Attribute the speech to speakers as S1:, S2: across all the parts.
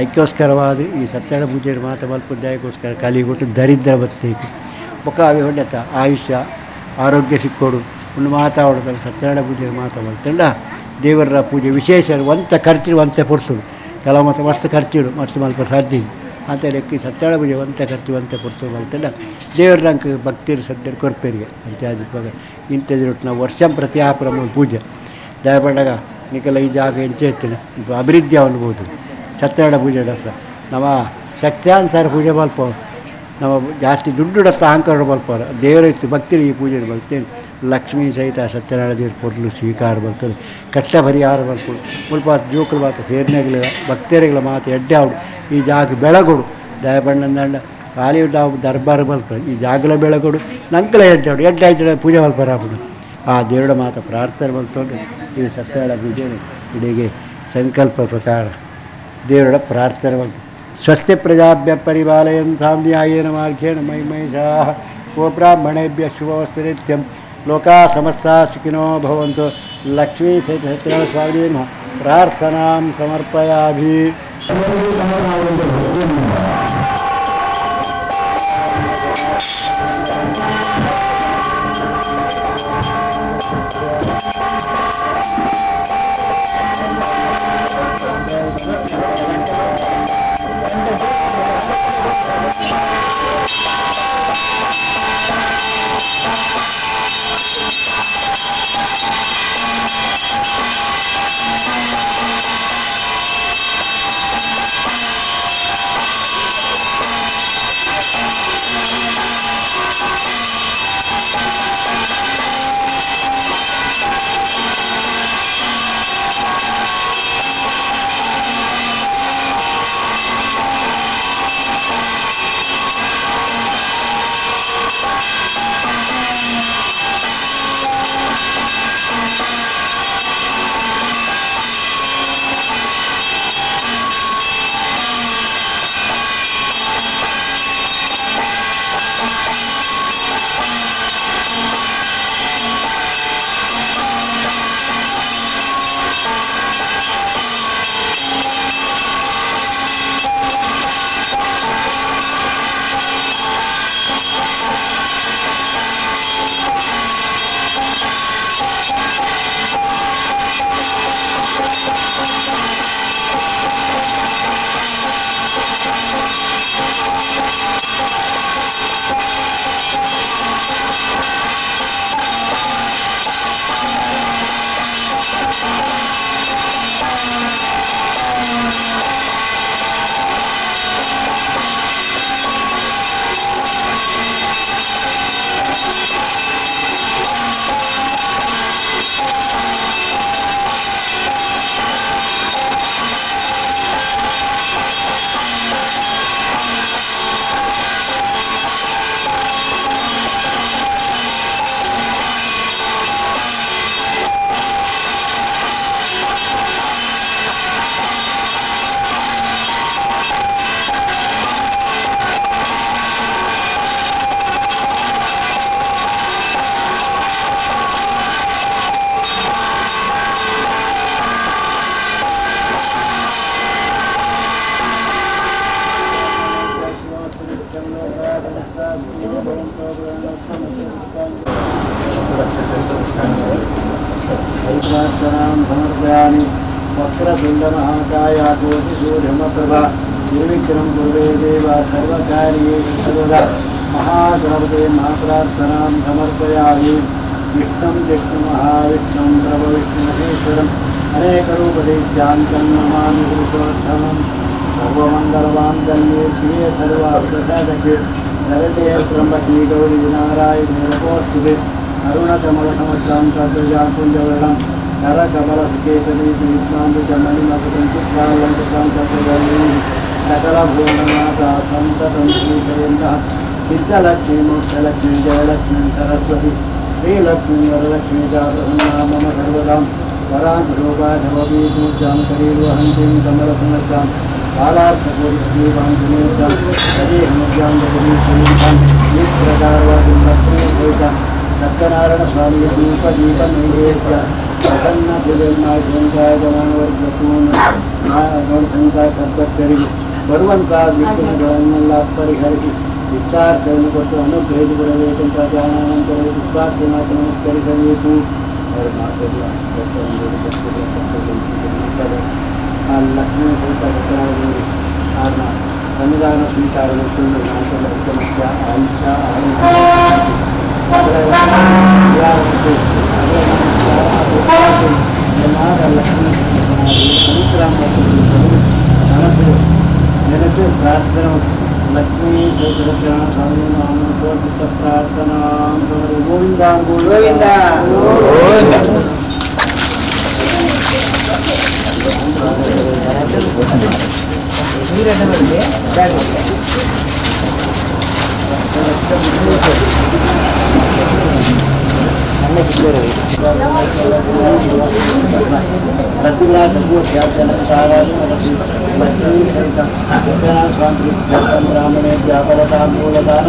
S1: ಐಕ್ಕೋಸ್ಕರವಾದ ಈ ಸತ್ಯನಾರಾಯಣ ಪೂಜೆ ಮಾತ ಮಲ್ಪುದಾಯಕ್ಕೋಸ್ಕರ ಕಲಿಗೊಟ್ಟು ದರಿದ್ರ ಬತ್ತೇಕು ಬೊಕ್ಕ ಅವೆ ಹೊಂಡತ ಆಯುಷ್ಯ ಆರೋಗ್ಯ ಸಿಕ್ಕೋಡು ಒಂದು ಮಾತಾಡೋದಲ್ಲ. ಸತ್ಯನಾರಾಯಣ ಪೂಜೆ ಮಾತ ಮಲ್ತಂಡ ದೇವರ ಪೂಜೆ ವಿಶೇಷ ಒಂತ ಖರ್ಚು ಒಂತ ಪೊರ್ತುಡು ಕೆಲವು ಮತ್ತು ಮಸ್ತ್ ಖರ್ಚಿಡು ಮಸ್ತ್ ಮಲ್ಪ ಸಾಧ್ಯ ಅಂತ ಲೆಕ್ಕ ಸತ್ಯನಾರಾಯಣ ಪೂಜೆ ಒಂತ ಖರ್ಚು ಒಂತ ಪೊರ್ತು ಮಲ್ತಂಡ ದೇವರ ನಂಗೆ ಭಕ್ತಿರು ಸದ್ಯರು ಕೊರ್ಪೇರಿಗೆ ಅಂತ ಇವಾಗ ಇಂಥದ್ದು ನಾವು ವರ್ಷ ಪ್ರತಿ ಆಪುರ ಪೂಜೆ ದಯಪಂಡಗ ನಿಕಲ ಈ ಜಾಗ ಎಂಚ ಅಭಿವೃದ್ಧಿ ಅನ್ಬೋದು. ಸತ್ಯನಾರಾಯಣ ಪೂಜೆ ಡಸ ನಮ್ಮ ಶಕ್ತ್ಯಾನುಸಾರ ಪೂಜೆ ಮಲ್ಪ ನಮ್ಮ ಜಾಸ್ತಿ ದುಡ್ಡು ಡಸ ಅಹಂಕಾರ ಮಲ್ಪಾರ ದೇವರ ಇತ್ತು ಭಕ್ತಿ ಈ ಪೂಜೆ ಮಲ್ತೇನೆ. ಲಕ್ಷ್ಮೀ ಸಹಿತ ಸತ್ಯನಾರಾಯಣ ದೇವ್ರ ಪೊರ್ಲು ಸ್ವೀಕಾರ ಬರ್ತದೆ, ಕಷ್ಟ ಪರಿಹಾರ ಮಲ್ಪಡು ಮುಲ್ಪ ಜೋಕುಲು ಮಾತು ಸೇರ್ನೆಗ್ಲ ಭಕ್ತರಿಗಳ ಮಾತು ಎಡ್ಡೆ ಆವಡು ಈ ಜಾಗ ಬೆಳಗೊಡು ದಯಪಂಡ ಖಾಲಿ ನಾವು ದರ್ಬಾರ್ ಮಲ್ಪ ಈ ಜಾಗಲ ಬೆಳಗೊಡು ನಂಕಲ ಎಡ್ಡೆ ಆವಡು ಎಡ್ಡೆ ಆಯ್ತು ಪೂಜೆ ಮಲ್ಪಾರ ಆಪುಡು ಆ ದೇವರ ಮಾತು ಪ್ರಾರ್ಥನೆ ಮಲ್ತೊಂಡು ಈ ಸತ್ಯನಾರಾಯಣ ಪೂಜೆ ಇಡೀ ಸಂಕಲ್ಪ ಪ್ರಕಾರ ದೇವರ ಪ್ರಾರ್ಥನೆ ಮಲ್ತು. ಸ್ವಸ್ತಿ ಪ್ರಜಾಭ್ಯ ಪರಿಪಾಲಯಂತಾಂ ನ್ಯಾಯೇನ ಮಾರ್ಗೇಣ ಮಹಿಮೈಷಾಃ ಗೋಬ್ರಾಹ್ಮಣೇಭ್ಯ ಶುಭವಸ್ತು ನಿತ್ಯಂ ಲೋಕಾ ಸಮಸ್ತಾ ಸುಖಿನೋ ಭವಂತು. ಲಕ್ಷ್ಮೀ ಸಹಿತ ಸತ್ಯನಾರಾಯಣ ಸ್ವಾಮಿ ನಮಃ. ಪ್ರಾರ್ಥನಾಂ ಸಮರ್ಪಯಾಮಿ. प्रार्थनां समर्पयामि. वक्रतुण्डमहाकाय कोटिसूर्यमप्रभा निर्विघ्नं कुर्वे देव सर्वकार्येषु सर्वदा. महागणपते महाप्रार्थनां समर्पयामि. विष्णुं जिष्णु महाविष्णुं प्रभविष्णुमहेश्वरम् अनेकरूपदैत्यान्तं नमामि पुरुषोत्तमं सर्वमङ्गलमाङ्गल्ये शिवे सर्वार्थसाधके शरण्ये त्र्यम्बके गौरी नारायणे नमोऽस्तुते। अरुणकमलसमत्रां सद्रजां कुञ्जवर्णं करकमलसुकेतनीतिविद्वान्वितमणिमकुटं चित्रालङ्कृतां चक्रवर्णीं सकलभुवनमाता सन्ततं श्रीशयन्तः सिद्धलक्ष्मी मोक्षलक्ष्मी जयलक्ष्मी सरस्वती श्रीलक्ष्मी वरलक्ष्मी च प्रसन्ना मम सर्वदां वराङ्कुशोपाधवपीतूर्जां करीर्वहन्तीं कमलसमत्रां बालार्थकोटिसदीपां सुनेत्रां सदेहमुद्रां जगदीश्वरीं निप्रकारवादिं लक्ष्मीसहितां सत्यनारायण स्वामी धूपदीपनैवेद्य ಪ್ರಸನ್ನ ಸದ್ಭಕ್ತರಿಗೆ ಬರುವಂತಹ ವಿಘ್ನಗಳನ್ನೆಲ್ಲ ಪರಿಹರಿಸಿ ಇಚ್ಛಾರ್ಥವನ್ನು ಕೊಟ್ಟು ಅನುಗ್ರಹಿಸಿಕೊಡಬೇಕಂತ ಧ್ಯಾನಾನಂತರ ಪುಷ್ಪಾರ್ಚನೆ ನಮಸ್ಕರಿಸಬೇಕು. ಅವರು ಮಾತಾಡಿದ ಆ ಲಕ್ಷ್ಮೀ ಸಹಿತ ಸತ್ಯನಾರಾಯಣ ಆರ್ನ ಸನ್ನಿಧಾನ ಸ್ವೀಕಾರ ಉತ್ತಮಸ್ಯ ಆಯುಷ್ಯ ಮನಸ್ಸು ನೆನೆದು ಪ್ರಾರ್ಥನೆ ಲಕ್ಷ್ಮೀ ಸತ್ಯನಾರಾಯಣ ಸ್ವಾಮಿ ನಾಮ ಪ್ರಾರ್ಥನಾ ಗೋವಿಂದ ಗೋವಿಂದ. ಬ್ರಾಹ್ಮಣೇ ವ್ಯಾಪರತಾಂಬೂಲದಾನ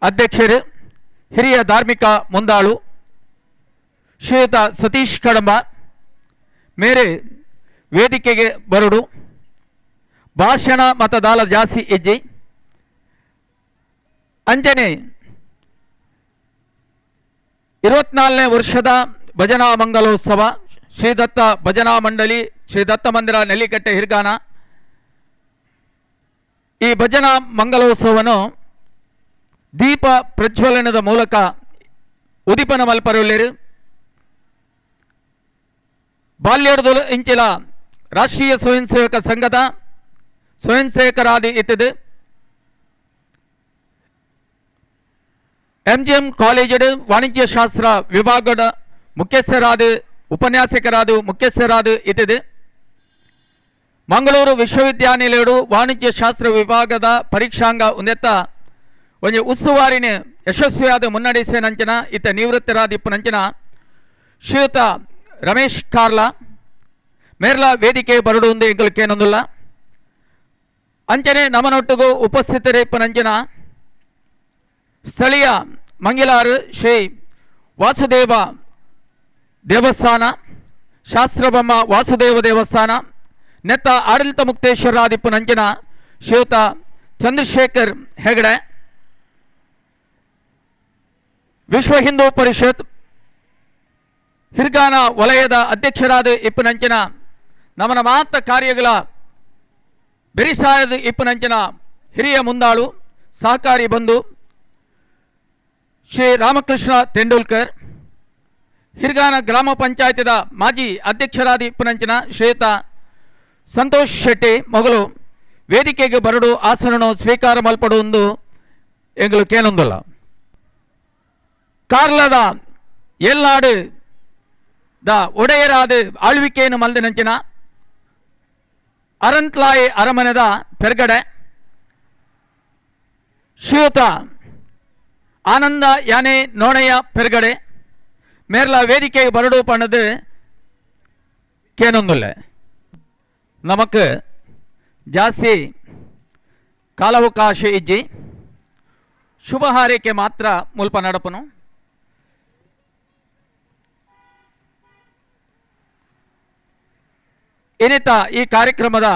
S2: ಅಧ್ಯಕ್ಷರು ಹಿರಿಯ ಧಾರ್ಮಿಕ ಮುಂದಾಳು ಶ್ರೀಯುತ ಸತೀಶ್ ಕಡಂಬ ಮೇರೆ ವೇದಿಕೆಗೆ ಬರಡು ಭಾಷಣ ಮತದಾಲ ಜಾಸ್ತಿ ಹೆಜ್ಜೆ ಅಂಜನೆ 24ನೇ ವರ್ಷದ ಭಜನಾ ಮಂಗಲೋತ್ಸವ ಶ್ರೀದತ್ತ ಭಜನಾ ಮಂಡಳಿ ಶ್ರೀದತ್ತ ಮಂದಿರ ನೆಲ್ಲಿಕಟ್ಟೆ ಹಿರ್ಗಾನ ಈ ಭಜನಾ ಮಂಗಲೋತ್ಸವವನ್ನು ದೀಪ ಪ್ರಜ್ವಲನದ ಮೂಲಕ ಉದಿಪನ ಮಲ್ಪರುಳ್ಳೇರು ಬಾಲ್ಯದ ಇಂಚಿಲ ರಾಷ್ಟ್ರೀಯ ಸ್ವಯಂ ಸೇವಕ ಸಂಘದ ಸ್ವಯಂ ಸೇವಕರಾದಿ ಇತ್ತದು ಎಂಜಿಎಂ ಕಾಲೇಜು ವಾಣಿಜ್ಯ ಶಾಸ್ತ್ರ ವಿಭಾಗದ ಮುಖ್ಯಸ್ಥರಾದ ಉಪನ್ಯಾಸಕರಾದ ಮುಖ್ಯಸ್ಥರಾದ ಇತ್ತದು ಮಂಗಳೂರು ವಿಶ್ವವಿದ್ಯಾನಿಲಯಡು ವಾಣಿಜ್ಯ ಶಾಸ್ತ್ರ ವಿಭಾಗದ ಪರೀಕ್ಷಾಂಗ ಒಂದೆತ್ತ ಒಂಜಿ ಉಸ್ತುವಾರಿನ ಯಶಸ್ವಿಯಾದ ಮುನ್ನಡೆಸಿನಂಚಿನ ಇತ್ತ ನಿವೃತ್ತರಾದಿಪ್ಪನಂಚಿನ ಶ್ರೀಯುತ ರಮೇಶ್ ಕಾರ್ಲಾ ಮೇರ್ಲಾ ವೇದಿಕೆ ಬರಡು ಒಂದು ಎಂಕಲ್ಕೇನೊಂದುಲ್ಲ ಅಂಚನೆ ನಮನೊಟ್ಟಿಗೂ ಉಪಸ್ಥಿತರಿಪ್ಪನಂಚಿನ ಸ್ಥಳೀಯ ಮಂಗಿಲಾರು ಶ್ರೀ ವಾಸುದೇವ ದೇವಸ್ಥಾನ ಶಾಸ್ತ್ರಬೊಮ್ಮ ವಾಸುದೇವ ದೇವಸ್ಥಾನ ನೆತ್ತ ಆಡಳಿತ ಮುಕ್ತೇಶ್ವರಾದಿಪ್ಪನಂಚಿನ ಶ್ರೀಯುತ ಚಂದ್ರಶೇಖರ್ ಹೆಗಡೆ ವಿಶ್ವ ಹಿಂದೂ ಪರಿಷತ್ ಹಿರ್ಗಾನ ವಲಯದ ಅಧ್ಯಕ್ಷರಾದ ಇಪ್ಪನಂಚಿನ ನಮನ ಮಾತ ಕಾರ್ಯಗಳ ಬೆರಿಸಾಯದ ಇಪ್ಪನಂಚಿನ ಹಿರಿಯ ಮುಂದಾಳು ಸಹಕಾರಿ ಬಂಧು ಶ್ರೀ ರಾಮಕೃಷ್ಣ ತೆಂಡೂಲ್ಕರ್, ಹಿರ್ಗಾನ ಗ್ರಾಮ ಪಂಚಾಯತಿದ ಮಾಜಿ ಅಧ್ಯಕ್ಷರಾದ ಇಪ್ಪನಂಚಿನ ಶ್ರೀಯುತ ಸಂತೋಷ್ ಶೆಟ್ಟಿ ಮೊಗಲು ವೇದಿಕೆಗೆ ಬರಡು ಆಸನನು ಸ್ವೀಕಾರ ಮಲ್ಪಡುವಂದು ಎಂಗಳು ಕೇನೊಂದಲ್ಲ. ಕಾರ್ಲದ ಎಲ್ಲಾಡು the ಒಡೆಯರಾದ ಆಳ್ವಿಕೆಯನ್ನು ಮಲ್ದಿನಂಚಿನ ಅರಂತ್ಲಾಯಿ ಅರಮನೆದ ಪೆರ್ಗಡೆ ಶ್ರೀಯುತ ಆನಂದ ಯಾನೆ ನೋಣೆಯ ಪೆರ್ಗಡೆ ಮೇರ್ಲ ವೇದಿಕೆಗೆ ಬರಡು ಪಣ್ಣದು ಕೇನೊಂದುಲ್ಲೆ. ನಮಕ್ ಜಾಸ್ತಿ ಕಾಲಾವಕಾಶ ಇಜ್ಜಿ, ಶುಭ ಹಾರೈಕೆ ಮಾತ್ರ ಮುಲ್ಪ ನಡಪನು. ಏನಿತ ಈ ಕಾರ್ಯಕ್ರಮದ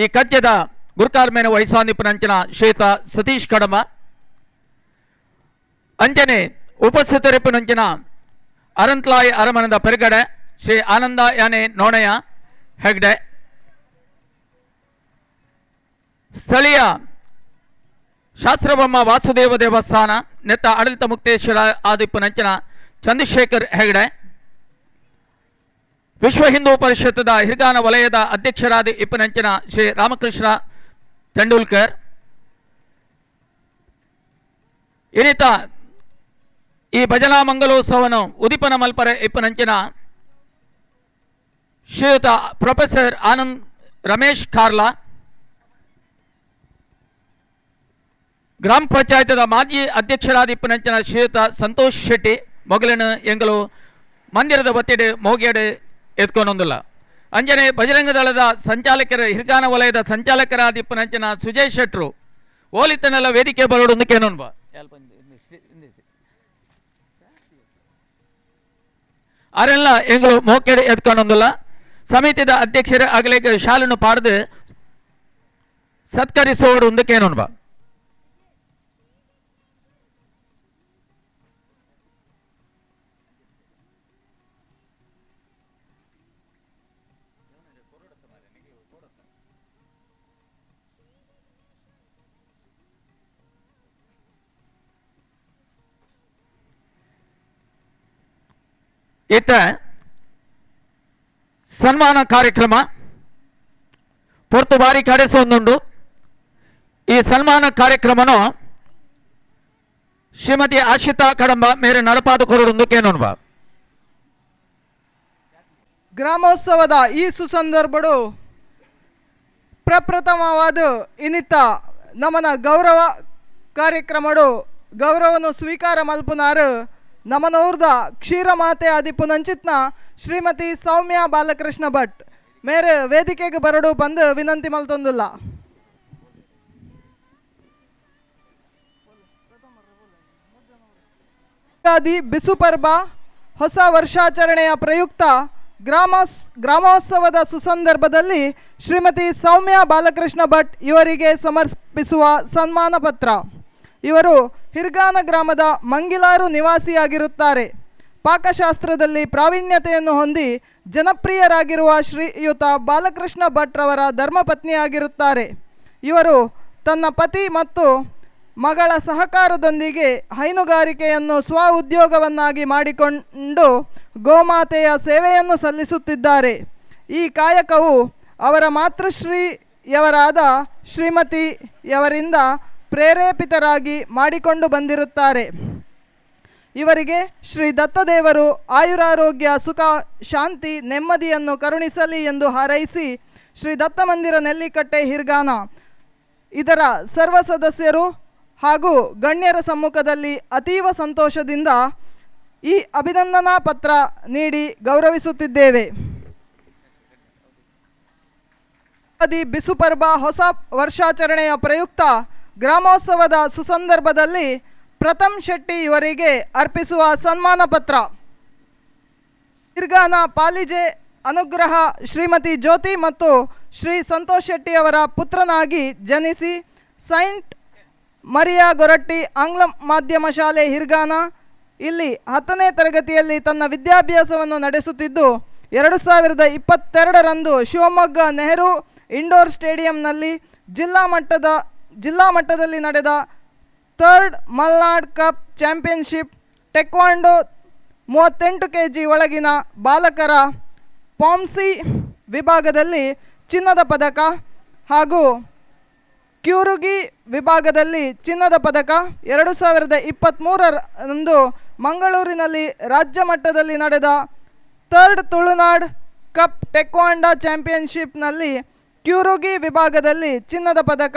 S2: ಈ ಕಜ್ಜದ ಗುರುಕಾರ್ಮೇನ ವಹಿಸಾನಿಪನಂಚಿನ ಶ್ರೀಯುತ ಸತೀಶ್ ಕಡಂಬ, ಅಂಜನೆ ಉಪಸ್ಥಿತರಿಪನಂಚಿನ ಅರಂತ್ಲಾಯಿ ಅರಮನದ ಪೆರ್ಗಡೆ ಶ್ರೀ ಆನಂದ ಯಾನೆ ನೋಣೆಯ ಹೆಗ್ಡೆ, ಸ್ಥಳೀಯ ಶಾಸ್ತ್ರಬೊಮ್ಮ ವಾಸುದೇವ ದೇವಸ್ಥಾನ ನೆತ್ತ ಆಡಳಿತ ಮುಕ್ತೇಶ್ವರ ಆದಿಪ್ಪನಂಚಿನ ಚಂದ್ರಶೇಖರ್ ಹೆಗ್ಡೆ, ವಿಶ್ವ ಹಿಂದೂ ಪರಿಷತ್ತದ ಹಿರ್ಗಾನ ವಲಯದ ಅಧ್ಯಕ್ಷರಾದ ಇಪ್ಪನಂಚಿನ ಶ್ರೀ ರಾಮಕೃಷ್ಣ ತೆಂಡೂಲ್ಕರ್, ಇನ್ನಿತ ಈ ಭಜನಾ ಮಂಗಲೋತ್ಸವನು ಉದಿಪನ ಮಲ್ಪರೆ ಇಪ್ಪನಂಚಿನ ಶ್ರೀಯುತ ಪ್ರೊಫೆಸರ್ ಆನಂದ್ ರಮೇಶ್ ಕಾರ್ಲಾ, ಗ್ರಾಮ ಪಂಚಾಯತದ ಮಾಜಿ ಅಧ್ಯಕ್ಷರಾದ ಇಪ್ಪನಂಚಿನ ಶ್ರೀಯುತ ಸಂತೋಷ್ ಶೆಟ್ಟಿ ಮೊಗಲಿನ ಎಂಗಲು ಮಂದಿರದ ಒತ್ತಿಡೆ ಮೋಗೇಡು ಎತ್ಕೊಂಡೊಂದಿಲ್ಲ. ಅಂಜನೆ ಬಜರಂಗ ದಳದ ಸಂಚಾಲಕರ ಹಿರ್ಗಾನ ವಲಯದ ಸಂಚಾಲಕರಾದ ಇಪ್ಪನಂಚಿನ ಸುಜಯ್ ಶೆಟ್ರು ಓಲಿತನೆಲ್ಲ ವೇದಿಕೆ ಬರೋಡೊಂದು ಬಾ ಅರೆಲ್ಲ ಎಂಗಳು ಮೋಕೆಡೆ ಎತ್ಕೊಂಡೊಂದಿಲ್ಲ. ಸಮಿತಿದ ಅಧ್ಯಕ್ಷರ ಆಗಲಿಕ್ಕೆ ಶಾಲನ್ನು ಪಾಡ್ದು ಸತ್ಕರಿಸುವವರು ಒಂದಕ್ಕೇನೋನ್ ಬಾ. ಇತ್ತ ಸನ್ಮಾನ ಕಾರ್ಯಕ್ರಮ ಪೊರ್ತು ಬಾರಿ ಕಡೆಸೊಂದುಂಡು. ಈ ಸನ್ಮಾನ ಕಾರ್ಯಕ್ರಮನು ಶ್ರೀಮತಿ ಆಶಿತಾ ಕಡಂಬ ಮೇರೆ ನಡಪಾದ ಕೊರಡೊಂದು ಕೇನೋನ್ಬ.
S3: ಗ್ರಾಮೋತ್ಸವದ ಈ ಸುಸಂದರ್ಭಡು ಪ್ರಪ್ರಥಮವಾದ ಇನ್ನಿತ ನಮನ ಗೌರವ ಕಾರ್ಯಕ್ರಮಡು ಗೌರವನು ಸ್ವೀಕಾರ ಮಲ್ಪುನಾರು ನಮನೂರ್ದ ಕ್ಷೀರಮಾತೆ ಆದಿಪುನಂಚಿತ್ನ ಶ್ರೀಮತಿ ಸೌಮ್ಯ ಬಾಲಕೃಷ್ಣ ಭಟ್ ಮೇರೆ ವೇದಿಕೆಗೆ ಬರಡು ಬಂದು ವಿನಂತಿ ಮಲ್ತೊಂದುಲ್ಲ. ಬಿಸು ಪರ್ಬ ಹೊಸ ವರ್ಷಾಚರಣೆಯ ಪ್ರಯುಕ್ತ ಗ್ರಾಮೋತ್ಸವದ ಸುಸಂದರ್ಭದಲ್ಲಿ ಶ್ರೀಮತಿ ಸೌಮ್ಯ ಬಾಲಕೃಷ್ಣ ಭಟ್ ಇವರಿಗೆ ಸಮರ್ಪಿಸುವ ಸನ್ಮಾನ ಪತ್ರ. ಇವರು ಹಿರ್ಗಾನ ಗ್ರಾಮದ ಮಂಗಿಲಾರು ನಿವಾಸಿಯಾಗಿರುತ್ತಾರೆ. ಪಾಕಶಾಸ್ತ್ರದಲ್ಲಿ ಪ್ರಾವೀಣ್ಯತೆಯನ್ನು ಹೊಂದಿ ಜನಪ್ರಿಯರಾಗಿರುವ ಶ್ರೀಯುತ ಬಾಲಕೃಷ್ಣ ಭಟ್ರವರ ಧರ್ಮಪತ್ನಿಯಾಗಿರುತ್ತಾರೆ. ಇವರು ತನ್ನ ಪತಿ ಮತ್ತು ಮಗಳ ಸಹಕಾರದೊಂದಿಗೆ ಹೈನುಗಾರಿಕೆಯನ್ನು ಸ್ವ ಉದ್ಯೋಗವನ್ನಾಗಿ ಮಾಡಿಕೊಂಡು ಗೋಮಾತೆಯ ಸೇವೆಯನ್ನು ಸಲ್ಲಿಸುತ್ತಿದ್ದಾರೆ. ಈ ಕಾಯಕವು ಅವರ ಮಾತೃಶ್ರೀಯವರಾದ ಶ್ರೀಮತಿಯವರಿಂದ ಪ್ರೇರೇಪಿತರಾಗಿ ಮಾಡಿಕೊಂಡು ಬಂದಿರುತ್ತಾರೆ. ಇವರಿಗೆ ಶ್ರೀ ದತ್ತದೇವರು ಆಯುರಾರೋಗ್ಯ, ಸುಖ, ಶಾಂತಿ, ನೆಮ್ಮದಿಯನ್ನು ಕರುಣಿಸಲಿ ಎಂದು ಹಾರೈಸಿ ಶ್ರೀ ದತ್ತ ಮಂದಿರ ನೆಲ್ಲಿಕಟ್ಟೆ ಹಿರ್ಗಾನ ಇದರ ಸರ್ವ ಸದಸ್ಯರು ಹಾಗೂ ಗಣ್ಯರ ಸಮ್ಮುಖದಲ್ಲಿ ಅತೀವ ಸಂತೋಷದಿಂದ ಈ ಅಭಿನಂದನಾ ಪತ್ರ ನೀಡಿ ಗೌರವಿಸುತ್ತಿದ್ದೇವೆ. ಬಿಸು ಪರ್ಬ ಹೊಸ ವರ್ಷಾಚರಣೆಯ ಪ್ರಯುಕ್ತ ಗ್ರಾಮೋತ್ಸವದ ಸುಸಂದರ್ಭದಲ್ಲಿ ಪ್ರಥಮ್ ಶೆಟ್ಟಿ ಇವರಿಗೆ ಅರ್ಪಿಸುವ ಸನ್ಮಾನ ಪತ್ರ. ಹಿರ್ಗಾನ ಪಾಲಿಜೆ ಅನುಗ್ರಹ ಶ್ರೀಮತಿ ಜ್ಯೋತಿ ಮತ್ತು ಶ್ರೀ ಸಂತೋಷ್ ಶೆಟ್ಟಿಯವರ ಪುತ್ರನಾಗಿ ಜನಿಸಿ ಸೈಂಟ್ ಮರಿಯಾ ಗೊರಟ್ಟಿ ಆಂಗ್ಲ ಮಾಧ್ಯಮ ಶಾಲೆ ಹಿರ್ಗಾನ ಇಲ್ಲಿ 10ನೇ ತರಗತಿಯಲ್ಲಿ ತನ್ನ ವಿದ್ಯಾಭ್ಯಾಸವನ್ನು ನಡೆಸುತ್ತಿದ್ದು 2022ರಂದು ಶಿವಮೊಗ್ಗ ನೆಹರು Indoor ಸ್ಟೇಡಿಯಂನಲ್ಲಿ ಜಿಲ್ಲಾ ಮಟ್ಟದಲ್ಲಿ ನಡೆದ third Malnad cup championship taekwondo 38 KG ಒಳಗಿನ ಬಾಲಕರ ಪಾಮ್ಸಿ ವಿಭಾಗದಲ್ಲಿ ಚಿನ್ನದ ಪದಕ ಹಾಗೂ ಕ್ಯೂರುಗಿ ವಿಭಾಗದಲ್ಲಿ ಚಿನ್ನದ ಪದಕ. 2023ರಂದು ಮಂಗಳೂರಿನಲ್ಲಿ ರಾಜ್ಯ ಮಟ್ಟದಲ್ಲಿ ನಡೆದ third Tulunad cup ಟೆಕ್ವಾಂಡೋ ಚಾಂಪಿಯನ್ಶಿಪ್ನಲ್ಲಿ ಕ್ಯೂರುಗಿ ವಿಭಾಗದಲ್ಲಿ ಚಿನ್ನದ ಪದಕ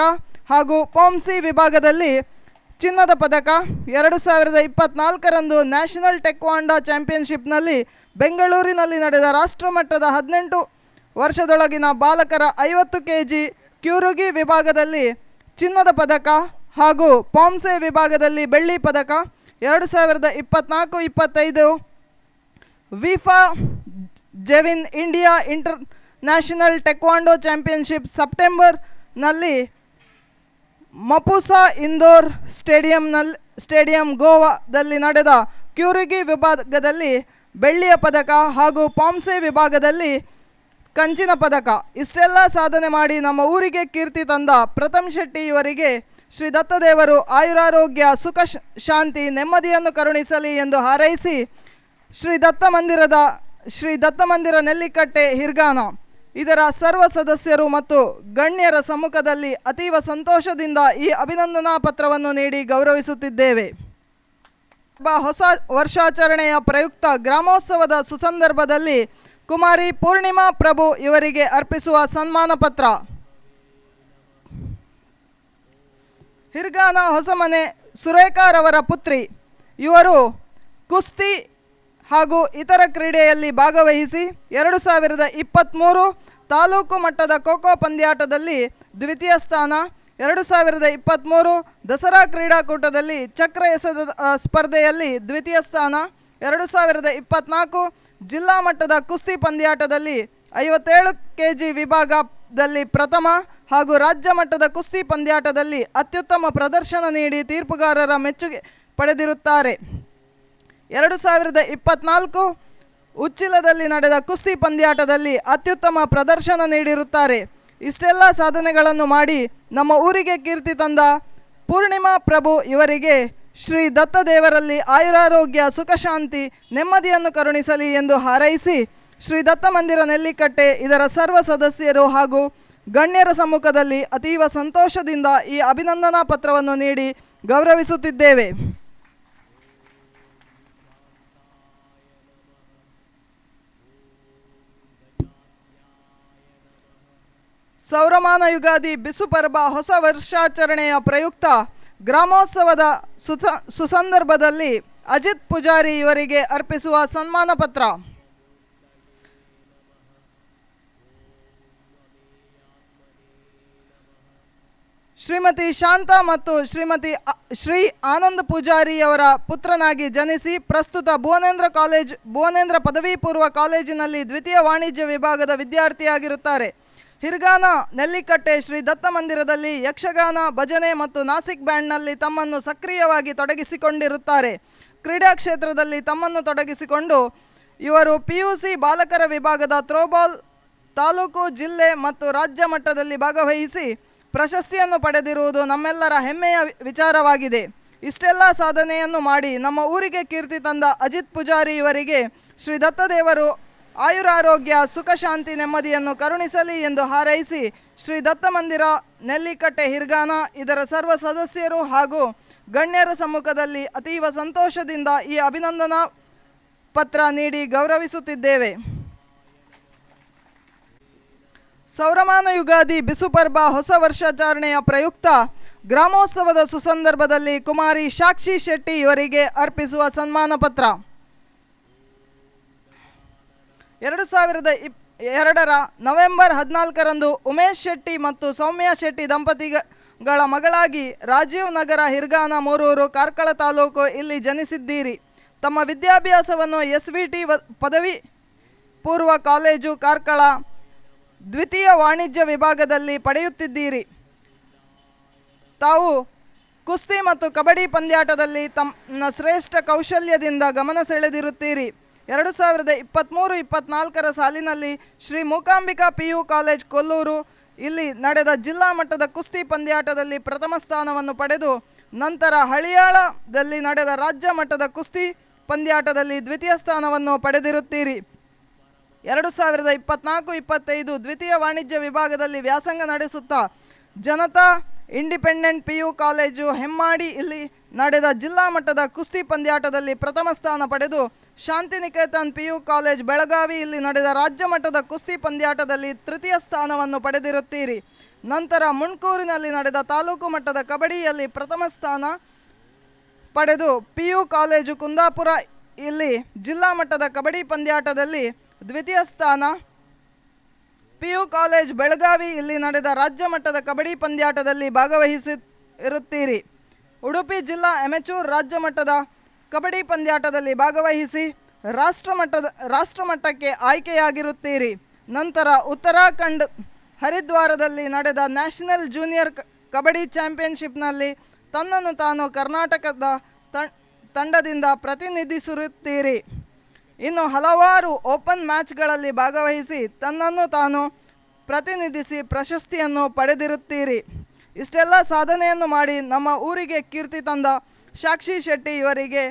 S3: ಹಾಗೂ ಪೋಮ್ಸಿ ವಿಭಾಗದಲ್ಲಿ ಚಿನ್ನದ ಪದಕ. 2024ರಂದು ನ್ಯಾಷನಲ್ ಟೆಕ್ವಾಂಡೋ ಚಾಂಪಿಯನ್ಶಿಪ್ನಲ್ಲಿ ಬೆಂಗಳೂರಿನಲ್ಲಿ ನಡೆದ ರಾಷ್ಟ್ರಮಟ್ಟದ 18 ವರ್ಷದೊಳಗಿನ ಬಾಲಕರ 50 ಕೆಜಿ ಕ್ಯೂರುಗಿ ವಿಭಾಗದಲ್ಲಿ ಚಿನ್ನದ ಪದಕ ಹಾಗೂ ಪಾಮ್ಸೆ ವಿಭಾಗದಲ್ಲಿ ಬೆಳ್ಳಿ ಪದಕ. 2024-25 ವಿಫಾ ಜೆವಿನ್ India international taekwondo championship ಸೆಪ್ಟೆಂಬರ್ನಲ್ಲಿ ಮಪುಸಾ ಇಂದೋರ್ ಸ್ಟೇಡಿಯಂ ಗೋವಾದಲ್ಲಿ ನಡೆದ ಕ್ಯೂರುಗಿ ವಿಭಾಗದಲ್ಲಿ ಬೆಳ್ಳಿಯ ಪದಕ ಹಾಗೂ ಪಾಮ್ಸೆ ವಿಭಾಗದಲ್ಲಿ ಕಂಚಿನ ಪದಕ. ಇಷ್ಟೆಲ್ಲ ಸಾಧನೆ ಮಾಡಿ ನಮ್ಮ ಊರಿಗೆ ಕೀರ್ತಿ ತಂದ ಪ್ರಥಮ್ ಶೆಟ್ಟಿ ಇವರಿಗೆ ಶ್ರೀ ದತ್ತದೇವರು ಆಯುರಾರೋಗ್ಯ, ಸುಖ, ಶಾಂತಿ, ನೆಮ್ಮದಿಯನ್ನು ಕರುಣಿಸಲಿ ಎಂದು ಹಾರೈಸಿ, ಶ್ರೀ ದತ್ತ ಮಂದಿರ ನೆಲ್ಲಿಕಟ್ಟೆ ಹಿರ್ಗಾನ ಇದರ ಸರ್ವ ಸದಸ್ಯರು ಮತ್ತು ಗಣ್ಯರ ಸಮ್ಮುಖದಲ್ಲಿ ಅತೀವ ಸಂತೋಷದಿಂದ ಈ ಅಭಿನಂದನಾ ಪತ್ರವನ್ನು ನೀಡಿ ಗೌರವಿಸುತ್ತಿದ್ದೇವೆ. ಹೊಸ ವರ್ಷಾಚರಣೆಯ ಪ್ರಯುಕ್ತ ಗ್ರಾಮೋತ್ಸವದ ಸುಸಂದರ್ಭದಲ್ಲಿ ಕುಮಾರಿ ಪೂರ್ಣಿಮಾ ಪ್ರಭು ಇವರಿಗೆ ಅರ್ಪಿಸುವ ಸನ್ಮಾನ ಪತ್ರ. ಹಿರ್ಗಾನ ಹೊಸಮನೆ ಸುರೇಖಾರವರ ಪುತ್ರಿ. ಇವರು ಕುಸ್ತಿ ಹಾಗೂ ಇತರ ಕ್ರೀಡೆಯಲ್ಲಿ ಭಾಗವಹಿಸಿ 2023 ತಾಲೂಕು ಮಟ್ಟದ ಖೋಖೋ ಪಂದ್ಯಾಟದಲ್ಲಿ ದ್ವಿತೀಯ ಸ್ಥಾನ, 2023 ದಸರಾ ಕ್ರೀಡಾಕೂಟದಲ್ಲಿ ಚಕ್ರ ಎಸೆದ ಸ್ಪರ್ಧೆಯಲ್ಲಿ ದ್ವಿತೀಯ ಸ್ಥಾನ, 2024 ಜಿಲ್ಲಾ ಮಟ್ಟದ ಕುಸ್ತಿ ಪಂದ್ಯಾಟದಲ್ಲಿ 57 ಕೆಜಿ ವಿಭಾಗದಲ್ಲಿ ಪ್ರಥಮ ಹಾಗೂ ರಾಜ್ಯ ಮಟ್ಟದ ಕುಸ್ತಿ ಪಂದ್ಯಾಟದಲ್ಲಿ ಅತ್ಯುತ್ತಮ ಪ್ರದರ್ಶನ ನೀಡಿ ತೀರ್ಪುಗಾರರ ಮೆಚ್ಚುಗೆ ಪಡೆದಿರುತ್ತಾರೆ. 2024 ಉಚ್ಚಿಲದಲ್ಲಿ ನಡೆದ ಕುಸ್ತಿ ಪಂದ್ಯಾಟದಲ್ಲಿ ಅತ್ಯುತ್ತಮ ಪ್ರದರ್ಶನ ನೀಡಿರುತ್ತಾರೆ. ಇಷ್ಟೆಲ್ಲ ಸಾಧನೆಗಳನ್ನು ಮಾಡಿ ನಮ್ಮ ಊರಿಗೆ ಕೀರ್ತಿ ತಂದ ಪೂರ್ಣಿಮಾ ಪ್ರಭು ಇವರಿಗೆ ಶ್ರೀ ದತ್ತದೇವರಲ್ಲಿ ಆಯುರಾರೋಗ್ಯ, ಸುಖಶಾಂತಿ, ನೆಮ್ಮದಿಯನ್ನು ಕರುಣಿಸಲಿ ಎಂದು ಹಾರೈಸಿ, ಶ್ರೀ ದತ್ತ ಮಂದಿರ ನೆಲ್ಲಿಕಟ್ಟೆ ಇದರ ಸರ್ವ ಸದಸ್ಯರು ಹಾಗೂ ಗಣ್ಯರ ಸಮ್ಮುಖದಲ್ಲಿ ಅತೀವ ಸಂತೋಷದಿಂದ ಈ ಅಭಿನಂದನಾ ಪತ್ರವನ್ನು ನೀಡಿ ಗೌರವಿಸುತ್ತಿದ್ದೇವೆ. ಸೌರಮಾನ ಯುಗಾದಿ ಬಿಸು ಪರ್ಬ ಹೊಸ ವರ್ಷಾಚರಣೆಯ ಪ್ರಯುಕ್ತ ಗ್ರಾಮೋತ್ಸವದ ಸುಸಂದರ್ಭದಲ್ಲಿ ಅಜಿತ್ ಪೂಜಾರಿ ಇವರಿಗೆ ಅರ್ಪಿಸುವ ಸನ್ಮಾನ ಪತ್ರ. ಶ್ರೀಮತಿ ಶಾಂತಾ ಮತ್ತು ಶ್ರೀಮತಿ ಶ್ರೀ ಆನಂದ್ ಪೂಜಾರಿಯವರ ಪುತ್ರನಾಗಿ ಜನಿಸಿ ಪ್ರಸ್ತುತ ಭುವನೇಂದ್ರ ಪದವಿ ಪೂರ್ವ ಕಾಲೇಜಿನಲ್ಲಿ ದ್ವಿತೀಯ ವಾಣಿಜ್ಯ ವಿಭಾಗದ ವಿದ್ಯಾರ್ಥಿಯಾಗಿರುತ್ತಾರೆ. ಹಿರ್ಗಾನ ನೆಲ್ಲಿಕಟ್ಟೆ ಶ್ರೀ ದತ್ತ ಮಂದಿರದಲ್ಲಿ ಯಕ್ಷಗಾನ, ಭಜನೆ ಮತ್ತು ನಾಸಿಕ್ ಬ್ಯಾಂಡ್ನಲ್ಲಿ ತಮ್ಮನ್ನು ಸಕ್ರಿಯವಾಗಿ ತೊಡಗಿಸಿಕೊಂಡಿರುತ್ತಾರೆ. ಕ್ರೀಡಾ ಕ್ಷೇತ್ರದಲ್ಲಿ ತಮ್ಮನ್ನು ತೊಡಗಿಸಿಕೊಂಡು ಇವರು ಪಿಯುಸಿ ಬಾಲಕರ ವಿಭಾಗದ ಥ್ರೋಬಾಲ್ ತಾಲೂಕು, ಜಿಲ್ಲೆ ಮತ್ತು ರಾಜ್ಯ ಮಟ್ಟದಲ್ಲಿ ಭಾಗವಹಿಸಿ ಪ್ರಶಸ್ತಿಯನ್ನು ಪಡೆದಿರುವುದು ನಮ್ಮೆಲ್ಲರ ಹೆಮ್ಮೆಯ ವಿಚಾರವಾಗಿದೆ. ಇಷ್ಟೆಲ್ಲ ಸಾಧನೆಯನ್ನು ಮಾಡಿ ನಮ್ಮ ಊರಿಗೆ ಕೀರ್ತಿ ತಂದ ಅಜಿತ್ ಪೂಜಾರಿ ಇವರಿಗೆ ಶ್ರೀ ದತ್ತದೇವರು ಆಯುರಾರೋಗ್ಯ, ಸುಖ, ಶಾಂತಿ, ನೆಮ್ಮದಿಯನ್ನು ಕರುಣಿಸಲಿ ಎಂದು ಹಾರೈಸಿ, ಶ್ರೀ ದತ್ತ ಮಂದಿರ ನೆಲ್ಲಿಕಟ್ಟೆ ಹಿರ್ಗಾನ ಇದರ ಸರ್ವ ಸದಸ್ಯರು ಹಾಗೂ ಗಣ್ಯರ ಸಮ್ಮುಖದಲ್ಲಿ ಅತೀವ ಸಂತೋಷದಿಂದ ಈ ಅಭಿನಂದನಾ ಪತ್ರ ನೀಡಿ ಗೌರವಿಸುತ್ತಿದ್ದೇವೆ. ಸೌರಮಾನ ಯುಗಾದಿ ಬಿಸು ಪರ್ಬ ಹೊಸ ವರ್ಷಾಚರಣೆಯ ಪ್ರಯುಕ್ತ ಗ್ರಾಮೋತ್ಸವದ ಸುಸಂದರ್ಭದಲ್ಲಿ ಕುಮಾರಿ ಸಾಕ್ಷಿ ಶೆಟ್ಟಿ ಇವರಿಗೆ ಅರ್ಪಿಸುವ ಸನ್ಮಾನ ಪತ್ರ. 2002ರ ನವೆಂಬರ್ 14ರಂದು ಉಮೇಶ್ ಶೆಟ್ಟಿ ಮತ್ತು ಸೌಮ್ಯ ಶೆಟ್ಟಿ ದಂಪತಿಗಳ ಮಗಳಾಗಿ ರಾಜೀವ್ ನಗರ, ಹಿರ್ಗಾನ, ಮೂರೂರು, ಕಾರ್ಕಳ ತಾಲೂಕು ಇಲ್ಲಿ ಜನಿಸಿದ್ದೀರಿ. ತಮ್ಮ ವಿದ್ಯಾಭ್ಯಾಸವನ್ನು SVT ಪದವಿ ಪೂರ್ವ ಕಾಲೇಜು ಕಾರ್ಕಳ ದ್ವಿತೀಯ ವಾಣಿಜ್ಯ ವಿಭಾಗದಲ್ಲಿ ಪಡೆಯುತ್ತಿದ್ದೀರಿ. ತಾವು ಕುಸ್ತಿ ಮತ್ತು ಕಬಡ್ಡಿ ಪಂದ್ಯಾಟದಲ್ಲಿ ತಮ್ಮ ಶ್ರೇಷ್ಠ ಕೌಶಲ್ಯದಿಂದ ಗಮನ ಸೆಳೆದಿರುತ್ತೀರಿ. 2023-24ರ ಸಾಲಿನಲ್ಲಿ Shri Mookambika PU college Kollur ಇಲ್ಲಿ ನಡೆದ ಜಿಲ್ಲಾ ಮಟ್ಟದ ಕುಸ್ತಿ ಪಂದ್ಯಾಟದಲ್ಲಿ ಪ್ರಥಮ ಸ್ಥಾನವನ್ನು ಪಡೆದು ನಂತರ ಹಳಿಯಾಳದಲ್ಲಿ ನಡೆದ ರಾಜ್ಯ ಮಟ್ಟದ ಕುಸ್ತಿ ಪಂದ್ಯಾಟದಲ್ಲಿ ದ್ವಿತೀಯ ಸ್ಥಾನವನ್ನು ಪಡೆದಿರುತ್ತೀರಿ. 2024-25 ದ್ವಿತೀಯ ವಾಣಿಜ್ಯ ವಿಭಾಗದಲ್ಲಿ ವ್ಯಾಸಂಗ ನಡೆಸುತ್ತಾ Janata independent PU college Hemmadi ಇಲ್ಲಿ ನಡೆದ ಜಿಲ್ಲಾ ಮಟ್ಟದ ಕುಸ್ತಿ ಪಂದ್ಯಾಟದಲ್ಲಿ ಪ್ರಥಮ ಸ್ಥಾನ ಪಡೆದು ಶಾಂತಿನಿಕೇತನ್ PU college Belagavi ಇಲ್ಲಿ ನಡೆದ ರಾಜ್ಯ ಮಟ್ಟದ ಕುಸ್ತಿ ಪಂದ್ಯಾಟದಲ್ಲಿ ತೃತೀಯ ಸ್ಥಾನವನ್ನು ಪಡೆದಿರುತ್ತೀರಿ. ನಂತರ ಮುಂಡ್ಕೂರಿನಲ್ಲಿ ನಡೆದ ತಾಲೂಕು ಮಟ್ಟದ ಕಬಡ್ಡಿಯಲ್ಲಿ ಪ್ರಥಮ ಸ್ಥಾನ ಪಡೆದು PU college Kundapura ಇಲ್ಲಿ ಜಿಲ್ಲಾ ಮಟ್ಟದ ಕಬಡ್ಡಿ ಪಂದ್ಯಾಟದಲ್ಲಿ ದ್ವಿತೀಯ ಸ್ಥಾನ, PU college Belagavi ಇಲ್ಲಿ ನಡೆದ ರಾಜ್ಯ ಮಟ್ಟದ ಕಬಡ್ಡಿ ಪಂದ್ಯಾಟದಲ್ಲಿ ಭಾಗವಹಿಸಿರುತ್ತೀರಿ. ಉಡುಪಿ ಜಿಲ್ಲಾ ಅಮೆಚೂರ್ ರಾಜ್ಯ ಮಟ್ಟದ ಕಬಡ್ಡಿ ಪಂದ್ಯಾಟದಲ್ಲಿ ಭಾಗವಹಿಸಿ ರಾಷ್ಟ್ರಮಟ್ಟಕ್ಕೆ ಆಯ್ಕೆಯಾಗಿರುತ್ತೀರಿ. ನಂತರ ಉತ್ತರಾಖಂಡ್ ಹರಿದ್ವಾರದಲ್ಲಿ ನಡೆದ ನ್ಯಾಷನಲ್ ಜೂನಿಯರ್ ಕಬಡ್ಡಿ ಚಾಂಪಿಯನ್ಶಿಪ್ನಲ್ಲಿ ತನ್ನನ್ನು ತಾನು ಕರ್ನಾಟಕದ ತಂಡದಿಂದ ಪ್ರತಿನಿಧಿಸಿರುತ್ತೀರಿ. ಇನ್ನು ಹಲವಾರು ಓಪನ್ ಮ್ಯಾಚ್ಗಳಲ್ಲಿ ಭಾಗವಹಿಸಿ ತನ್ನನ್ನು ತಾನು ಪ್ರತಿನಿಧಿಸಿ ಪ್ರಶಸ್ತಿಯನ್ನು ಪಡೆದಿರುತ್ತೀರಿ. ಇಷ್ಟೆಲ್ಲ ಸಾಧನೆಯನ್ನು ಮಾಡಿ ನಮ್ಮ ಊರಿಗೆ ಕೀರ್ತಿ ತಂದ ಸಾಕ್ಷಿ ಶೆಟ್ಟಿ ಇವರಿಗೆ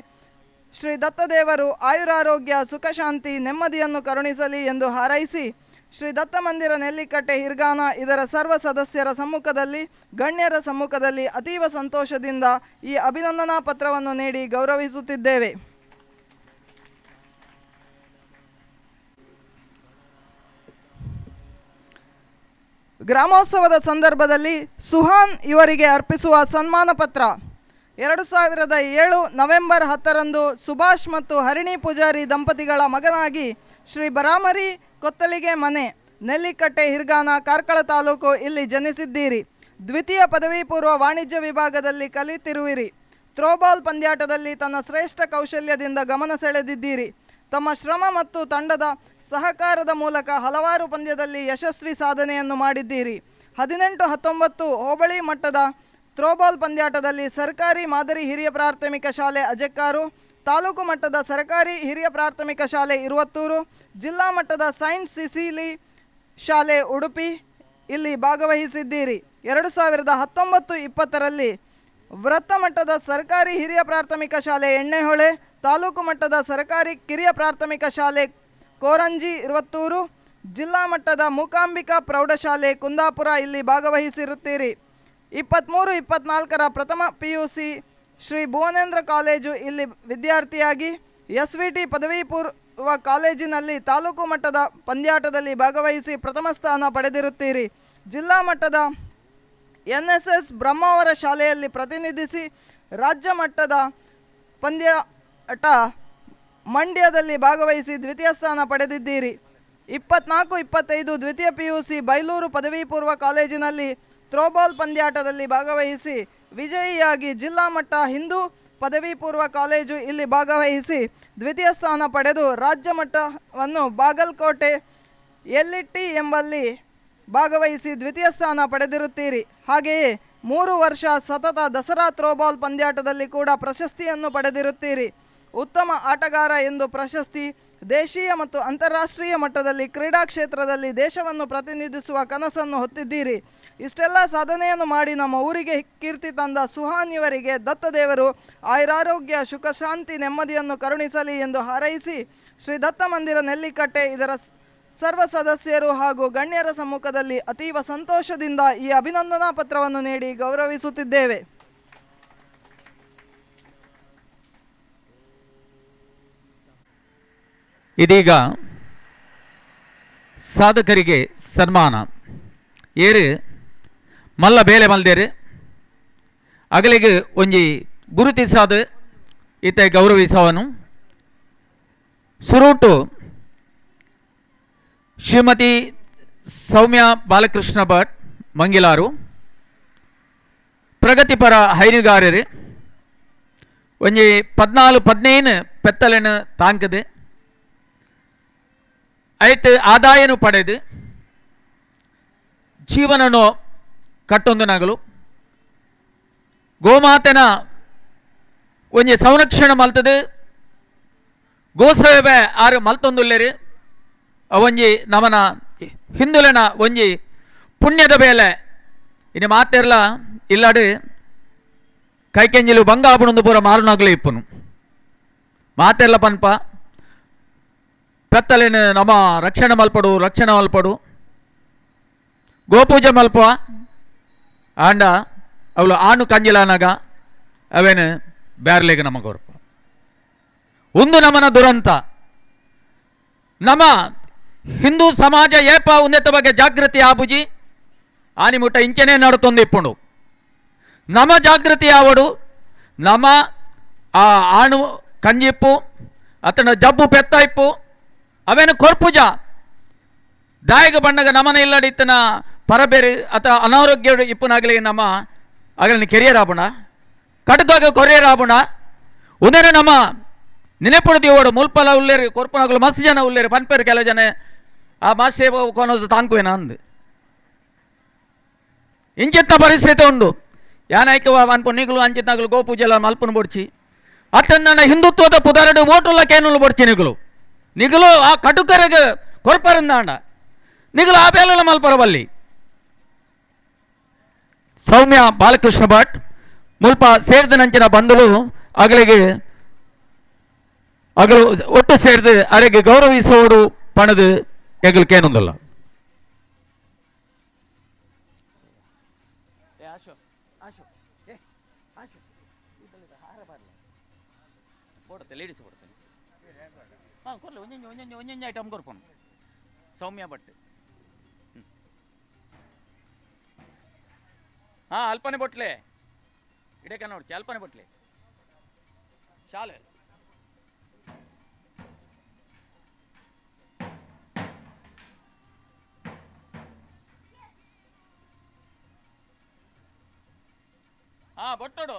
S3: ಶ್ರೀ ದತ್ತದೇವರು ಆಯುರಾರೋಗ್ಯ ಸುಖಶಾಂತಿ ನೆಮ್ಮದಿಯನ್ನು ಕರುಣಿಸಲಿ ಎಂದು ಹಾರೈಸಿ ಶ್ರೀ ದತ್ತ ಮಂದಿರ ನೆಲ್ಲಿಕಟ್ಟೆ ಹಿರ್ಗಾನ ಇದರ ಸರ್ವ ಸದಸ್ಯರ ಸಮ್ಮುಖದಲ್ಲಿ ಗಣ್ಯರ ಸಮ್ಮುಖದಲ್ಲಿ ಅತೀವ ಸಂತೋಷದಿಂದ ಈ ಅಭಿನಂದನಾ ಪತ್ರವನ್ನು ನೀಡಿ ಗೌರವಿಸುತ್ತಿದ್ದೇವೆ. ಗ್ರಾಮೋತ್ಸವದ ಸಂದರ್ಭದಲ್ಲಿ ಸುಹಾನ್ ಇವರಿಗೆ ಅರ್ಪಿಸುವ ಸನ್ಮಾನ ಪತ್ರ. 2007 ನವೆಂಬರ್ 10ರಂದು ಸುಭಾಷ್ ಮತ್ತು ಹರಿಣಿ ಪೂಜಾರಿ ದಂಪತಿಗಳ ಮಗನಾಗಿ ಶ್ರೀ ಬರಾಮರಿ ಕೊತ್ತಲಿಗೆ ಮನೆ, ನೆಲ್ಲಿಕಟ್ಟೆ ಹಿರ್ಗಾನ, ಕಾರ್ಕಳ ತಾಲೂಕು ಇಲ್ಲಿ ಜನಿಸಿದ್ದೀರಿ. ದ್ವಿತೀಯ ಪದವಿ ಪೂರ್ವ ವಾಣಿಜ್ಯ ವಿಭಾಗದಲ್ಲಿ ಕಲಿತಿರುವಿರಿ. ಥ್ರೋಬಾಲ್ ಪಂದ್ಯಾಟದಲ್ಲಿ ತನ್ನ ಶ್ರೇಷ್ಠ ಕೌಶಲ್ಯದಿಂದ ಗಮನ ಸೆಳೆದಿದ್ದೀರಿ. ತಮ್ಮ ಶ್ರಮ ಮತ್ತು ತಂಡದ ಸಹಕಾರದ ಮೂಲಕ ಹಲವಾರು ಪಂದ್ಯದಲ್ಲಿ ಯಶಸ್ವಿ ಸಾಧನೆಯನ್ನು ಮಾಡಿದ್ದೀರಿ. 18-19 ಹೋಬಳಿ ಮಟ್ಟದ ಥ್ರೋಬಾಲ್ ಪಂದ್ಯಾಟದಲ್ಲಿ ಸರ್ಕಾರಿ ಮಾದರಿ ಹಿರಿಯ ಪ್ರಾಥಮಿಕ ಶಾಲೆ ಅಜೆಕ್ಕಾರು, ತಾಲೂಕು ಮಟ್ಟದ ಸರ್ಕಾರಿ ಹಿರಿಯ ಪ್ರಾಥಮಿಕ ಶಾಲೆ ಇರುವತ್ತೂರು, ಜಿಲ್ಲಾ ಮಟ್ಟದ ಸೈಂಟ್ ಸಿಸಿಲಿ ಶಾಲೆ ಉಡುಪಿ ಇಲ್ಲಿ ಭಾಗವಹಿಸಿದ್ದೀರಿ. 2019-20ರಲ್ಲಿ ವೃತ್ತ ಮಟ್ಟದ ಸರ್ಕಾರಿ ಹಿರಿಯ ಪ್ರಾಥಮಿಕ ಶಾಲೆ ಎಣ್ಣೆಹೊಳೆ, ತಾಲೂಕು ಮಟ್ಟದ ಸರ್ಕಾರಿ ಕಿರಿಯ ಪ್ರಾಥಮಿಕ ಶಾಲೆ ಕೋರಂಜಿ ಇರುವತ್ತೂರು, ಜಿಲ್ಲಾ ಮಟ್ಟದ ಮೂಕಾಂಬಿಕಾ ಪ್ರೌಢಶಾಲೆ ಕುಂದಾಪುರ ಇಲ್ಲಿ ಭಾಗವಹಿಸಿರುತ್ತೀರಿ. 23-24ರ ಪ್ರಥಮ PUC Shri Bhuvanendra college ಇಲ್ಲಿ ವಿದ್ಯಾರ್ಥಿಯಾಗಿ SVT ಪದವಿ ಪೂರ್ವ ಕಾಲೇಜಿನಲ್ಲಿ ತಾಲೂಕು ಮಟ್ಟದ ಪಂದ್ಯಾಟದಲ್ಲಿ ಭಾಗವಹಿಸಿ ಪ್ರಥಮ ಸ್ಥಾನ ಪಡೆದಿರುತ್ತೀರಿ. ಜಿಲ್ಲಾ ಮಟ್ಟದ NSS Brahmavar ಶಾಲೆಯಲ್ಲಿ ಪ್ರತಿನಿಧಿಸಿ ರಾಜ್ಯ ಮಟ್ಟದ ಪಂದ್ಯಾಟ ಮಂಡ್ಯದಲ್ಲಿ ಭಾಗವಹಿಸಿ ದ್ವಿತೀಯ ಸ್ಥಾನ ಪಡೆದಿದ್ದೀರಿ. 24-25 ದ್ವಿತೀಯ PUC Bailur ಪದವಿ ಪೂರ್ವ ಕಾಲೇಜಿನಲ್ಲಿ ಥ್ರೋಬಾಲ್ ಪಂದ್ಯಾಟದಲ್ಲಿ ಭಾಗವಹಿಸಿ ವಿಜಯಿಯಾಗಿ ಜಿಲ್ಲಾ ಮಟ್ಟ ಹಿಂದೂ ಪದವಿ ಪೂರ್ವ ಕಾಲೇಜು ಇಲ್ಲಿ ಭಾಗವಹಿಸಿ ದ್ವಿತೀಯ ಸ್ಥಾನ ಪಡೆದು ರಾಜ್ಯ ಮಟ್ಟವನ್ನು ಬಾಗಲಕೋಟೆ LET ಎಂಬಲ್ಲಿ ಭಾಗವಹಿಸಿ ದ್ವಿತೀಯ ಸ್ಥಾನ ಪಡೆದಿರುತ್ತೀರಿ. ಹಾಗೆಯೇ 3 ವರ್ಷ ಸತತ ದಸರಾ ಥ್ರೋಬಾಲ್ ಪಂದ್ಯಾಟದಲ್ಲಿ ಕೂಡ ಪ್ರಶಸ್ತಿಯನ್ನು ಪಡೆದಿರುತ್ತೀರಿ. ಉತ್ತಮ ಆಟಗಾರ ಎಂದು ಪ್ರಶಸ್ತಿ, ದೇಶೀಯ ಮತ್ತು ಅಂತಾರಾಷ್ಟ್ರೀಯ ಮಟ್ಟದಲ್ಲಿ ಕ್ರೀಡಾ ಕ್ಷೇತ್ರದಲ್ಲಿ ದೇಶವನ್ನು ಪ್ರತಿನಿಧಿಸುವ ಕನಸನ್ನು ಹೊತ್ತಿದ್ದೀರಿ. ಇಷ್ಟೆಲ್ಲ ಸಾಧನೆಯನ್ನು ಮಾಡಿ ನಮ್ಮ ಊರಿಗೆ ಕೀರ್ತಿ ತಂದ ಸುಹಾನ್ ಇವರಿಗೆ ದತ್ತದೇವರು ಆಯುರಾರೋಗ್ಯ ಸುಖಶಾಂತಿ ನೆಮ್ಮದಿಯನ್ನು ಕರುಣಿಸಲಿ ಎಂದು ಹಾರೈಸಿ ಶ್ರೀ ದತ್ತ ಮಂದಿರ ನೆಲ್ಲಿಕಟ್ಟೆ ಇದರ ಸರ್ವ ಸದಸ್ಯರು ಹಾಗೂ ಗಣ್ಯರ ಸಮ್ಮುಖದಲ್ಲಿ ಅತೀವ ಸಂತೋಷದಿಂದ ಈ ಅಭಿನಂದನಾ ಪತ್ರವನ್ನು ನೀಡಿ ಗೌರವಿಸುತ್ತಿದ್ದೇವೆ.
S2: ಇದೀಗ ಸಾಧಕರಿಗೆ ಸನ್ಮಾನ. ಏರು ಮಲ್ಲ ಬೇಲೆ ಮಲ್ದೇರು ಅಗಲಿಗೆ ಒಂಜಿ ಗುರುತಿಸಾದ ಈತ ಗೌರವಿಸವನು. ಸುರೂಟು ಶ್ರೀಮತಿ ಸೌಮ್ಯ ಬಾಲಕೃಷ್ಣ ಭಟ್ ಮಂಗಿಲಾರು, ಪ್ರಗತಿಪರ ಹೈನುಗಾರರು, ಒಂಜಿ 14-15 ಪೆತ್ತಲೆನ ತಾಂಕದೆ ಐಟ್ ಆದಾಯನು ಪಡೆದು ಜೀವನನು ಕಟ್ಟೊಂದು ನಗಲು ಗೋಮಾತೆನ ಒಂಜಿ ಸಂರಕ್ಷಣೆ ಮಲ್ತದೆ ಗೋಸೇವೆ ಆರು ಮಲ್ತೊಂದುಲ್ಲೇರು ಅವೊಂಜಿ ನಮನ ಹಿಂದುಲೆನ ಒಂಜಿ ಪುಣ್ಯದ ಬೇಲೆ ಇನ್ನು ಮಾತೆರ್ಲ ಇಲ್ಲಡು ಕೈಕೆಂಜಿಲು ಬಂಗಾಪುಣಂದು ಪೂರ ಮಾರುನಾಗಲೇ ಇಪ್ಪನು ಮಾತೆರ್ಲ ಪನ್ಪ ಪೆತ್ತಲೇನು ನಮ ರಕ್ಷಣೆ ಮಲ್ಪಡು ರಕ್ಷಣೆ ಮಲ್ಪಡು ಗೋಪೂಜೆ ಮಲ್ಪ ಆಂಡ ಅವಳು ಆಣು ಕಂಜಿಲಾನಾಗ ಅವೇನು ಬ್ಯಾರ್ಲೇಗ ನಮ ಕೊರ್ಪ ಒಂದು ನಮನ ದುರಂತ. ನಮ್ಮ ಹಿಂದೂ ಸಮಾಜ ಏಪ ಉನ್ನತ ಬಗ್ಗೆ ಜಾಗೃತಿ ಆಬುಜಿ ಆನಿ ಮುಟ್ಟ ಇಂಚನೇ ನಡುತ್ತೊಂದು ಇಪ್ಪುಂಡು. ನಮ ಜಾಗೃತಿ ಆವಡು ನಮ ಆ ಆಣು ಕಂಜಿಪ್ಪು ಅತನ ಜಬ್ಬು ಪೆತ್ತ ಇಪ್ಪು ಅವೇನು ಕೊರ್ಪುಜ ದಾಯಗ ಬಣ್ಣಗ ನಮನ ಇಲ್ಲಡಿತ್ತನ ಪರಬೇರು ಅಥವಾ ಅನಾರೋಗ್ಯ ಇಪ್ಪುನಾಗಲಿ ನಮ್ಮ ಅಗಲಿನ ಕೆರಿಯರ್ ಆಪುಣ ಕಟುಕಾಗ ಕೊರಿಯರ್ ಆಪುಣ ಉದೇನೆ ನಮ್ಮ ನೆನೆಪುಡು ದೇವಡು ಮುಲ್ಪಲ ಉಲ್ಲೇರು ಕೊರ್ಪುನಗಲು ಮಸ್ತ್ ಜನ ಉಲ್ಲೇರು ಪನ್ಪೇರು ಕೆಲವು ಜನ ಆ ಮಾಸ್ಟೇ ಕೊನೋದು ತಾಂಕುವೇನ ಅಂದು ಇಂಚಿತ್ತ ಪರಿಸ್ಥಿತಿ ಉಂಡು. ಯಾನಾಯ್ಕ ಅನ್ಪು ನಿಗುಲು ಅಂಚಿತ್ತನಗಲು ಗೋಪೂಜೆಲ ಮಲ್ಪುನು ಬೊಡ್ಚಿ ಅತ್ತನ್ನ ಹಿಂದುತ್ವದ ಪುದರಡು ಓಟುಲ ಕೇನುಲು ಬೊಡ್ಚಿ ನಿಗುಲು ನಿಗುಲು ಆ ಕಟುಕರಿಗೆ ಕೊರ್ಪರಿಂದಾಂಡ ನಿಗುಲು ಆ ಬೇಲುಲ ಮಲ್ಪರ ಬಲ್ಲಿ. ಸೌಮ್ಯ ಬಾಲಕೃಷ್ಣ ಭಟ್ ಮುಲ್ಪ ಸೇರಿದ ನಂಚಿನ ಬಂಧುಲು ಅಗಲಿಗೆ ಅಗಲು ಒಟ್ಟು ಸೇರಿದು ಅರೆಗೆ ಗೌರವಿಸೋಡು ಪಣದು ಎಗಲು ಕೇನೊಂದಲ್ಲ. ಲೇಡೀಸ್ ಕೊಡ್ತೇನೆ ಹಾಂ ಕೊರ್ಲಿ ಒಂಜೊಂಜಿ ಒಂಜೊಂಜಿ ಒಂಜೊಂಜಿ ಐಟಮ್ ಕೊರ್ಪುನು ಸೌಮ್ಯ ಭಟ್. ಹಾಂ ಅಲ್ಪನೆ ಬೊಟ್ಲೆ ಇಡಕ್ಕೆ ನೋಡ್ಚಿ ಅಲ್ಪನೆ ಬೊಟ್ಲೆ ಶಾಲೆ ಹಾಂ ಬೊಟ್ಟೋಡು.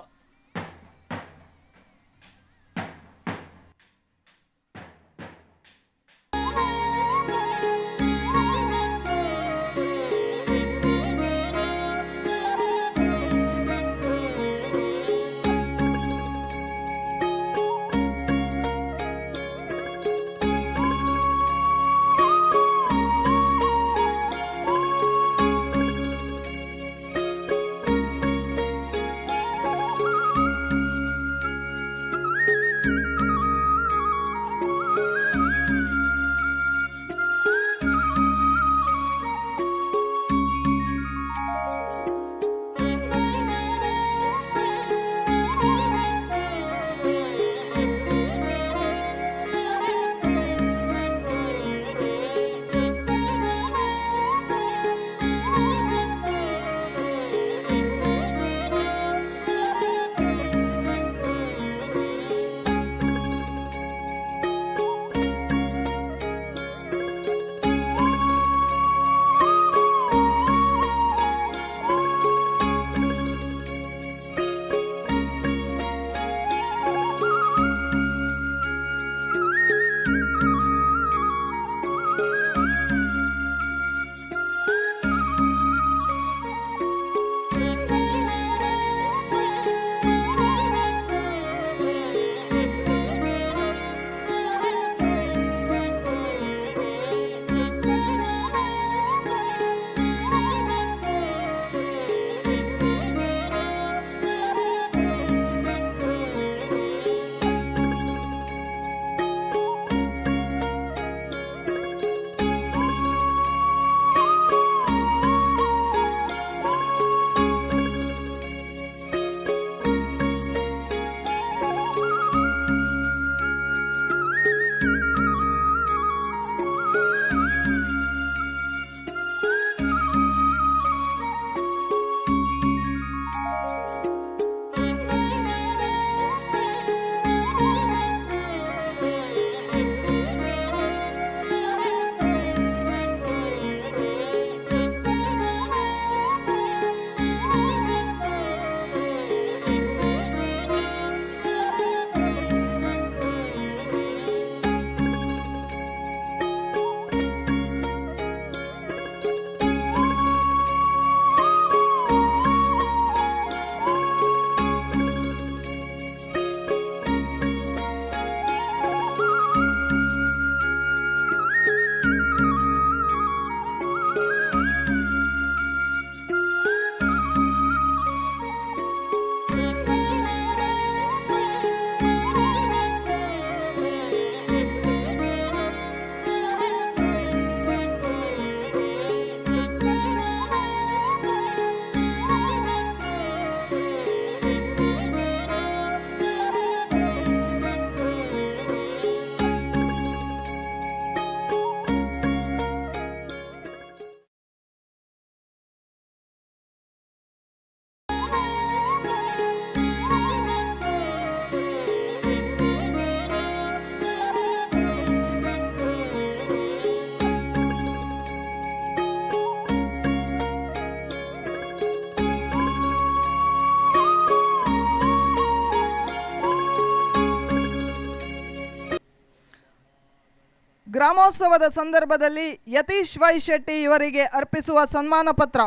S3: ಗ್ರಾಮೋತ್ಸವದ ಸಂದರ್ಭದಲ್ಲಿ ಯತೀಶ್ ವೈ ಶೆಟ್ಟಿ ಇವರಿಗೆ ಅರ್ಪಿಸುವ ಸನ್ಮಾನ ಪತ್ರ.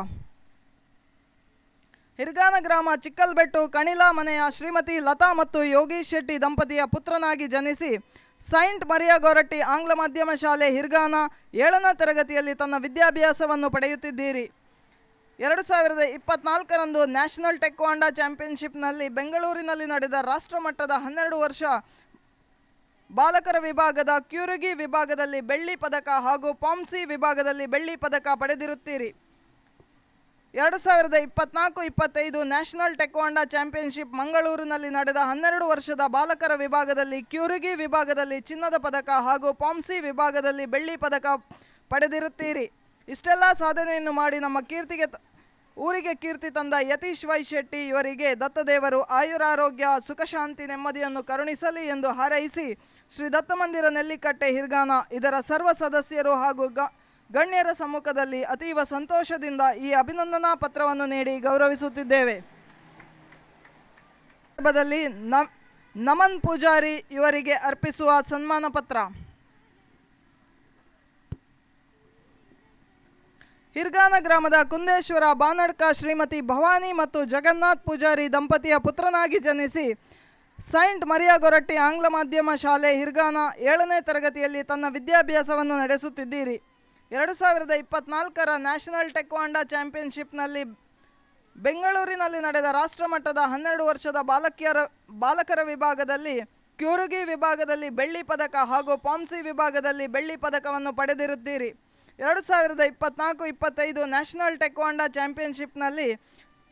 S3: ಹಿರ್ಗಾನ ಗ್ರಾಮ ಚಿಕ್ಕಲ್ಬೆಟ್ಟು ಕಣಿಲಾ ಮನೆಯ ಶ್ರೀಮತಿ ಲತಾ ಮತ್ತು ಯೋಗೀಶ್ ಶೆಟ್ಟಿ ದಂಪತಿಯ ಪುತ್ರನಾಗಿ ಜನಿಸಿ ಸೈಂಟ್ ಮರಿಯಾ ಗೊರಟ್ಟಿ ಆಂಗ್ಲ ಮಾಧ್ಯಮ ಶಾಲೆ ಹಿರ್ಗಾನ 7ನೇ ತರಗತಿಯಲ್ಲಿ ತನ್ನ ವಿದ್ಯಾಭ್ಯಾಸವನ್ನು ಪಡೆಯುತ್ತಿದ್ದೀರಿ. 2024ರಂದು ನ್ಯಾಷನಲ್ ಟೆಕ್ವಾಂಡಾ ಚಾಂಪಿಯನ್ಶಿಪ್ನಲ್ಲಿ ಬೆಂಗಳೂರಿನಲ್ಲಿ ನಡೆದ ರಾಷ್ಟ್ರಮಟ್ಟದ 12 ವರ್ಷ ಬಾಲಕರ ವಿಭಾಗದ ಕ್ಯೂರುಗಿ ವಿಭಾಗದಲ್ಲಿ ಬೆಳ್ಳಿ ಪದಕ ಹಾಗೂ ಪಾಮ್ಸಿ ವಿಭಾಗದಲ್ಲಿ ಬೆಳ್ಳಿ ಪದಕ ಪಡೆದಿರುತ್ತೀರಿ. 2024-25 ನ್ಯಾಷನಲ್ ಟೆಕ್ವಾಂಡಾ ಚಾಂಪಿಯನ್ಶಿಪ್ ಮಂಗಳೂರಿನಲ್ಲಿ ನಡೆದ 12 ವರ್ಷದ ಬಾಲಕರ ವಿಭಾಗದಲ್ಲಿ ಕ್ಯೂರುಗಿ ವಿಭಾಗದಲ್ಲಿ ಚಿನ್ನದ ಪದಕ ಹಾಗೂ ಪಾಮ್ಸಿ ವಿಭಾಗದಲ್ಲಿ ಬೆಳ್ಳಿ ಪದಕ ಪಡೆದಿರುತ್ತೀರಿ. ಇಷ್ಟೆಲ್ಲ ಸಾಧನೆಯನ್ನು ಮಾಡಿ ನಮ್ಮ ಕೀರ್ತಿಗೆ ಊರಿಗೆ ಕೀರ್ತಿ ತಂದ ಯತೀಶ್ ವೈ ಶೆಟ್ಟಿ ಇವರಿಗೆ ದತ್ತದೇವರು ಆಯುರಾರೋಗ್ಯ ಸುಖಶಾಂತಿ ನೆಮ್ಮದಿಯನ್ನು ಕರುಣಿಸಲಿ ಎಂದು ಹಾರೈಸಿ ಶ್ರೀ ದತ್ತಮಂದಿರ ನೆಲ್ಲಿಕಟ್ಟೆ ಹಿರ್ಗಾನ ಇದರ ಸರ್ವ ಸದಸ್ಯರು ಹಾಗೂ ಗಣ್ಯರ ಸಮ್ಮುಖದಲ್ಲಿ ಅತೀವ ಸಂತೋಷದಿಂದ ಈ ಅಭಿನಂದನಾ ಪತ್ರವನ್ನು ನೀಡಿ ಗೌರವಿಸುತ್ತಿದ್ದೇವೆ. ಸಂದರ್ಭದಲ್ಲಿ ನಮನ್ ಪೂಜಾರಿ ಇವರಿಗೆ ಅರ್ಪಿಸುವ ಸನ್ಮಾನ ಪತ್ರ. ಹಿರ್ಗಾನ ಗ್ರಾಮದ ಕುಂದೇಶ್ವರ ಬಾನಡ್ಕ ಶ್ರೀಮತಿ ಭವಾನಿ ಮತ್ತು ಜಗನ್ನಾಥ್ ಪೂಜಾರಿ ದಂಪತಿಯ ಪುತ್ರನಾಗಿ ಜನಿಸಿ ಸೈಂಟ್ ಮರಿಯಾ ಗೊರಟ್ಟಿ ಆಂಗ್ಲ ಮಾಧ್ಯಮ ಶಾಲೆ ಹಿರ್ಗಾನ 7ನೇ ತರಗತಿಯಲ್ಲಿ ತನ್ನ ವಿದ್ಯಾಭ್ಯಾಸವನ್ನು ನಡೆಸುತ್ತಿದ್ದೀರಿ. 2024ರ ನ್ಯಾಷನಲ್ ಟೆಕ್ವಾಂಡಾ ಚಾಂಪಿಯನ್ಶಿಪ್ನಲ್ಲಿ ಬೆಂಗಳೂರಿನಲ್ಲಿ ನಡೆದ ರಾಷ್ಟ್ರಮಟ್ಟದ 12 ವರ್ಷದ ಬಾಲಕರ ವಿಭಾಗದಲ್ಲಿ ಕ್ಯೂರುಗಿ ವಿಭಾಗದಲ್ಲಿ ಬೆಳ್ಳಿ ಪದಕ ಹಾಗೂ ಪಾಮ್ಸಿ ವಿಭಾಗದಲ್ಲಿ ಬೆಳ್ಳಿ ಪದಕವನ್ನು ಪಡೆದಿರುತ್ತೀರಿ. 2024-25 ನ್ಯಾಷನಲ್ ಟೆಕ್ವಾಂಡಾ ಚಾಂಪಿಯನ್ಶಿಪ್ನಲ್ಲಿ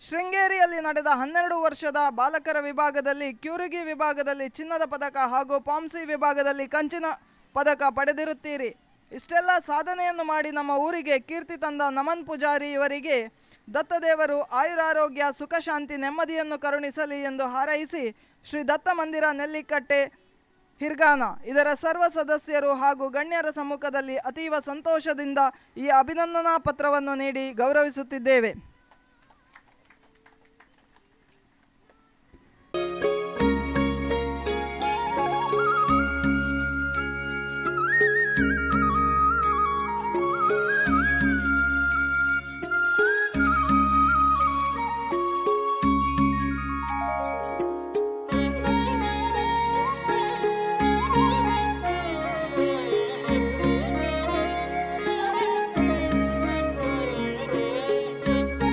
S3: ಶೃಂಗೇರಿಯಲ್ಲಿ ನಡೆದ 12 ವರ್ಷದ ಬಾಲಕರ ವಿಭಾಗದಲ್ಲಿ ಕ್ಯೂರುಗಿ ವಿಭಾಗದಲ್ಲಿ ಚಿನ್ನದ ಪದಕ ಹಾಗೂ ಪಾಮ್ಸಿ ವಿಭಾಗದಲ್ಲಿ ಕಂಚಿನ ಪದಕ ಪಡೆದಿರುತ್ತೀರಿ. ಇಷ್ಟೆಲ್ಲ ಸಾಧನೆಯನ್ನು ಮಾಡಿ ನಮ್ಮ ಊರಿಗೆ ಕೀರ್ತಿ ತಂದ ನಮನ್ ಪೂಜಾರಿ ಇವರಿಗೆ ದತ್ತದೇವರು ಆಯುರಾರೋಗ್ಯ ಸುಖಶಾಂತಿ ನೆಮ್ಮದಿಯನ್ನು ಕರುಣಿಸಲಿ ಎಂದು ಹಾರೈಸಿ ಶ್ರೀ ದತ್ತ ಮಂದಿರ ನೆಲ್ಲಿಕಟ್ಟೆ ಹಿರ್ಗಾನ ಇದರ ಸರ್ವ ಸದಸ್ಯರು ಹಾಗೂ ಗಣ್ಯರ ಸಮ್ಮುಖದಲ್ಲಿ ಅತೀವ ಸಂತೋಷದಿಂದ ಈ ಅಭಿನಂದನಾ ಪತ್ರವನ್ನು ನೀಡಿ ಗೌರವಿಸುತ್ತಿದ್ದೇವೆ.
S4: Thank you.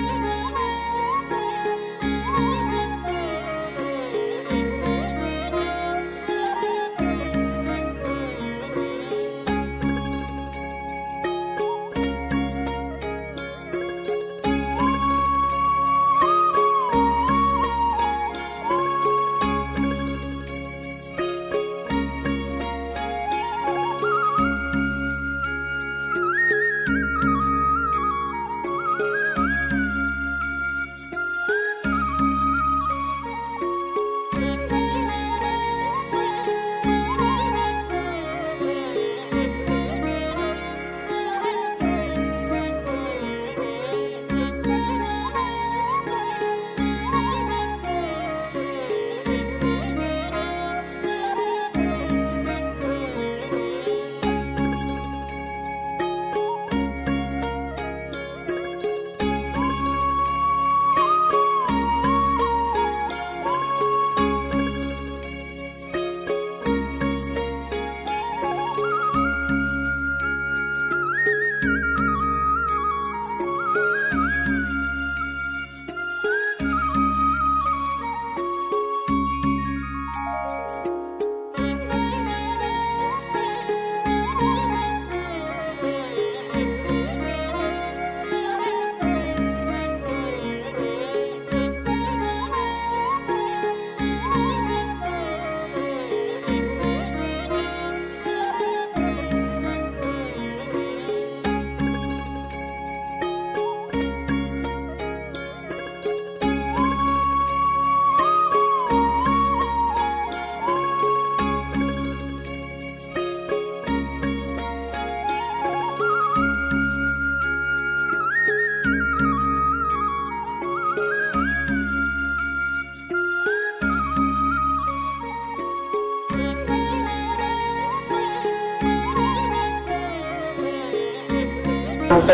S4: ಅಂತ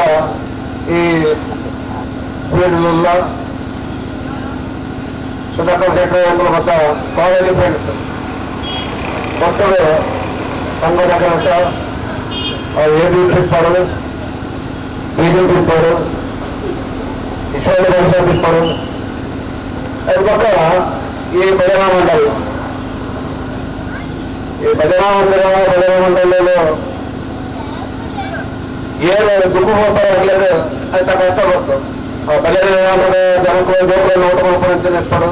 S4: ಈ ಬೀಡುಲ್ಲ ಸುಧಾಕರ್ ಶೆಟ್ಟರು ಎಂಬ ಮತ್ತು ಕಾಲೇಜ್ ಫ್ರೆಂಡ್ಸ್ ಒಟ್ಟು ಸಂಘದ ಕೆಲಸ A B ತಿಪ್ಪಾಡು, B D ತಿಪ್ಪಾಡು, ವಿಶ್ವವಿದ್ಯಾಲಯ ತಿಪ್ಪಾಡು, ಅದು ಪಕ್ಕ ಈ ಭಜನಾ ಮಂಡಳಿ. ಈ ಭಜನಾ ಮಂಡಲ ಭಜನಾ ಮಂಡಳಿಯಲ್ಲಿ ಏನು ದುಡ್ಡು ಹೋಗ್ತಾರೆ ಆಗ್ಲಿದೆ ಅಂತ ಕಷ್ಟ ಬಂತು. ಆ ಭಜನೆ ಜನಕ್ಕೆ ಜೋಕುಗಳನ್ನು ಊಟ ಮಾಡ್ಕೊಂಡು ಅಂತ ನೆಟ್ಪಾಡು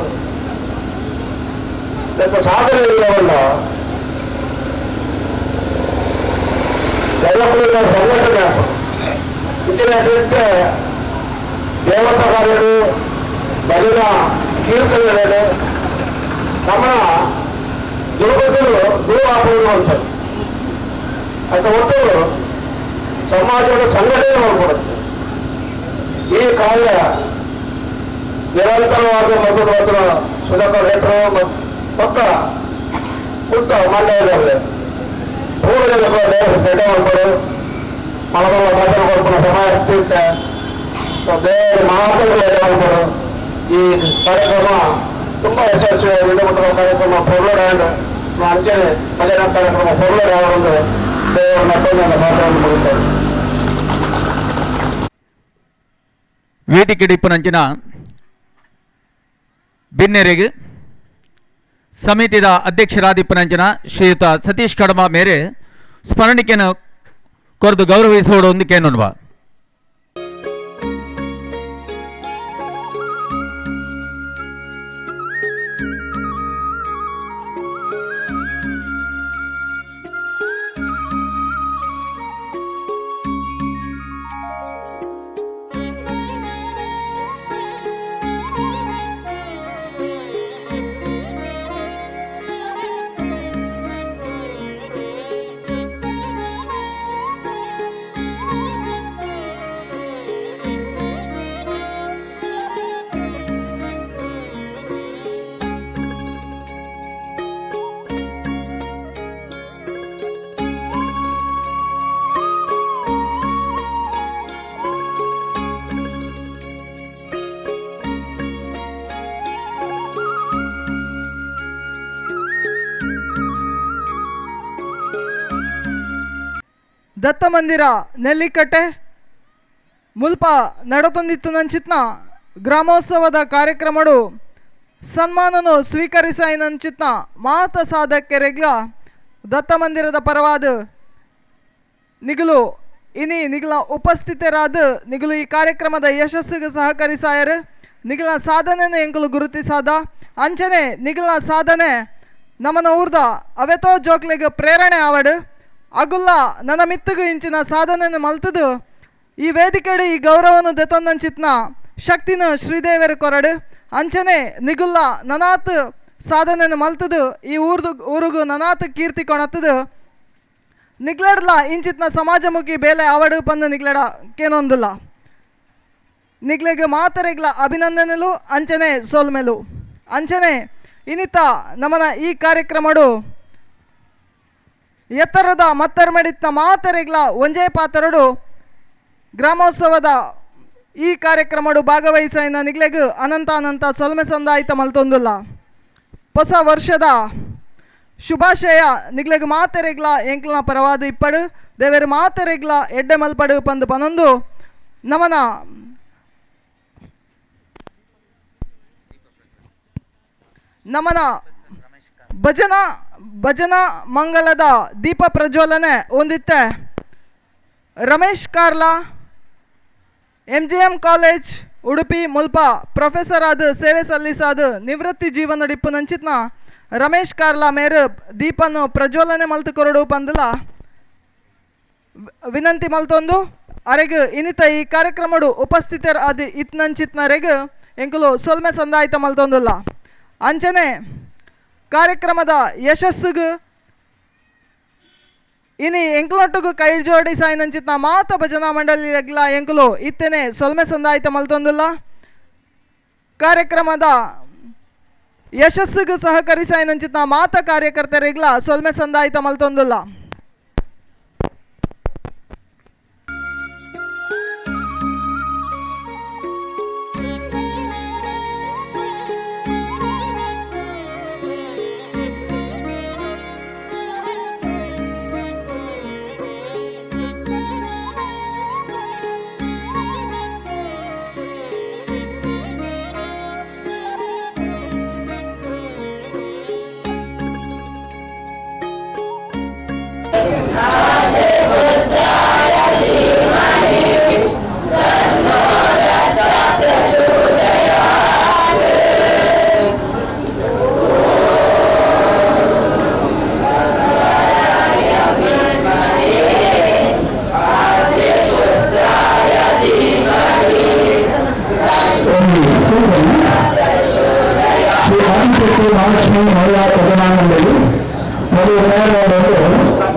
S4: ಸಾಧನೆ ಇಲ್ಲವಲ್ಲ. ಜನಕುಲ ಸಂಘಟನೆ ಇದನ್ನ ಬಿಟ್ಟರೆ ದೇವತಾ ಕಾರ್ಯಗಳು ಭಜನಾ ಕೀರ್ತನೆಗಳು ನಮ್ಮ ದುರ್ಗತರು ದೂರ ಹಾಕುವಂಥದ್ದು ಅಥವಾ ಒಟ್ಟು ಸಮಾಜದ ಸಂಘಟನೆ ಮಾಡಿಕೊಡುತ್ತೆ. ಈ ಕಾರ್ಯ ನಿರಂತರವಾಗಿ ಮತ್ತು ಮಾತ್ರ ಸುಧಾಕರ್ ಶೆಟ್ಟರು ಪಕ್ಕ ಸುತ್ತ ಮಂಡ್ಯದಲ್ಲಿ ಪೂರ್ವ ಎಡೆ ಮಾಡ್ಕೊಡು ಮಲಗುವ ಮಾತನ್ನು ಕೊಡ್ಕೊಂಡು ಸಮಾಜ ತೀರ್ಥ ದೇವರ ಮಾತುಗಳು ಎಡೆ ಮಾಡ್ಕೊಡು. ಈ ಕಾರ್ಯಕ್ರಮ ತುಂಬ ಯಶಸ್ವಿಯಾಗಿ ಮಟ್ಟದ ಕಾರ್ಯಕ್ರಮ ಪೊರ್ಲೋಡ್ ಅಂಚನೆ ಭಜನಾ ಕಾರ್ಯಕ್ರಮ ಪೊರ್ಲೋಡ್ ಒಂದು ದೇವರ ಮತ್ತೊಂದು ಮಾತನ್ನು ಮುಗಿస్తారు.
S2: ವೇದಿಕೆ ಡಿಪ್ಪುನಂಚಿನ ಬಿನ್ನೆರೆಗೆ ಸಮಿತಿದ ಅಧ್ಯಕ್ಷರಾದಿಪ್ಪನಂಚಿನ ಶ್ರೀಯುತ ಸತೀಶ್ ಕಡಮ ಮೇರೆ ಸ್ಮರಣಿಕೆಯನ್ನು ಕೊರೆದು ಗೌರವಿಸುವ ಒಂದು ಕೇನುನ್ವ.
S3: ದತ್ತಮಂದಿರ ನೆಲ್ಲಿಕಟ್ಟೆ ಮುಲ್ಪ ನಡತೊಂದಿತ್ತು ನಂಚಿತ್ನ ಗ್ರಾಮೋತ್ಸವದ ಕಾರ್ಯಕ್ರಮಡು ಸನ್ಮಾನನು ಸ್ವೀಕರಿಸಾಯಿನಂಚಿತ್ನ ಮಾತ ಸಾಧಕೆರೆಗ್ಲ ದತ್ತಮಂದಿರದ ಪರವಾದ ನಿಗಲು ಇನಿ ನಿಗಲ ಉಪಸ್ಥಿತರಾದ ನಿಗಲು ಈ ಕಾರ್ಯಕ್ರಮದ ಯಶಸ್ಸಿಗೆ ಸಹಕರಿಸಾಯರು. ನಿಗಲ ಸಾಧನೆಯನ್ನು ಎಂಕಲು ಗುರುತಿಸಾದ ಅಂಚನೆ ನಿಗಲ ಸಾಧನೆ ನಮನ ಊರ್ದ ಅವೆತೋ ಜೋಕ್ಲೆಗ್ ಪ್ರೇರಣೆ ಆವಡು ಅಗುಲ್ಲ ನನ್ನ ಮಿತ್ತಗು ಇಂಚಿನ ಸಾಧನೆಯನ್ನು ಮಲ್ತದು ಈ ವೇದಿಕೆಡೆ ಈ ಗೌರವನು ದೆತೊಂದಂಚಿತ್ನ ಶಕ್ತಿನ ಶ್ರೀದೇವರು ಕೊರಡು ಅಂಚನೆ ನಿಗುಲ್ಲ ನನಾತ್ ಸಾಧನೆಯನ್ನು ಮಲ್ತದು ಈ ಊರ್ದು ಊರುಗು ನನಾತ್ ಕೀರ್ತಿ ಕೊಣತ್ತದು ನಿಗ್ಲಡ್ಲ ಇಂಚಿತ್ನ ಸಮಾಜಮುಖಿ ಬೇಲೆ ಆವಡು ಪಂದು ನಿಗ್ಲಡ ಕೇನೊಂದುಲ್ಲ. ನಿಗ್ಲೆಗ್ ಮಾತರೆಗ್ಲ ಅಭಿನಂದನೆಲು ಅಂಚನೆ ಸೋಲ್ಮೆಲು ಅಂಚನೆ ಇನಿತ ನಮನ ಈ ಕಾರ್ಯಕ್ರಮಡು ಎತ್ತರದ ಮತ್ತರ್ಮಡಿತ್ತ ಮಾತರೆಗ್ಲ ಒಂಜೇ ಪಾತ್ರಡು ಗ್ರಾಮೋತ್ಸವದ ಈ ಕಾರ್ಯಕ್ರಮಡು ಭಾಗವಹಿಸಿನ ನಿಗ್ಲೆಗ್ ಅನಂತ ಅನಂತ ಸೊಲ್ಮೆ ಸಂದಾಯಿತ ಮಲ್ತೊಂದುಲ್ಲ. ಹೊಸ ವರ್ಷದ ಶುಭಾಶಯ ನಿಗ್ಲೆಗ್ ಮಾತೆರೆಗ್ಲ ಎಂಕ್ಲನ ಪರವಾದ ಇಪ್ಪಡು ದೇವೇರು ಮಾತೆರೆಗ್ಲ ಎಡ್ಡೆ ಮಲ್ಪಡು ಪಂದು ಪನೊಂದು ನಮನ ನಮನ ಭಜನಾ ಭಜನಾ ಮಂಗಲದ ದೀಪ ಪ್ರಜ್ವಲನೆ ಹೊಂದಿತ್ತೆ Ramesh Karla M G M college Udupi ಮುಲ್ಪ ಪ್ರೊಫೆಸರ್ ಆದ ಸೇವೆ ಸಲ್ಲಿಸಾದ ನಿವೃತ್ತಿ ಜೀವನ ಡಿಪ್ಪು ನಂಚಿತ್ನ ರಮೇಶ್ ಕಾರ್ಲಾ ಮೇರು ದೀಪನ್ನು ಪ್ರಜ್ವಲನೆ ಮಲ್ತು ಕೊರಡು ಪಂದಲ ವಿನಂತಿ ಮಲ್ತೊಂದು ಅರೆಗ್ ಇನ್ನಿತ ಈ ಕಾರ್ಯಕ್ರಮಡು ಉಪಸ್ಥಿತರ್ ಆದ ಇತ್ನಂಚಿತ್ನರೆಗ್ ಎಂಕುಲು ಸೊಲ್ಮೆ ಸಂದಾಯಿತ ಮಲ್ತೊಂದುಲ್ಲ. ಅಂಚನೆ ಕಾರ್ಯಕ್ರಮದ ಯಶಸ್ಸಿಗೆ ಇನಿ ಎಂಕುಲೊಟ್ಟುಗು ಕೈ ಜೋಡಿಸಾಯಿನಂಚಿತ್ನ ಮಾತ ಭಜನಾ ಮಂಡಳಿಗ್ಲ ಎಂಕುಲು ಇತ್ತನೆ ಸೊಲ್ಮೆ ಸಂದಾಯಿತ ಮಲ್ತೊಂದುಲ್ಲ. ಕಾರ್ಯಕ್ರಮದ ಯಶಸ್ಸಿಗೆ ಸಹಕರಿಸಾಯಿನಂಚಿತ್ನ ಮಾತ ಕಾರ್ಯಕರ್ತರಿಗ್ಲ ಸೊಲ್ಮೆ ಸಂದಾಯಿತ ಮಲ್ತೊಂದುಲ್ಲ.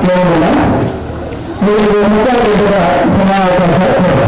S4: ಕೇಳೋಣ. ನೀವು ಮುಖಾಂತರ ಸಮಾವಕಾಶ ಕೊಡುವ.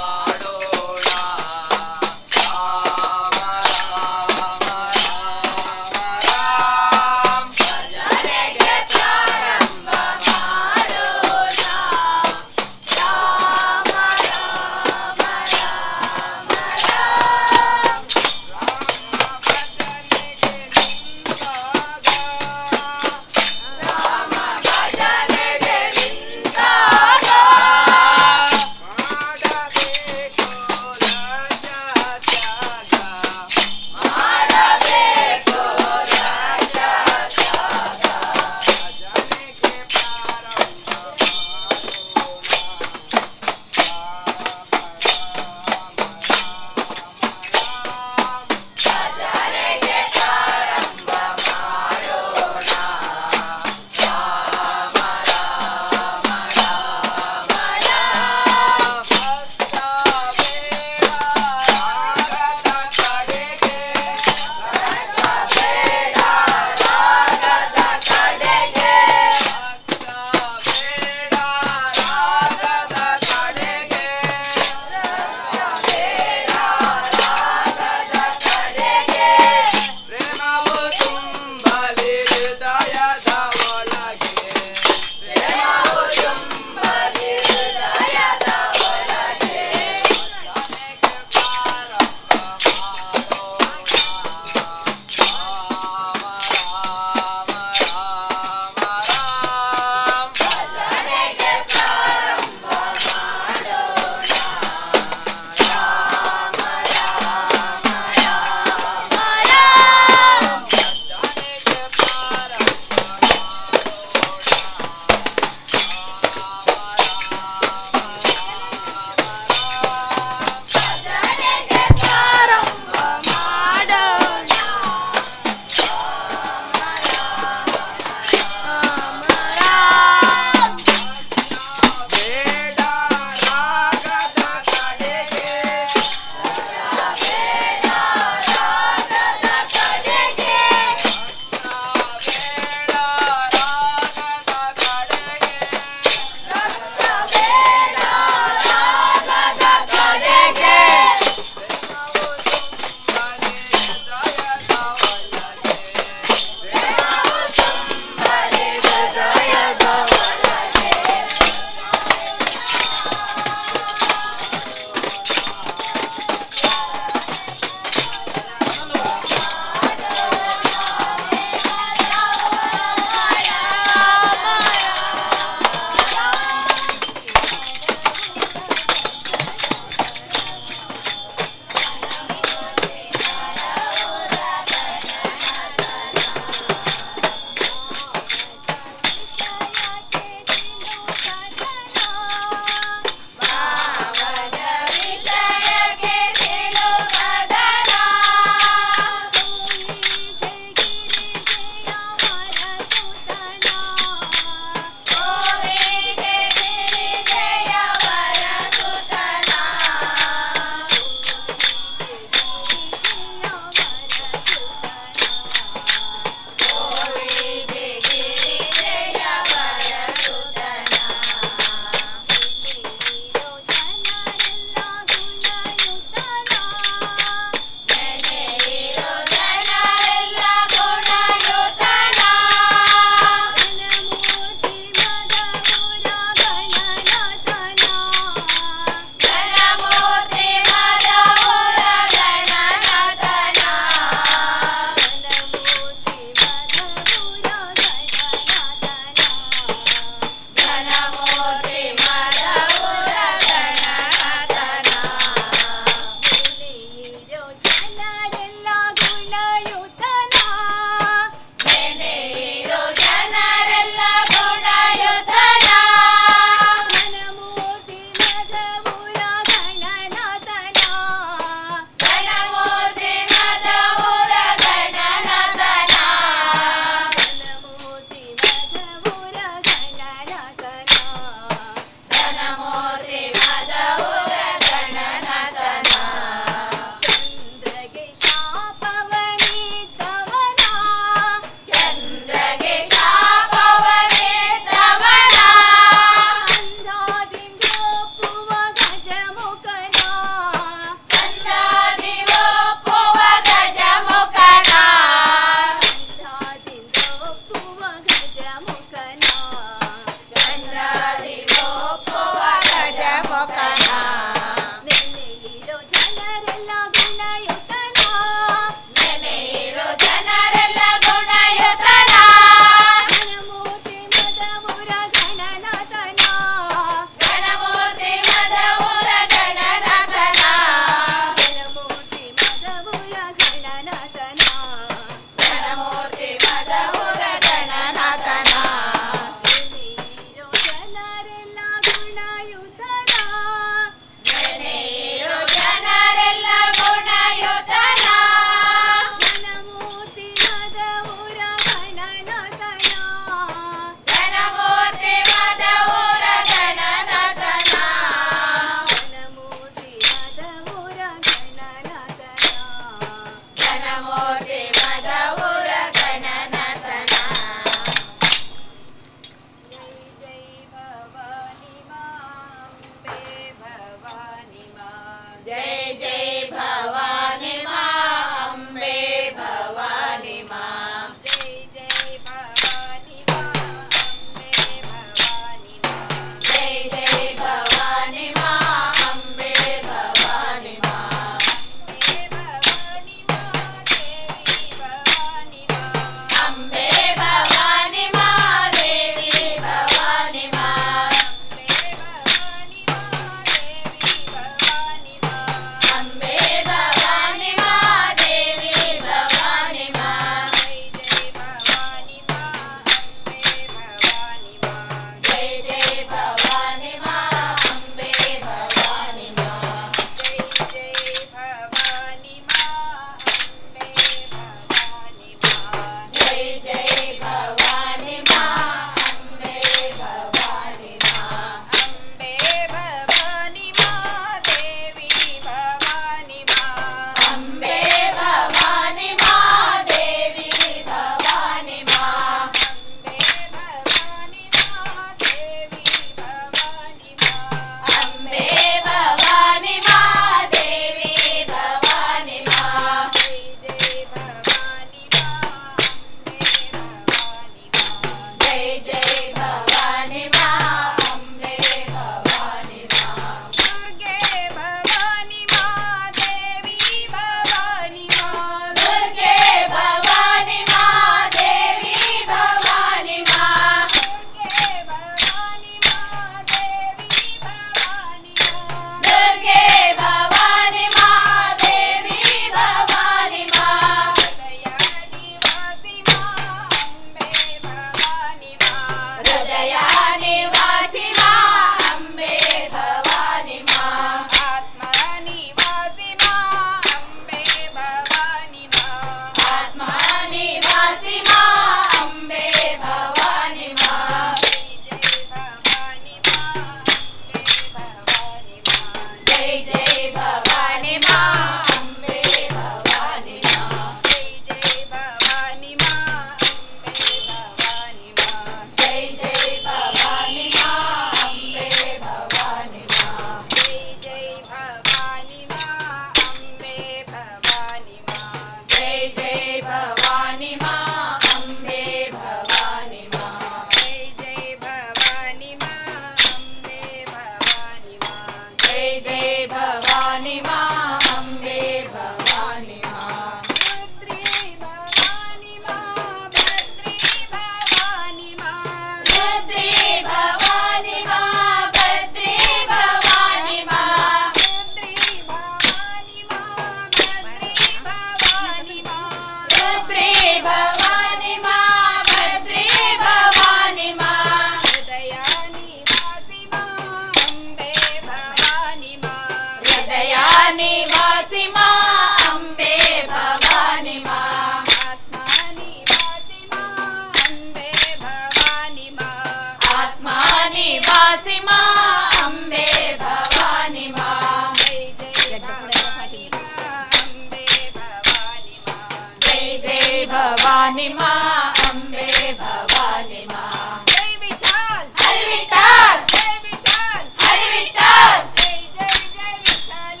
S5: Bhavani माँ अम्बे भवानी माँ। जय विठ्ठल हरि विठ्ठल जय विठ्ठल हरि विठ्ठल जय जय जय विठ्ठल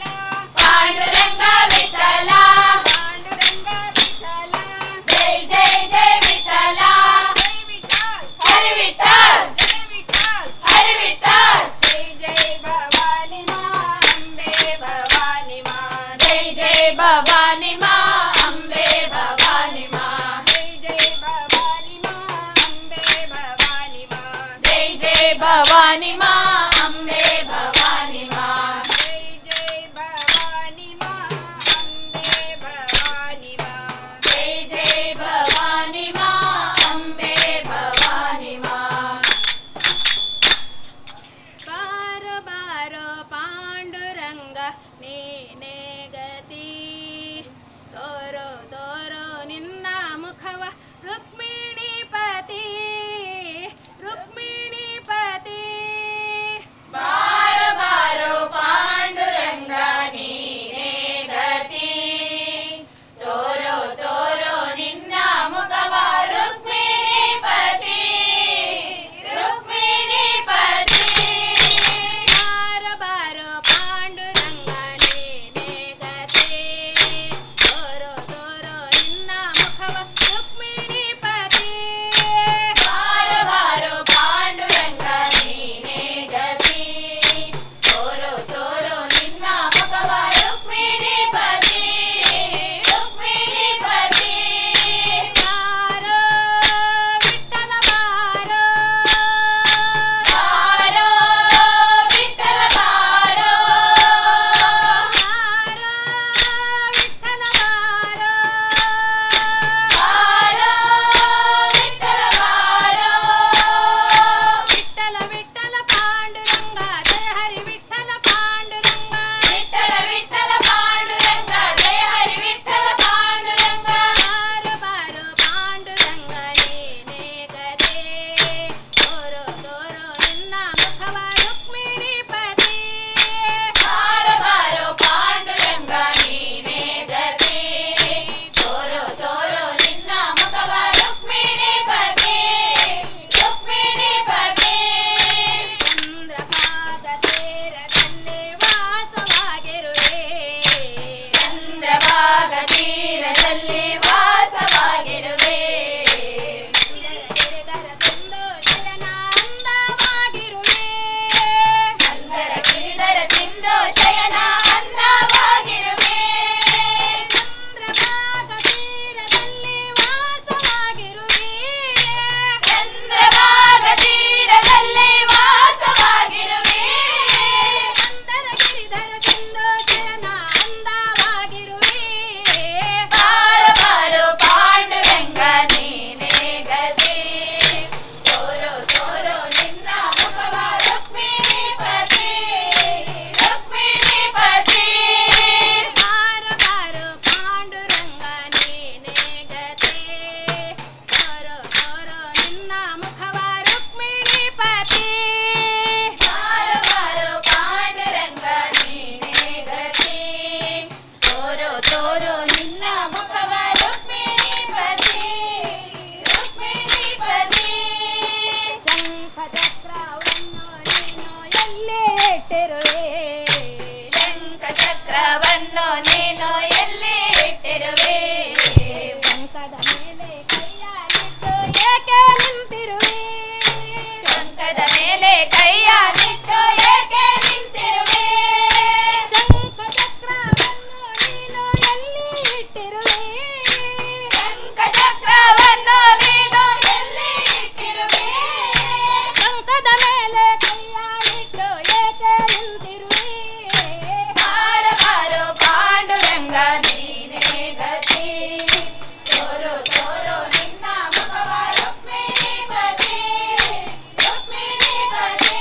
S5: पांडुरंग विठ्ठल पांडुरंग विठ्ठल जय जय जय विठ्ठल जय विठ्ठल हरि विठ्ठल जय विठ्ठल हरि विठ्ठल जय जय भवानी माँ अम्बे भवानी माँ जय जय भवानी माँ अम्बे भवानी माँ जय जय भवानी माँ अम्बे भवानी माँ जय जय भवानी माँ अम्बे भवानी माँ जय जय भवानी माँ अम्बे भवानी माँ जय जय भवानी माँ अम्बे भवानी माँ।
S6: ಬಾರೋ ಬಾರೋ ಪಾಂಡುರಂಗ ನೀನೇ ಗತಿ ತೋರೋ ತೋರೋ ನಿನ್ನ ಮುಖವ ರುಕ್ಮಿಣಿಪತಿ ರುಕ್ಮಿಣಿಪತಿ.
S5: ಬಾರೋ ಬಾರೋ ಪಾಂಡುರಂಗ ನೀನೇ ಗತಿ ತೋರೋ ತೋರೋ ನಿನ್ನ ಮುಖವ ರುಕ್ಮಿಣಿಪತಿ ರುಕ್ಮಿಣಿಪತಿ.
S6: ಬಾರೋ ಬಾರೋ ಪಾಂಡುರಂಗ ನೀನೇ ಗತಿ ತೋರೋ ತೋರೋ ನಿನ್ನ ಮುಖವ ರುಕ್ಮಿಣಿಪತಿ.
S5: ಬಾರೋ ಬಾರೋ ಪಾಂಡುರಂಗ ನೀನೇ ಗತಿ ತೋರೋ ತೋರೋ ನಿನ್ನ ಮುಖವ ರುಕ್ಮಿಣಿಪತಿ ರುಕ್ಮಿಣಿಪತಿ.
S6: ಬಾರೋ ವಿಠ್ಠಲ ಬಾರೋ
S5: ಬಾರೋ ವಿಠ್ಠಲ ಬಾರೋ
S6: ಬಾರೋ ವಿಠ್ಠಲ ಬಾರೋ
S5: ಬಾರೋ ವಿಠ್ಠಲ ಬಾರೋ
S6: ವಿಠ್ಠಲ ವಿಠ್ಠಲ ಪಾಂಡುರಂಗ ಜಯ ಹರಿ ವಿಠ್ಠಲ ಪಾಂಡುರಂಗ
S5: ವಿಠ್ಠಲ ವಿಠ್ಠಲ ಪಾಂಡುರಂಗ ಜಯ ಹರಿ ವಿಠ್ಠಲ ಪಾಂಡುರಂಗ.
S6: ಬಾರೋ ಬಾರೋ ಪಾಂಡುರಂಗ ನೀನೇ ಗತಿ ತೋರೋ ತೋರೋ ನಿನ್ನ ಮುಖವ ರುಕ್ಮಿಣಿಪತಿ.
S5: ಬಾರೋ ಬಾರೋ ಪಾಂಡುರಂಗ ನೀನೇ ಗತಿ ತೋರೋ ತೋರೋ ನಿನ್ನ ಮುಖವ ರುಕ್ಮಿಣಿಪತಿ ರುಕ್ಮಿಣಿಪತಿ.
S6: ಚಂದ್ರಭಾಗ ತೀರದಲ್ಲಿ ವಾಸವಾಗಿರುವೆ
S5: ಚಂದ್ರಭಾಗ ತೀರದಲ್ಲಿ ವಾಸವಾಗಿರುವೆ
S6: ಗಿರಿಧರ ಸಿಂಧು ಶಯನ ಅಂದವಾಗಿರುವೆ
S5: ಸುಂದರ ಗಿರಿಧರ ಸಿಂಧು ಶಯನ ಅಂದವಾಗಿರುವೆ
S6: ಚಂದ್ರಭಾಗ ತೀರದಲ್ಲಿ ವಾಸವಾಗಿರುವೆ
S5: ಚಂದ್ರಭಾಗ ತೀರದಲ್ಲಿ ವಾಸವಾಗಿರುವೆ
S6: ಸುಂದರ ಗಿರಿಧರ ಸಿಂಧು ಶಯನ ಅಂದವಾಗಿರುವೆ.
S5: ಬಾರೋ ಬಾರೋ ಪಾಂಡುರಂಗ ನೀನೇ ಗತಿ ತೋರೋ ತೋರೋ ನಿನ್ನ ಮುಖವ ರುಕ್ಮಿಣಿಪತಿ ರುಕ್ಮಿಣಿಪತಿ.
S6: ಬಾರೋ ಬಾರೋ ಪಾಂಡುರಂಗ ನೀನೇ ಗತಿ ತೋರೋ ತೋರೋ ನಿನ್ನ ಮುಖವ ರುಕ್ಮಿಣಿಪತಿ.
S5: ಬಾರೋ ಬಾರೋ ಪಾಂಡುರಂಗ ನೀನೇ ಗತಿ ತೋರೋ ತೋರೋ ನಿನ್ನ ಮುಖವ ರುಕ್ಮಿಣಿಪತಿ ರುಕ್ಮಿಣಿಪತಿ.
S6: ಶಂಖ ಚಕ್ರವನ್ನು ನೀನು ಎಲ್ಲಿ ಇಟ್ಟಿರುವೆ
S5: ಶಂಖ ಚಕ್ರವನ್ನು ನೀನು ಎಲ್ಲಿ ಇಟ್ಟಿರುವೆ
S6: ಶಂಖದ ಮೇಲೆ ಕೈಯ ಇಟ್ಟು ಏಕೆ ನಿಂತಿರುವೆ
S5: ಶಂಖದ ಮೇಲೆ ಕೈಯ ನಿಟ್ಟು ಏಕೆ ನಿಂತಿರುವೆ
S6: ಶಂಖ ಚಕ್ರವನ್ನು ನೀನು ಎಲ್ಲಿ ಇಟ್ಟಿರುವೆ
S5: ಶಂಖ ಚಕ್ರವನ್ನು ನೀನು ಎಲ್ಲಿ ಇಟ್ಟಿರುವೆ
S6: ಶಂಖದ ಮೇಲೆ ಕೈಯ ಇಟ್ಟು ಏಕೆ ನಿಂತಿರುವೆ
S5: ಬಾರೋ ಬಾರೋ ಪಾಂಡುರಂಗ ನೀನೇ ಗತಿ ತೋರೋ ತೋರೋ ನಿನ್ನ ಮುಖವ ರುಕ್ಮಿಣಿಪತಿ ರುಕ್ಮಿಣಿಪತಿ.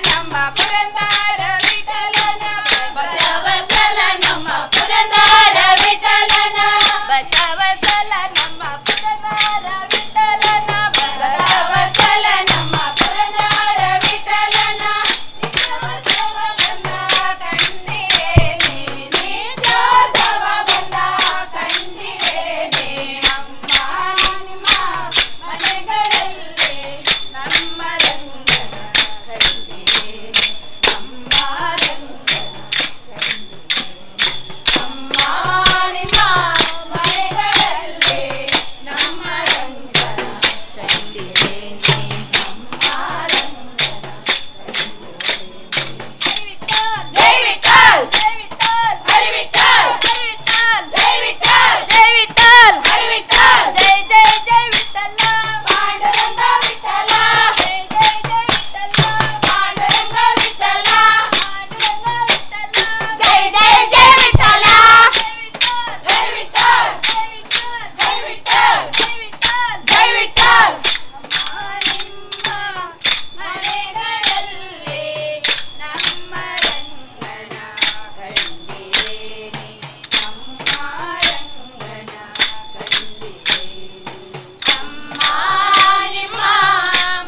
S5: ನಮ್ಮ ಪುರಂದರ ವಿಠಲನ, ಭಕ್ತವತ್ಸಲ ನಮ್ಮ ಪುರಂದರ ವಿಠಲನ, ಭಕ್ತವತ್ಸಲ ನಮ್ಮ ಪುರಂದರ ವಿಠಲನ, ಭಕ್ತವತ್ಸಲ ನಮ್ಮ ಪುರಂದರ ವಿಠಲನ. ನಿತ್ಯೋತ್ಸವ ಬಂದ ಕಂಡಿರೇನಿ, ನಿತ್ಯೋತ್ಸವ ಬಂದ ಕಂಡಿರೇನಿ. ಅಮ್ಮ ನಿಮ್ಮ ಮನೆಗಳಲ್ಲಿ ನಮ್ಮ ರಂಗನ ಕಂಡಿರೇನಿ, ಅಮ್ಮ ರಂಗನ ಕಂಡಿರೇನಿ. ಅಮ್ಮ ನಿಮ್ಮ ಮನೆಗಳಲ್ಲಿ ನಮ್ಮ ರಂಗನ ಕಂಡಿರೇನಿ, ಅಮ್ಮ ರಂಗನ ಕಂಡಿರೇನಿ. ಜೈ ವಿಠಲ್, ಜೈ ವಿಠಲ್, ಹರಿ ವಿಠಲ್, ಹರಿ ವಿಠಲ್, ಜೈ ವಿಠಲ್, ಜೈ ವಿಠಲ್, ಹರಿ ವಿಠಲ್, ಜೈ ಜೈ ಜೈ ವಿಠಲ, ಪಾಂಡುರಂಗ ವಿಠಲ, ಜೈ ಜೈ ಜೈ ವಿಠಲ, ಪಾಂಡುರಂಗ ವಿಠಲ, ಪಾಂಡುರಂಗ ವಿಠಲ, ಜೈ ಜೈ ಜೈ ವಿಠಲ, ಜೈ ವಿಠಲ್, ಜೈ ವಿಠಲ್, ಜೈ ವಿಠಲ್, ಜೈ ವಿಠಲ್. ಅಮ್ಮ ನಿಮ್ಮ ಮನೆಗಳಲ್ಲಿ ನಮ್ಮ ರಂಗನ ಕಂಡಿರೇನಿ, ನಮ್ಮ ರಂಗನ ಕಂಡಿರೇನಿ. ಅಮ್ಮ ನಿಮ್ಮ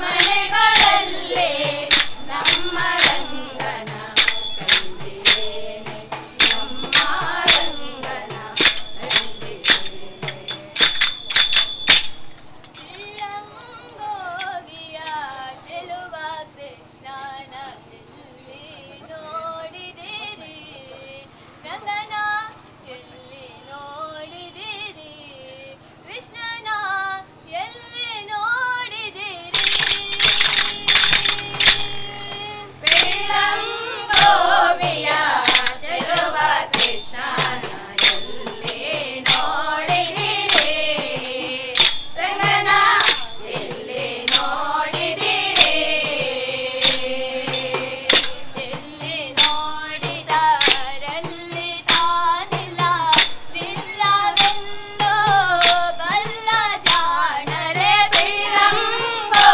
S5: ಮನೆಗಳಲ್ಲಿ ನಮ್ಮ ರಂಗನ ಕಂಡಿರೇನಿ, ನಮ್ಮ ರಂಗನ ಕಂಡಿರೇನಿ.
S6: ಇಳಂಗೋವಿಯ ಚೆಲುವ ಕೃಷ್ಣನ ಎಲ್ಲಿ ನೋಡಿದಿರಿ ರಂಗನ, ಎಲ್ಲಿ ನೋಡಿದಿರಿ ಕೃಷ್ಣನ, ಎಲ್ಲಿ ನೋಡಿದಿರಿ?
S5: ಬೆಳ್ಳಂಗೋವಿಯ ಚೆಲುವ ಕೃಷ್ಣನ ಎಲ್ಲಿ ನೋಡಿದಿರಿ ರಂಗನ, ಎಲ್ಲಿ ನೋಡಿದಿರಿ?
S6: ಎಲ್ಲಿ ನೋಡಿದರಲ್ಲಿ ತಾನಿಲ್ಲ ನಿಲ್ಲವೆಂದು ಬಲ್ಲ ಜಾಣರೆ.
S5: ಬೆಳ್ಳಂಗೋವಿಯ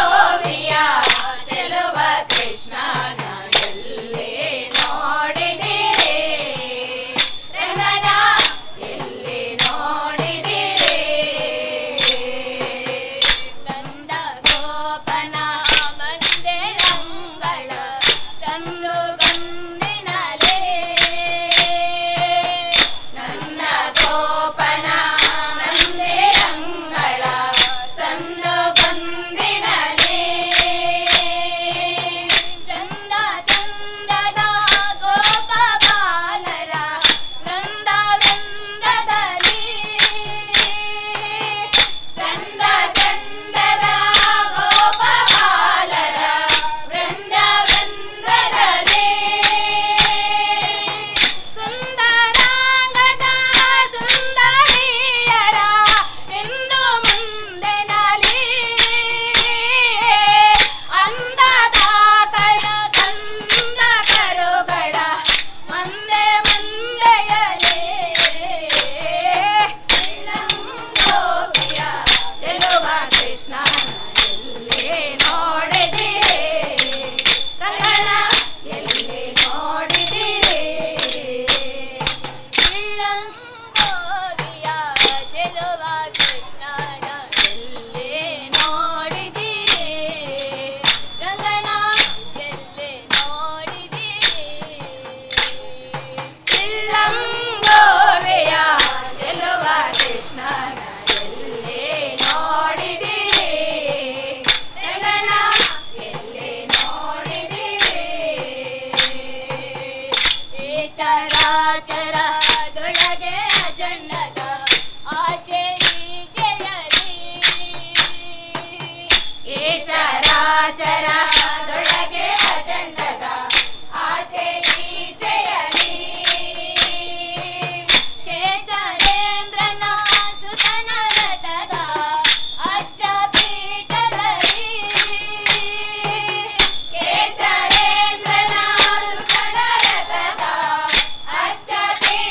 S5: ಚೆಲುವ ಕೃಷ್ಣನ ಎಲ್ಲಿ ನೋಡಿದಿರಿ ರಂಗನ, ಎಲ್ಲಿ ನೋಡಿದಿರಿ?
S6: ನಂದ ಗೋಪನ ಮಂದಿರಂಗಳ ತಂದು ಬಂದಿನಲೇ,
S5: ನಂದ ಗೋಪನ ಮಂದಿರಂಗಳ ಸಂದು ಬಂದಿನಲೇ,
S6: ಚಂದ ಚಂದದ ಗೋಪ ಬಾಲರ ವೃಂದ ವೃಂದದಲ್ಲಿ,
S5: ಚಂದ ಚಂದದ ಗೋಪ ಬಾಲರ ವೃಂದ ವೃಂದದಲ್ಲಿ,
S6: ಸುಂದರಾಂಗದ ಸುಂದರಿಯರ ಎಂದು ಮುಂದೆನಲಿ, ಅಂದದ ಕಣ ಕಂದ ಕರುಗಳ ಮುಂದೆ ಮುಂದೆಯಲೇ.
S5: ಬೆಳ್ಳಂಗೋವಿಯ ಚೆಲುವ ಕೃಷ್ಣನ ಎಲ್ಲಿ ನೋಡಿದಿರಿ ರಂಗನ, ಎಲ್ಲಿ ನೋಡಿದಿರಿ?
S6: ಇಳಂಗೋವಿಯ ಚೆಲುವ ಕೃಷ್ಣನ ಎಲ್ಲಿ ನೋಡಿದಿರಿ ರಂಗನ, ಎಲ್ಲಿ ನೋಡಿದಿರಿ?
S5: ಬೆಳ್ಳಂಗೋವಿಯ ಚೆಲುವ ಕೃಷ್ಣನ ಎಲ್ಲಿ ನೋಡಿದಿರಿ ರಂಗನ, ಎಲ್ಲಿ ನೋಡಿದಿರಿ?
S6: ಈ ಚರಾಚರದೊಳಗೆ ಅಜಣ್ಣದ ಆಚೆ ಈಚೆಯಲಿ,
S5: ಈ ಚರಾಚರದೊಳಗೆ ಅಜಂಡದ ಆಚೆ ಈಚೆಯಲಿ,
S6: ಕೇಚರೇಂದ್ರನ ಸುತನ ರಥದ ಅಚ್ಚ ಪೀಠದಲ್ಲಿ,
S5: ಕೇಚರೇಂದ್ರನ ಸುತನ ರಥದ ಅಚ್ಚ ಪೀಠದಲ್ಲಿ,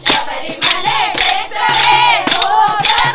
S5: Sabarimala ಕ್ಷೇತ್ರವೇ ಭೂ ಸ್ವರ್ಗವೋ.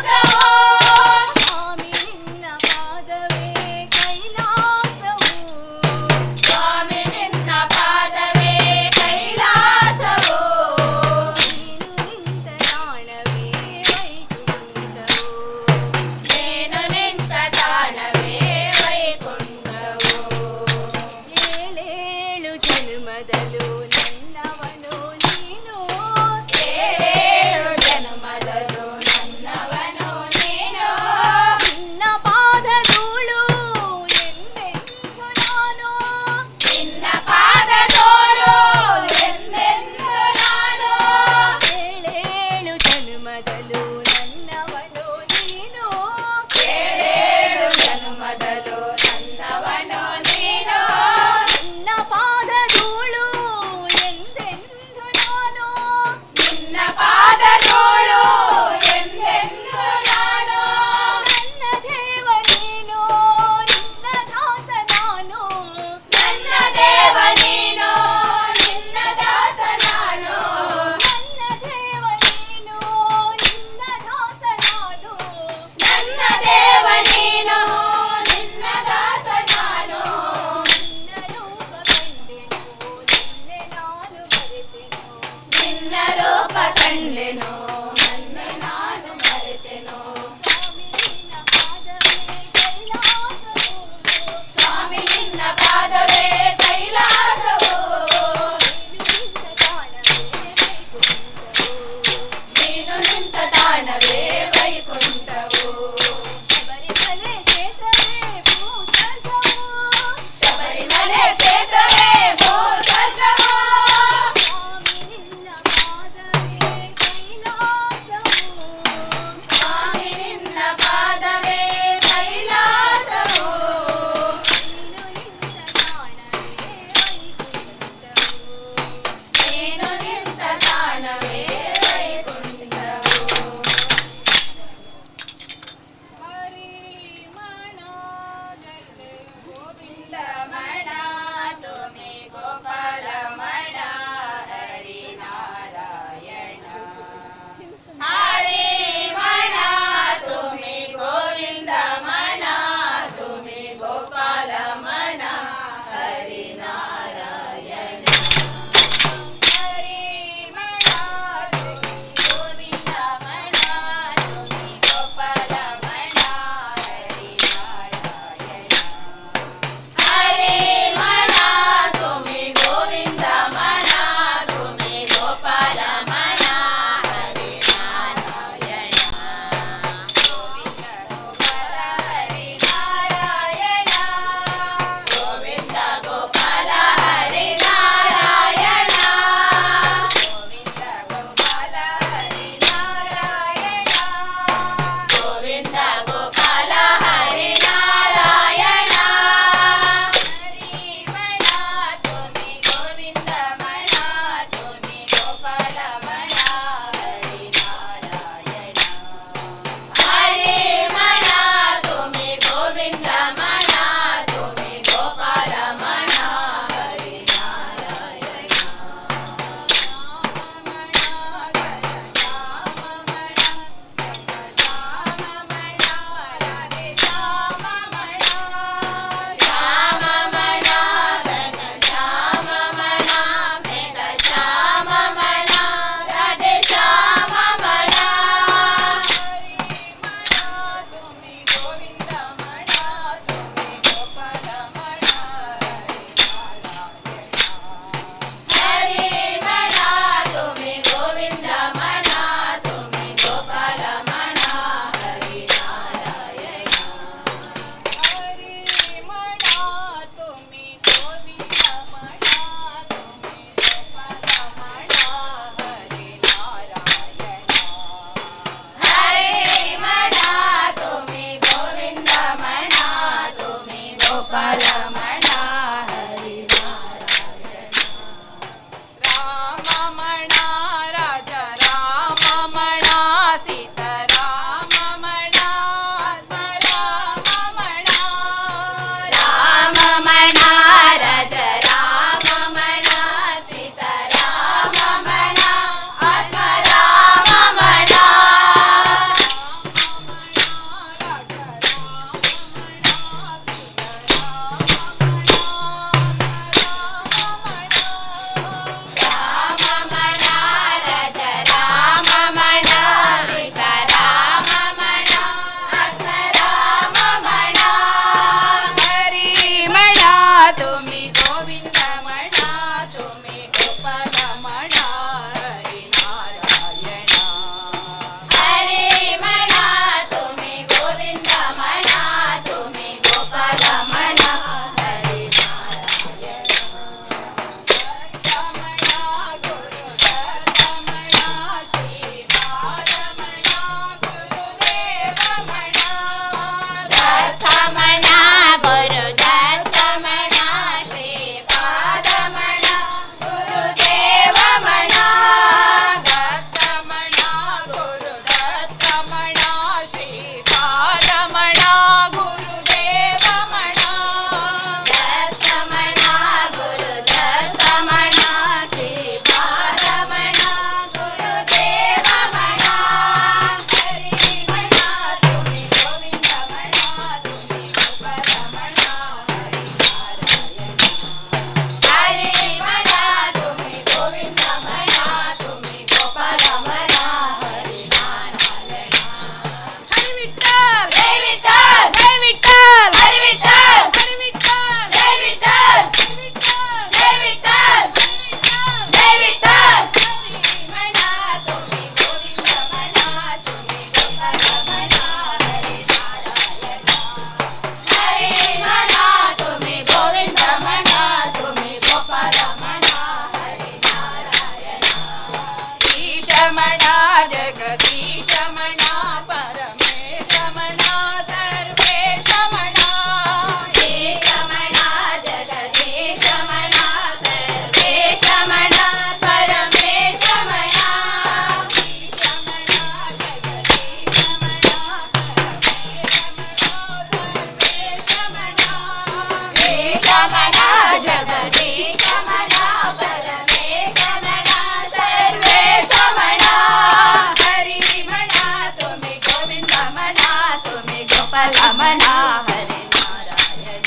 S5: गोपाल म्हणा हरी नारायण.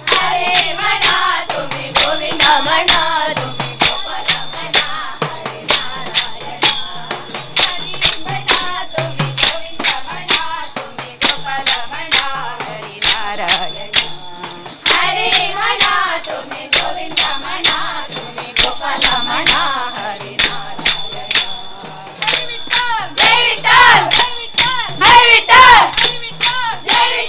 S5: हरी म्हणा तुम्ही गोविंद म्हणा, तुम्ही गोपाल म्हणा हरी नारायण. हरी म्हणा तुम्ही गोविंद म्हणा, तुम्ही गोपाल म्हणा हरी नारायण. हरी म्हणा तुम्ही गोविंद म्हणा, तुम्ही गोपाल म्हणा हरी नारायण. जय विठ्ठल, जय विठ्ठल, हरी विठ्ठल, जय विठ्ठल, जय.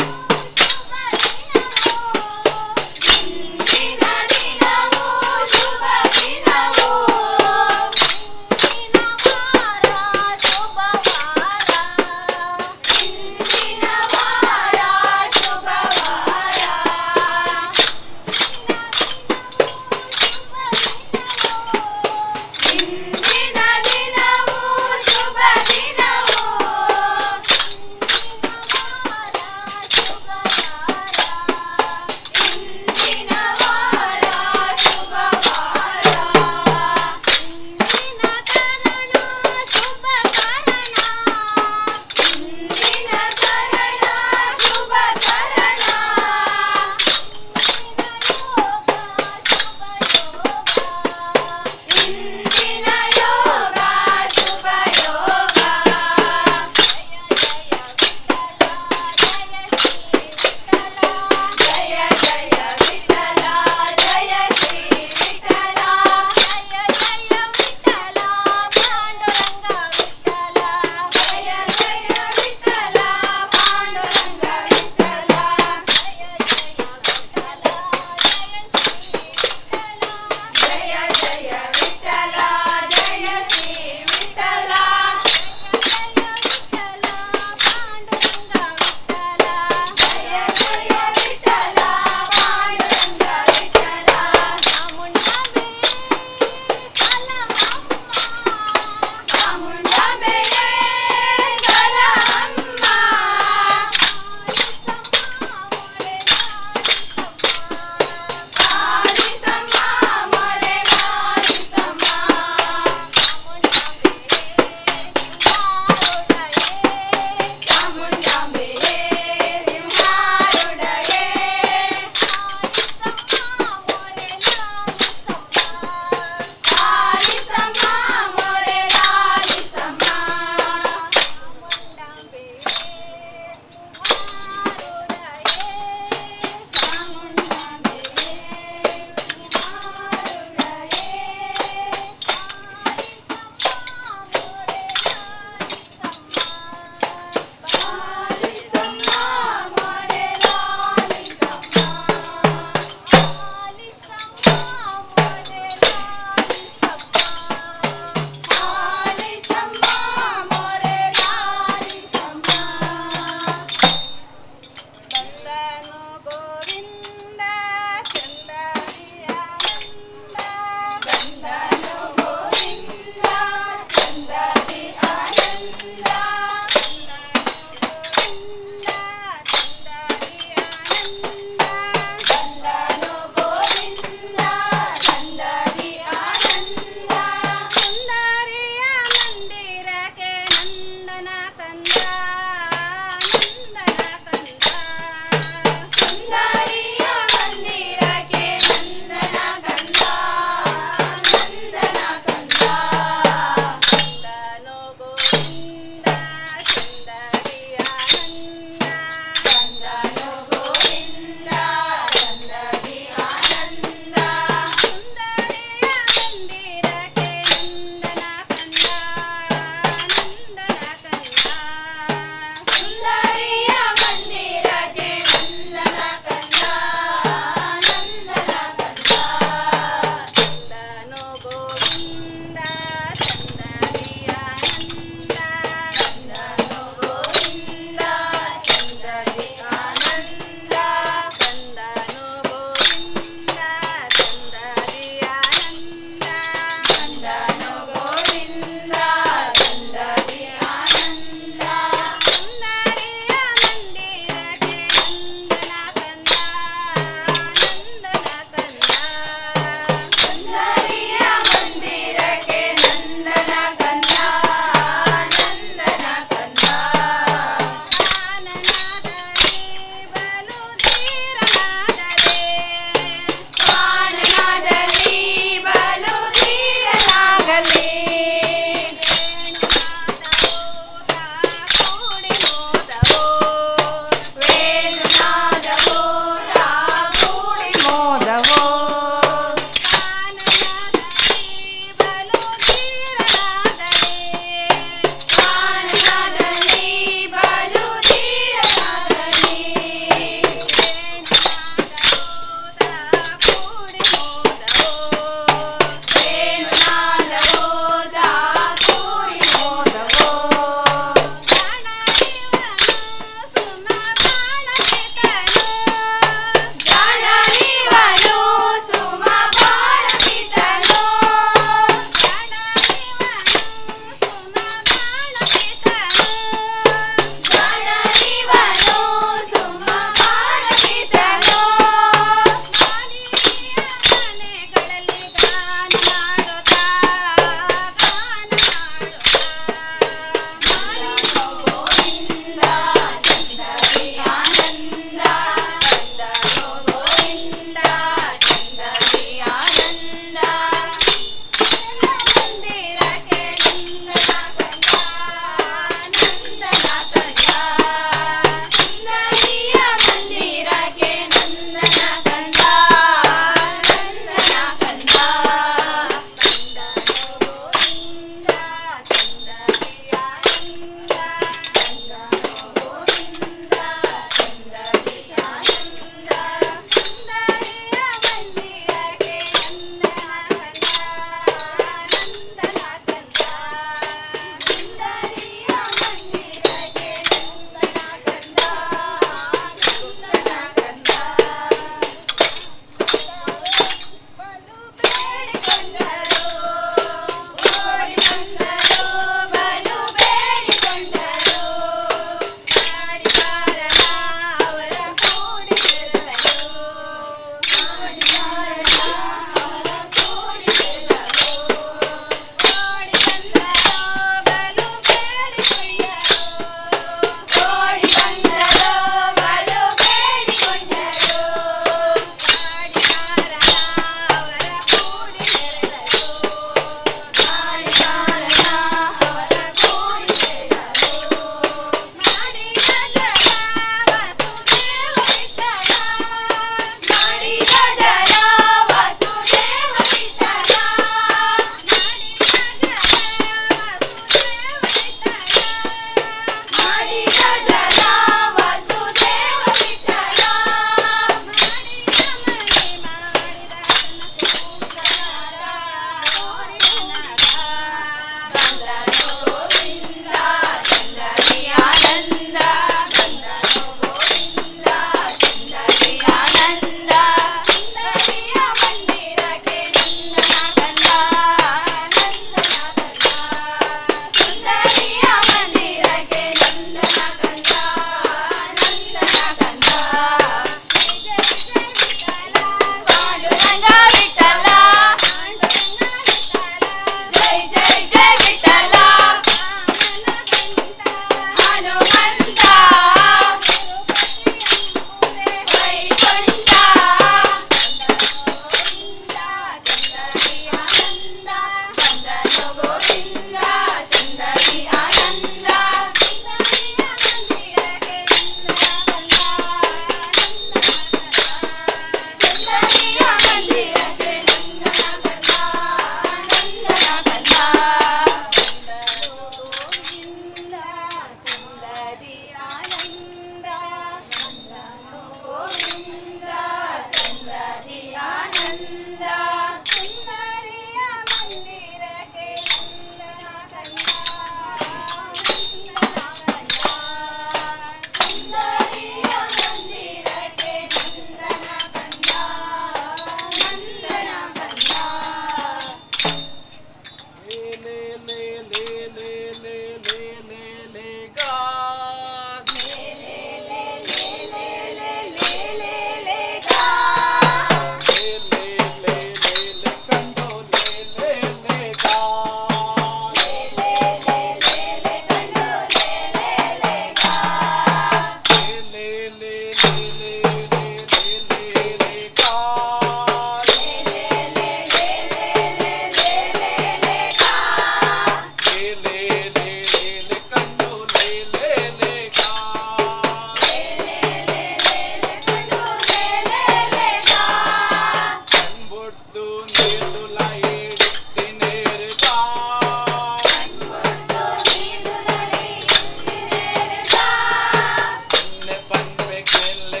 S7: ಪನ್ಪೆ ಕೆಲ್ಲೆ.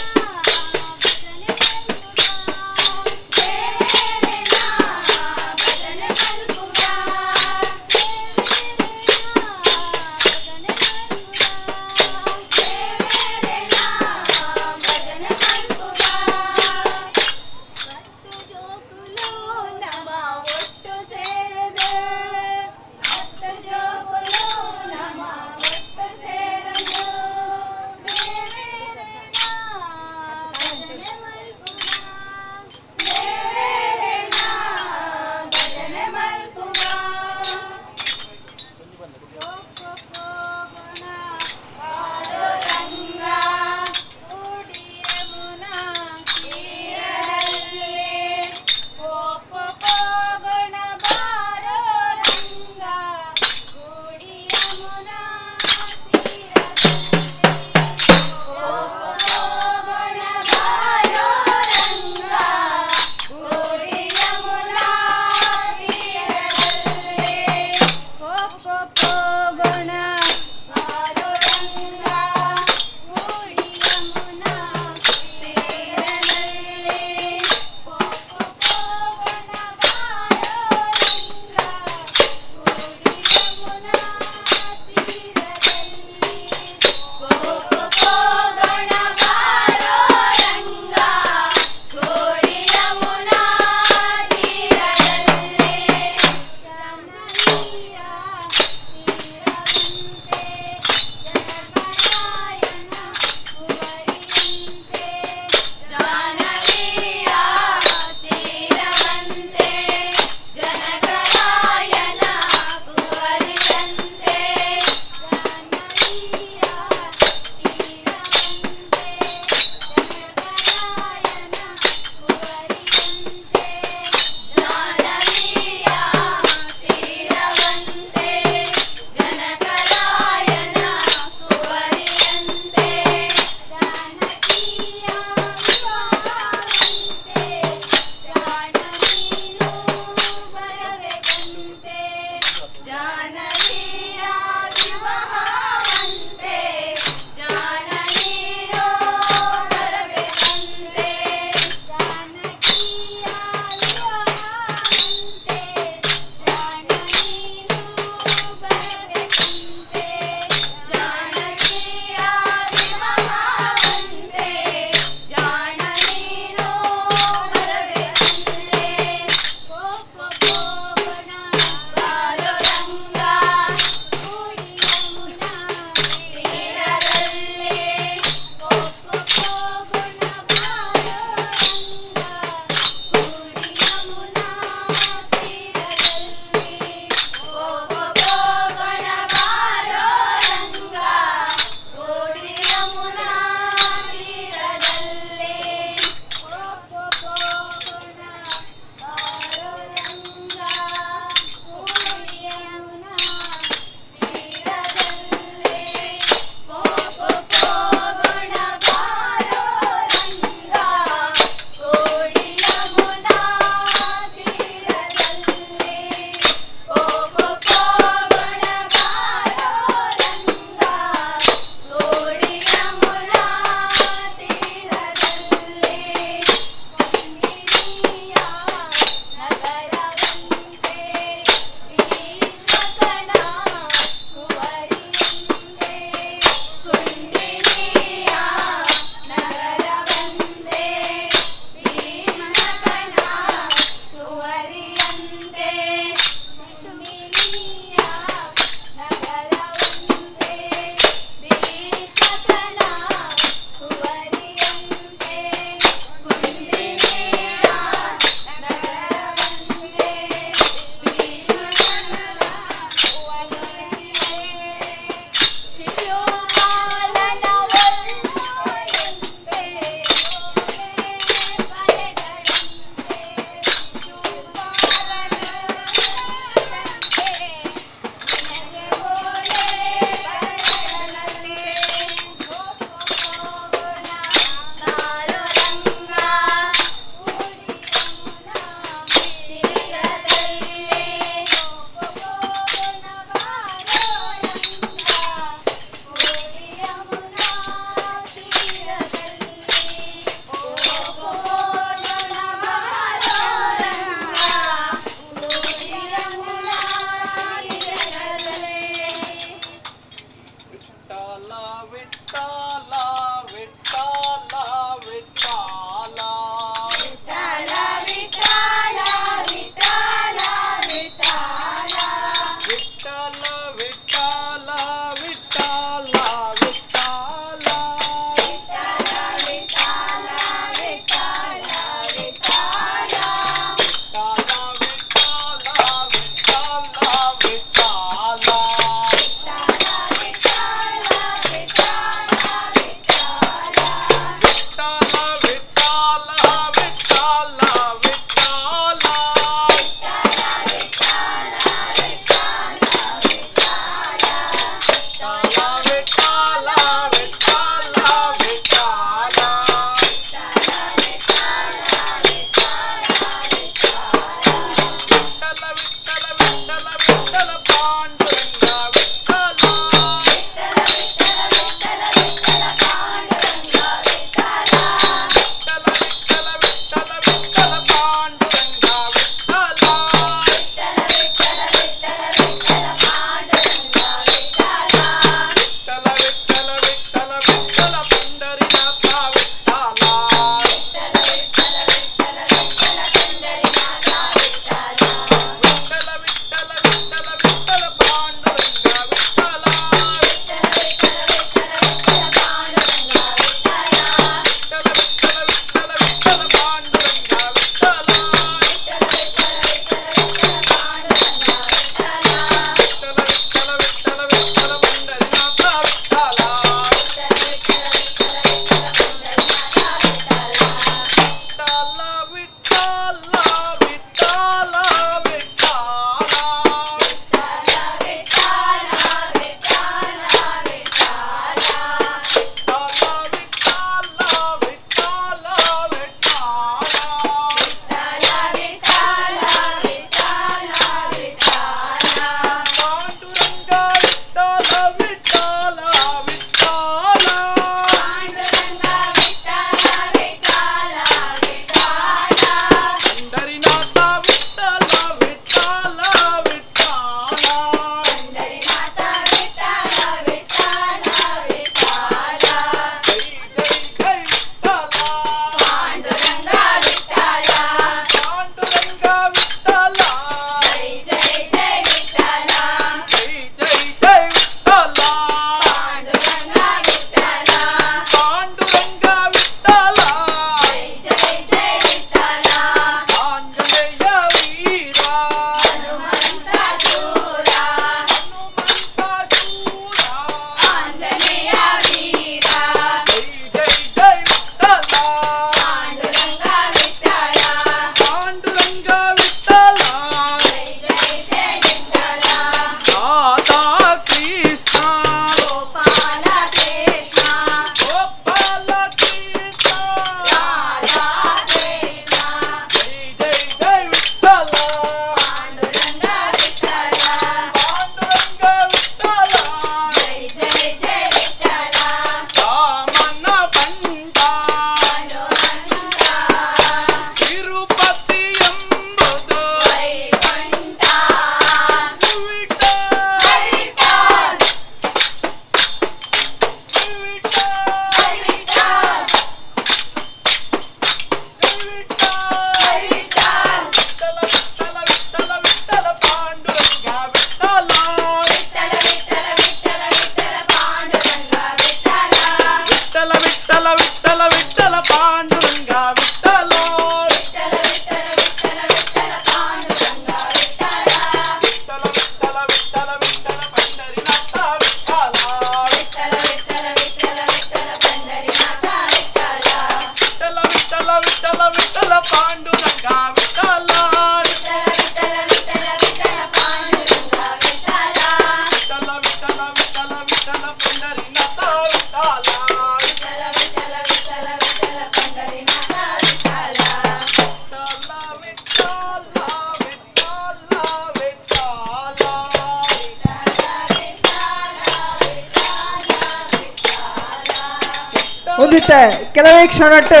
S3: ಒಂದಿತ್ತೆ ಕೆಲವೇ ಕ್ಷಣಟ್ಟು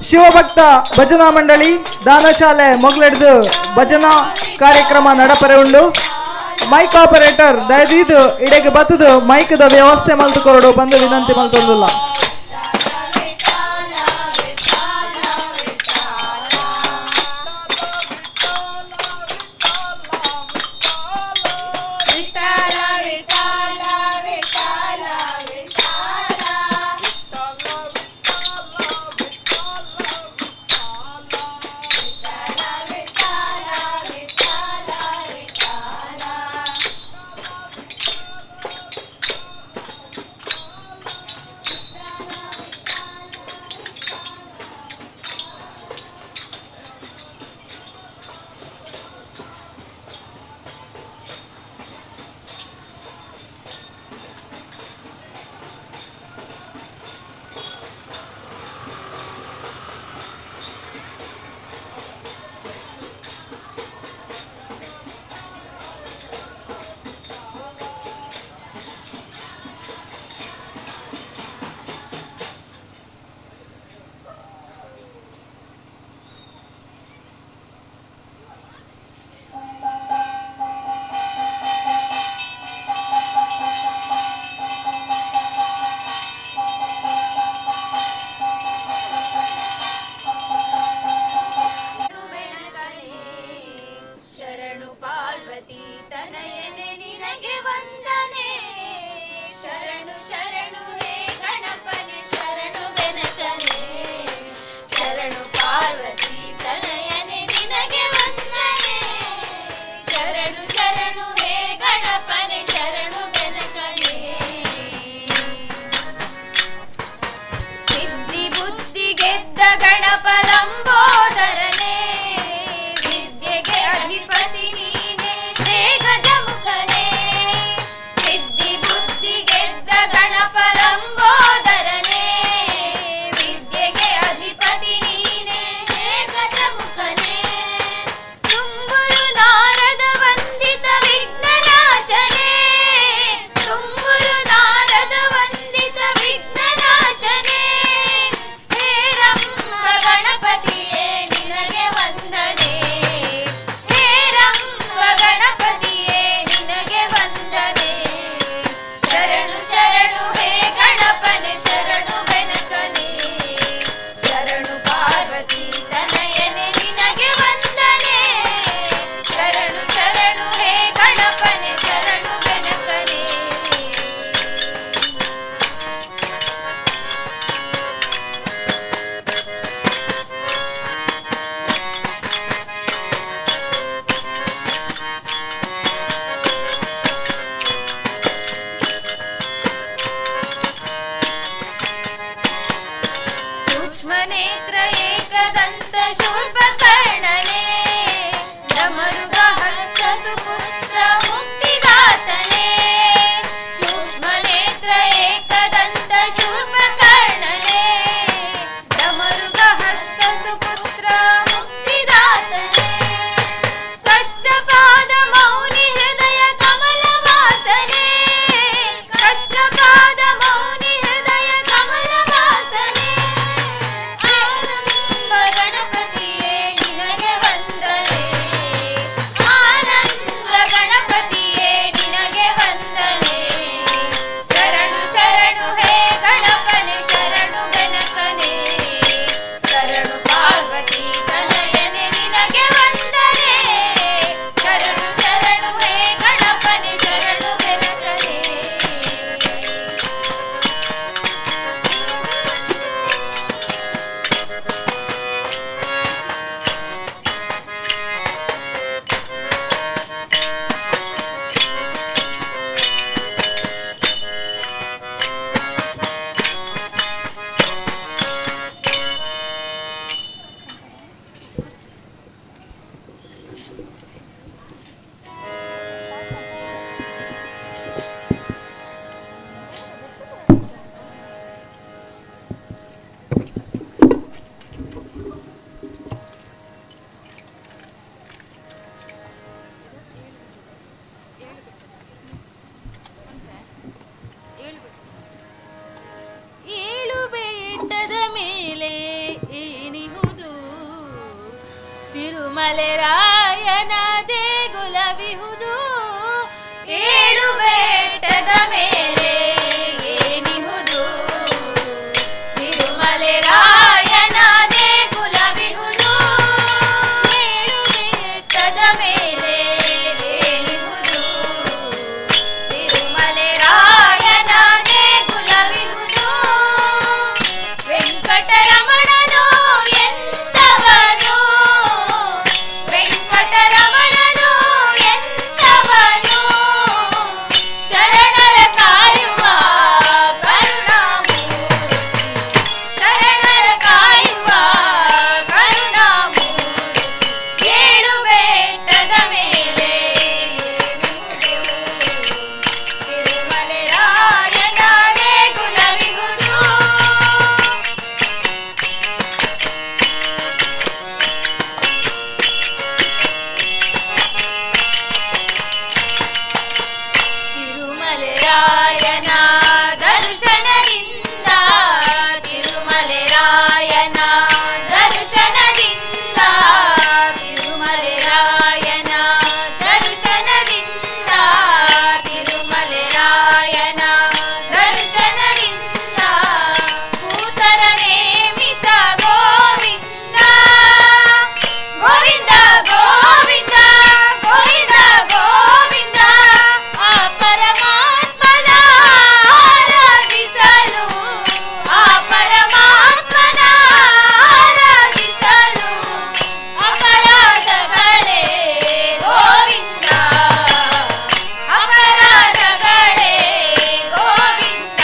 S3: ಶಿವಭಕ್ತ ಭಜನಾ ಮಂಡಳಿ ದಾನಶಾಲೆ ಮೊಗಲೆಡ್ದು ಭಜನಾ ಕಾರ್ಯಕ್ರಮ ನಡಪರೆ ಉಂಡು. ಮೈಕ್ ಆಪರೇಟರ್ ದಯದೀದು ಇಡೆಗೆ ಬತ್ತದು ಮೈಕ್ದ ವ್ಯವಸ್ಥೆ ಮಲ್ತು ಕೊರಡು ಬಂದು ವಿನಂತಿ ಮಲ್ತೊಂದುಲ್ಲ.
S5: ವಿಠಲ ವಿಠಲ. ತಿರುಮಲೆರಾಯನ ದೇಗುಲವಿಹುದು. ಏಳು ಬೆಟ್ಟದ ಮೇಲೆ ಏನಿಹುದು, ತಿರುಮಲೆರಾಯನ ದೇಗುಲವಿಹುದು. ಏಳು ಬೆಟ್ಟದ ಮೇಲೆ ಏನಿಹುದು, ತಿರುಮಲೆರಾಯನ ದೇಗುಲವಿಹುದು. ವೆಂಕಟರಮಣನು ಎಂತವನು, ವೆಂಕಟರಮಣನು ಎಂತವನು, ಶರಣರ ಕಾಯುವ ಕರುಣಾಮೂರ್ತಿ, ಶರಣರ ಕಾಯುವ ಕರುಣಾಮೂರ್ತಿ. ಏಳು ಬೆಟ್ಟದ ಮೇಲೆ ತಿರುಮಲೆರಾಯನ ದೇಗುಲವಿಹುದು. ತಿರುಮಲೆರಾಯನ ದರ್ಶನದಿಂದ, ತಿರುಮಲೆರಾಯನ ದರ್ಶನದಿಂದ, ತಿರುಮಲೆರಾಯನ ದರ್ಶನದಿಂದ, ತಿರುಮಲೆರಾಯನ ದರ್ಶನದಿಂದ ಕೂತರ ನೇಮಿಸ ಗೋವಿಂದ, ಗೋವಿಂದ ಗೋವಿಂದ ಗೋವಿಂದ ಗೋವಿಂದ. ಆ ಪರಮಾತ್ಮನ ಆರಾಧಿಸಲು, ಆ ಪರಮಾತ್ಮನ ಆರಾಧಿಸಲು ಅಪರಾಧಗಳೇ ಗೋವಿಂದ, ಅಪರಾಧಗಳೇ ಗೋವಿಂದ.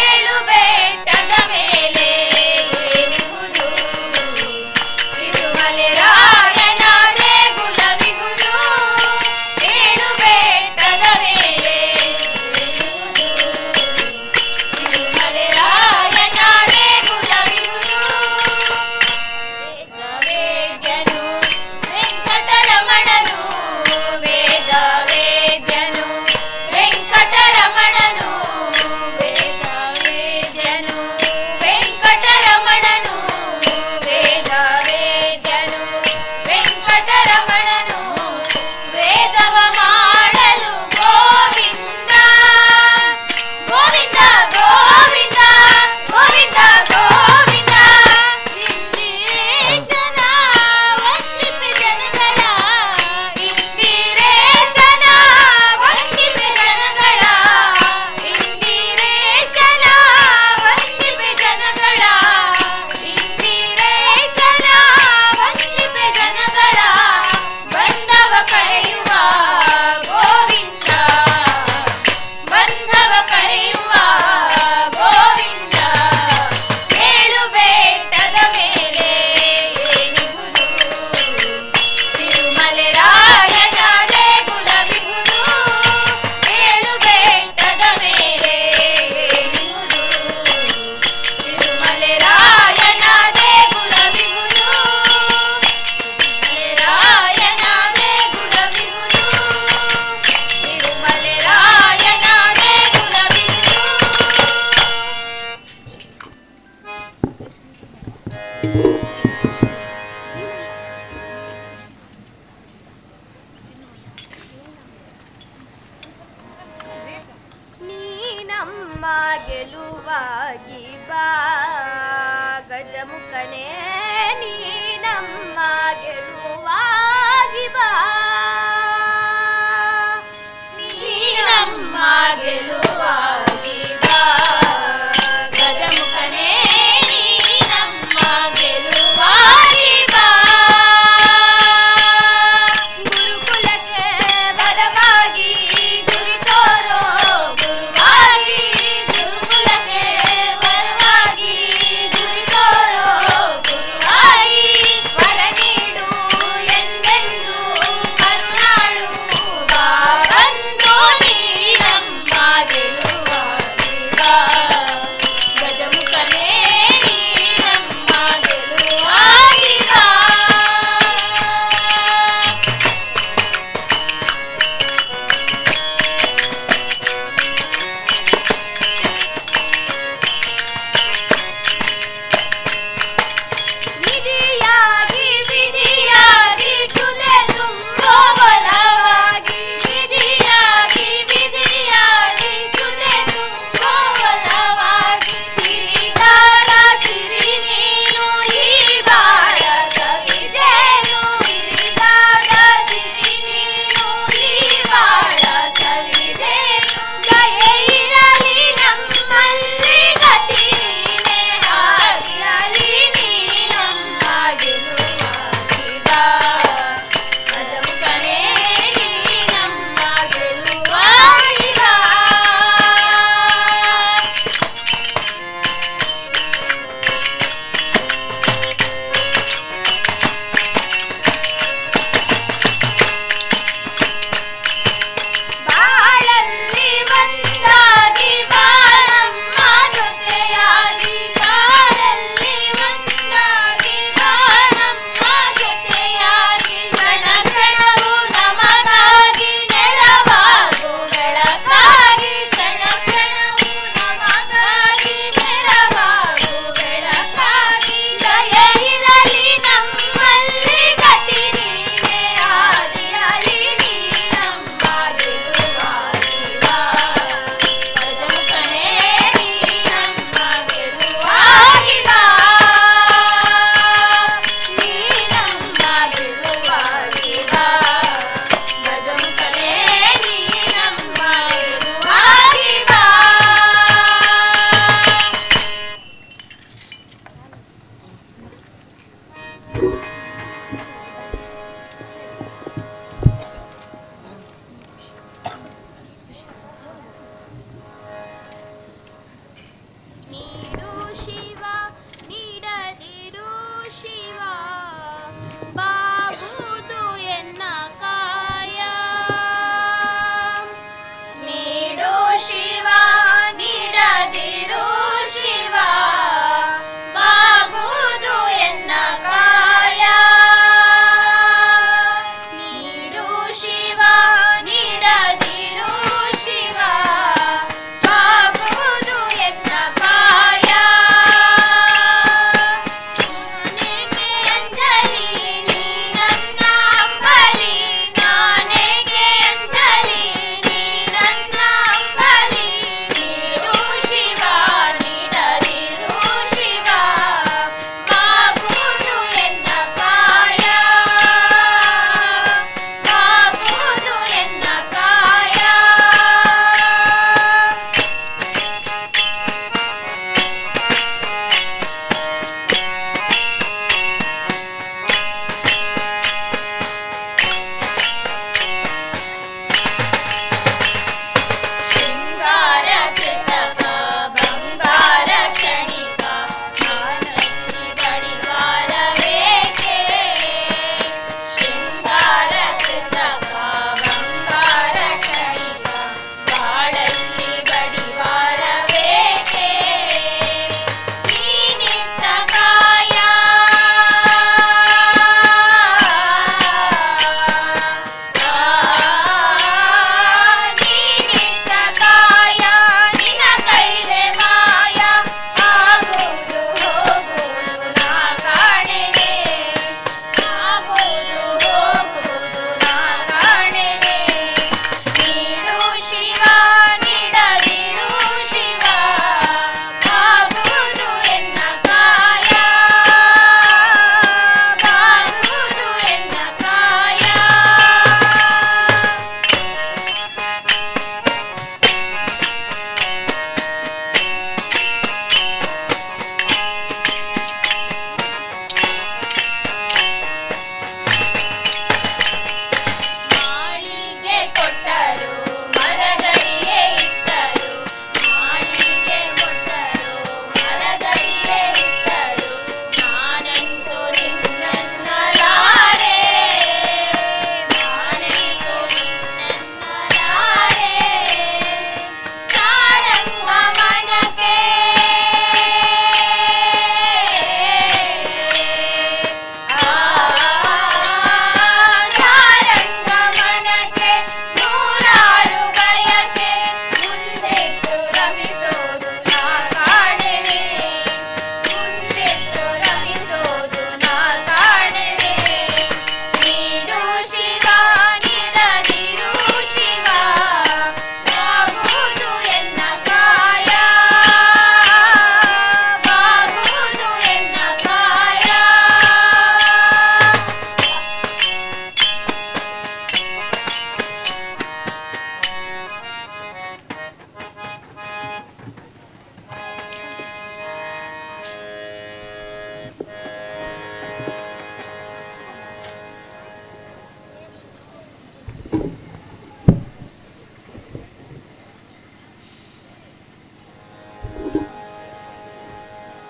S5: ಏಳು ಬೆಟ್ಟದ ಮೇಲೆ ಏನಿಹುದು, ತಿರುಮಲೆರಾಯನ ದೇಗುಲವಿಹುದು. ಏಳು ಬೆಟ್ಟದ ಮೇಲೆ ಏನಿಹುದು, ತಿರುಮಲೆರಾಯನ ದೇಗುಲವಿಹುದು. ವೇದ ವೇದ್ಯನು ವೆಂಕಟರಮಣನು, ವೇದ ವೇದ್ಯನು ವೆಂಕಟರಮಣನು, ವೇದ ವೇದ್ಯನು ವೆಂಕಟರಮಣನು, ವೇದ ವೇದ್ಯನು ವೆಂಕಟರಮಣನು. ವೇದವ ಮಾಡಲು ಗೋವಿಂದ, ಗೋವಿಂದ ಗೋವಿಂದ ಗೋವಿಂದ ಗೋವಿಂದ. ಇಂದಿರೇಶನ ವಂದಿಪೆ ಜನಗಳ, ಇಂದಿರೇಶನ ವಂದಿಪೆ ಜನಗಳ, ಇಂದಿರೇಶನ ವಂದಿಪೆ ಜನಗಳ, ಇಂದಿರೇಶನ ವಂದಿಪೆ ಜನಗಳ. ಬಂಧವ ಕಳೆಯುವ ಗೋವಿಂದ, ಬಂಧವ ಕಳೆಯುವ ಗೋವಿಂದ. ಏಳು ಬೆಟ್ಟದ ಮೇಲೆ ಏನಿಹುದು, ತಿರುಮಲೆರಾಯನ ದೇಗುಲವಿಹುದು. ಏಳು ಬೆಟ್ಟದ ಮೇಲೆ ಏನಿಹುದು, ತಿರುಮಲೆರಾಯನ ದೇಗುಲವಿಹುದು. ತಿರುಮಲೆರಾಯನ ದೇಗುಲವಿಹುದು, ತಿರುಮಲೆರಾಯನ ದೇಗುಲವಿಹುದು.
S6: ನೀ ನಮ್ಮ ಗೆಲುವಾಗಿ ಬಾ ಗಜಮುಖನೇ, ನೀ ನಮ್ಮ ಗೆಲುವಾಗಿ ಬಾ,
S5: ನೀ ನಮ್ಮ ಗೆಲುವಾಗಿ ಬಾ ಗಜಮುಖನೇ, ನೀ ನಮ್ಮ ಗೆಲುವಾಗಿ ಬಾ.
S6: ಗುರುಕುಲಕ್ಕೆ ವರವಾಗಿ ಗುರು ತೋರೋ ಗುರುವಾಗಿ, ಗುರುಕುಲಕ್ಕೆ ವರವಾಗಿ ಗುರು ತೋರೋ ಗುರುವಾಗಿ. ವರ ನೀಡು ಎಂದೆಂದು ಕರುಣಾಳು ಬಾ ಬಂದು, ನೀ ನಮ್ಮ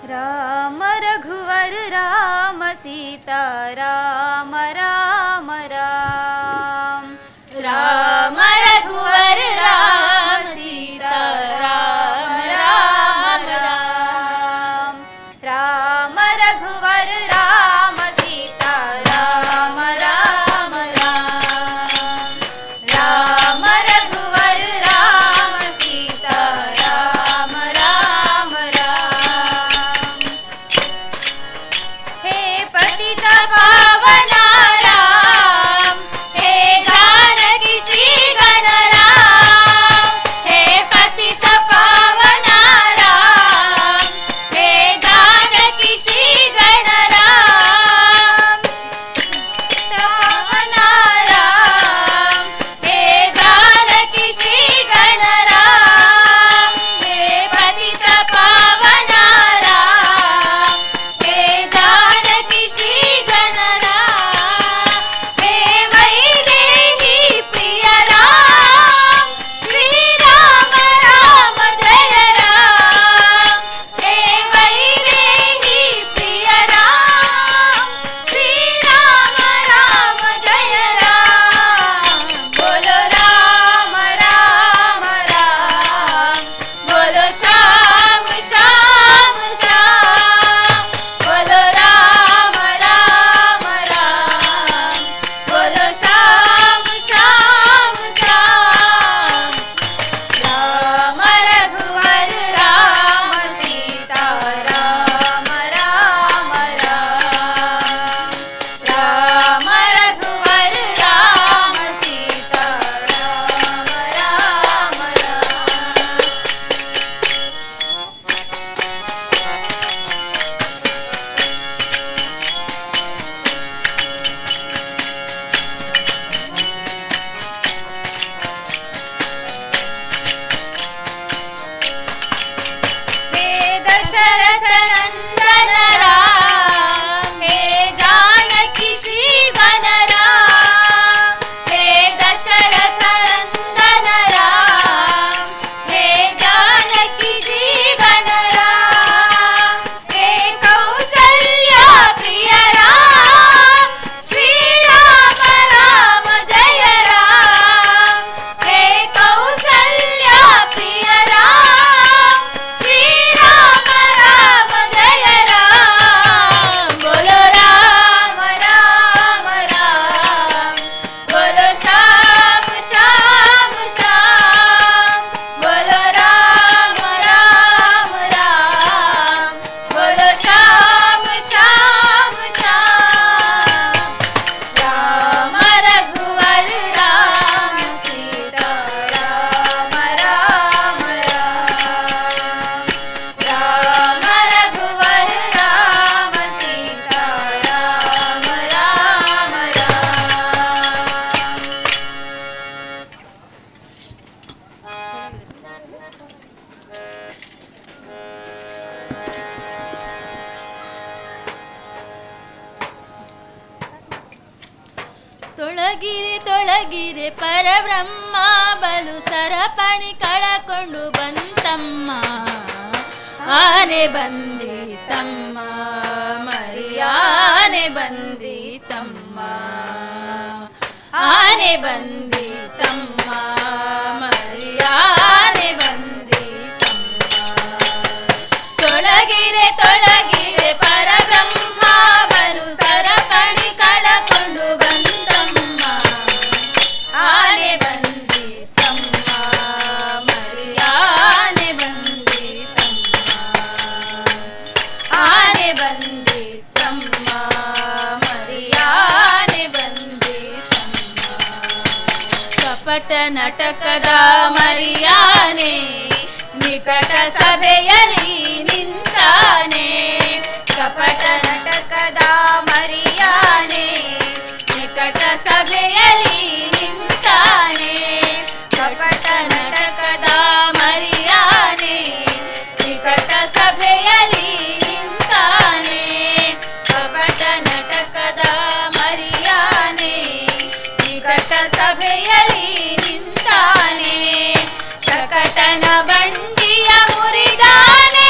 S6: Rama रघुवर राम सीता राम राम राम
S5: राम रघुवर राम सीता राम राम राम
S6: राम रघुवर राम सीता राम राम राम
S5: राम रघुवर राम सीता राम राम राम
S6: हे पतित
S5: पावना राम हे जानकी श्री गण राम हे पतित पावना राम हे जानकी श्री गण राम पावना राम हे जानकी श्री गण राम हे पतित पावना राम हे जानकी श्री गण राम हे वैदेही प्रिय राम श्री राम राम जय राम हे वैदेही प्रिय राम श्री राम राम जय राम बोलो राम राम राम बोलो श्याम श्याम श्याम बोलो राम राम राम बोलो श्याम श्याम श्याम राम रघुवर राम सीता राम राम राम राम रघुवर राम सीता राम राम राम हे दशरथ नंदन राम हे जानकी श्री गण राम हे दशरथ नंदन राम हे जानकी श्री गण राम हे कौसल्या प्रिय राम श्री राम राम जय राम हे कौसल्या प्रिय राम श्री राम राम जय राम बोलो राम राम राम बोलो श्याम श्याम श्याम बोलो राम राम राम बोलो श्याम श्याम श्याम राम रघुवर राम सीता राम राम राम राम रघुवर राम सीता राम राम राम ತೊಳಗಿರೆ ತೊಳಗಿರೆ ಪರಬ್ರಹ್ಮ ಬಲು ಸರಪಣಿ ಕಳಕೊಂಡು ಬಂತಮ್ಮ ಆನೆ ಬಂದಿತಮ್ಮ ಮರಿಯಾನೆ ಬಂದಿತಮ್ಮ ಆನೆ ಬಂದಿತಮ್ಮ ಮರಿಯಾನೆ ಬಂದಿತಮ್ಮ ತೊಳಗಿರೆ ತೊಳಗಿರೆ ಪರಬ್ರಹ್ಮ ಬಲು ಸರಪಣಿ ಕಳಕೊಂಡು ಬಂತಮ್ಮ ಆನೆ ಬಂದಿತಮ್ಮ ಮರಿಯಾನೆ ಬಂದಿತಮ್ಮ ಆನೆ ಬಂದಿತಮ್ಮ ಮರಿಯಾನೆ ಬಂದಿತಮ್ಮ ಕಪಟ ನಟಕದ ಮರಿಯಾನೆ ನಿಕಟ ಸಭೆಯಲ್ಲಿ ನಿಂತಾನೆ ಕಪಟ ನಟಕದ ಮರಿಯಾನೆ ನಿಕಟ ಸಭೆಯಲ್ಲಿ ನಿಂತಾನೆ ಕಪಟ ನಟಕದ ಮರಿಯಾನೆ ನಿಕಟ ಸಭೆಯಲ್ಲಿ ನಿಂತಾನೆ ಕಪಟ ನಟಕದ ಮರಿಯಾನೆ ನಿಕಟ ಸಭೆಯಲ್ಲಿ ನಿಂತಾನೆ ಸಕಟನ ಬಂಡಿಯ ಮುರಿದಾನೆ.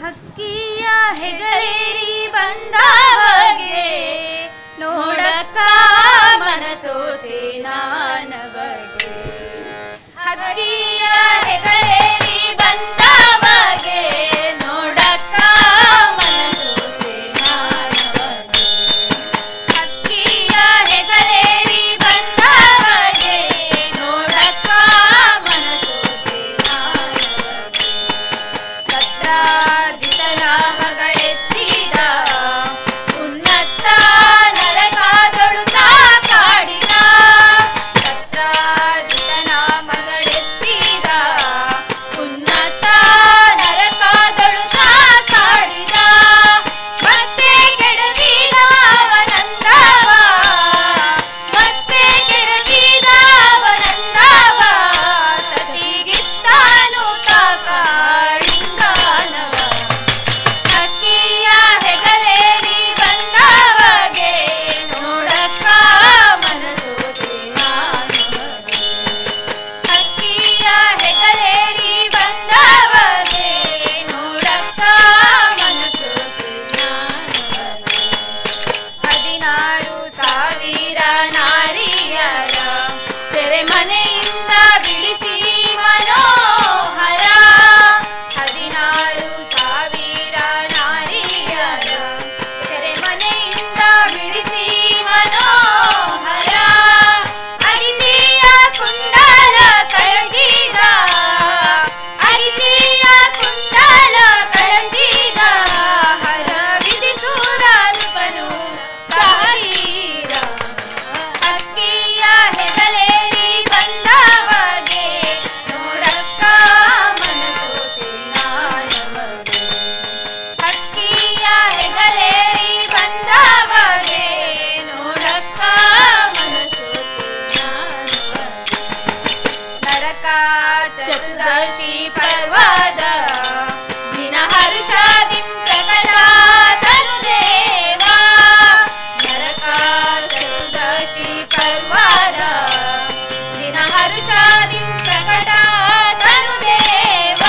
S5: ಹಕ್ಕಿಯ ಹೆಗಲೇರಿ ಬಂದವಗೆ ನೋಡಕ್ಕ ಮನಸೋತೆ ನಾನವಗೆ. ಹಕ್ಕಿಯ ಹೆಗಲೇರಿ ಬಂದವಗೆ ನೋಡಕ್ಕ ಮನಸೋತೆ ನಾನವಗೆ. ಹಕ್ಕಿಯ ಹೆಗಲೇರಿ ಬಂದವಗೆ ನೋಡಕ್ಕ ಮನಸೋತೆ ನಾನವಗೆ. ಸತ್ರಾಜಿತನ ಮಗಳೆತ್ತಿದ ಉನ್ನತ ನರಕಾದೊಳು ತಾ ಕಾಡಿದ. ಸತ್ರಾಜಿತನ ಮಗಳೆತ್ತಿದ ಉನ್ನತ ನರಕಾದೊಳು ತಾ ಕಾಡಿದ. ಮತ್ತೆ ಕೆಡವಿದ ಅವನಂದವ, ಮತ್ತೆ ಕೆಡವಿದ ಅವನಂದವ, ಸತಿಗಿತ್ತಾನು ಕಾಳಿಂಗಾನವ. ಹಕ್ಕಿಯ ಹೆಗಲೇರಿ ಬಂದವಗೆ ನೋಡಕ್ಕ ಮನಸೋತೆ ನಾನವಗೆ. ಹಕ್ಕಿಯ ಹೆಗಲೇರಿ ಬಂದವಗೆ ನೋಡಕ್ಕ ಮನಸೋತೆ ನಾನವಗೆ. 16,000 ನಾರಿಯರ ಸೆರೆಮನೆಯಿಂದ ಬಿಡಿಸಿ ಮನೋಹರ. 16,000 ನಾರಿಯರ ಸೆರೆಮನೆಯಿಂದ ಬಿಡಿಸಿ ಮನೋಹರ. ಅದಿತಿಯ ಕುಂಡಲ ಕಳಜಿದ, ಅದಿತಿಯ ಕುಂಡಲ ಕಳಜಿದ, ಹರ ವಿಧಿಸೂರ ನೃಪನು ಸಹವೀರ. ಹಕ್ಕಿಯ ಹೆಗಲೇರಿ ಬಂದವಗೆ ನೋಡಕ್ಕ ಮನಸೋತೆ ನಾನವಗೆ. ಹಕ್ಕಿಯ ಹೆಗಲೇರಿ ಬಂದವಗೆ ನೋಡಕ್ಕ ಮನಸೋತೆ ನಾನವಗೆ. ನರಕ ಚತುರ್ದಶಿ ಪರ್ವದ ದಿನ ಹರ್ಷಾದಿಂ ಪ್ರಕಟ ತನುದೇವ. ನರಕ ಚತುರ್ದಶಿ ಪರ್ವದ ದಿನ ಹರ್ಷಾದಿಂ ಪ್ರಕಟ ತನುದೇವ.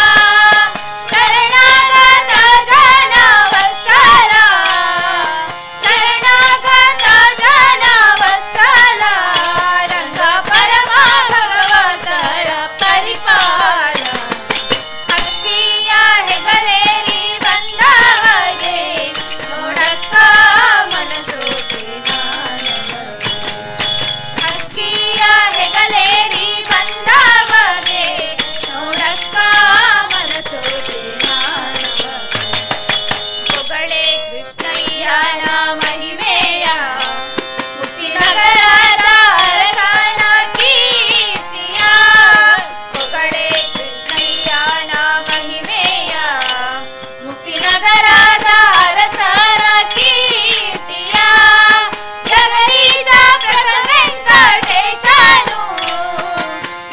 S5: ಶರಣಾಗತ ಜನ ವತ್ಸಲ, ಶರಣಾಗತ ಜನ ವತ್ಸಲ, ರಂಗ ಪರಮ ಭಗವತರ ಪರಿಪಾಲ. ಹಕ್ಕಿಯ ಹೆಗಲೇರಿ ಬಂದವಗೆ ನೋಡಕ್ಕ ಮನಸೋತೆ ನಾನವಗೆ. ಹಕ್ಕಿಯ ಹೆಗಲೇರಿ ಬಂದವಗೆ ನೋಡಕ್ಕ ಮನಸೋತೆ ನಾನವಗೆ. ಹೊಗಳೇ ಕೃಷ್ಣಯ್ಯನ ಮಹಿಮೆಯ, ಮುಕ್ತಿನಗರದ ಅರಸನ ಕೀರ್ತಿಯ. ಹೊಗಳೇ ಕೃಷ್ಣಯ್ಯನ ಮಹಿಮೆಯ, ಮುಕ್ತಿನಗರದ ಅರಸನ ಕೀರ್ತಿಯ. ಜಗದೀಶ ಪ್ರಭು ವೆಂಕಟೇಶನು,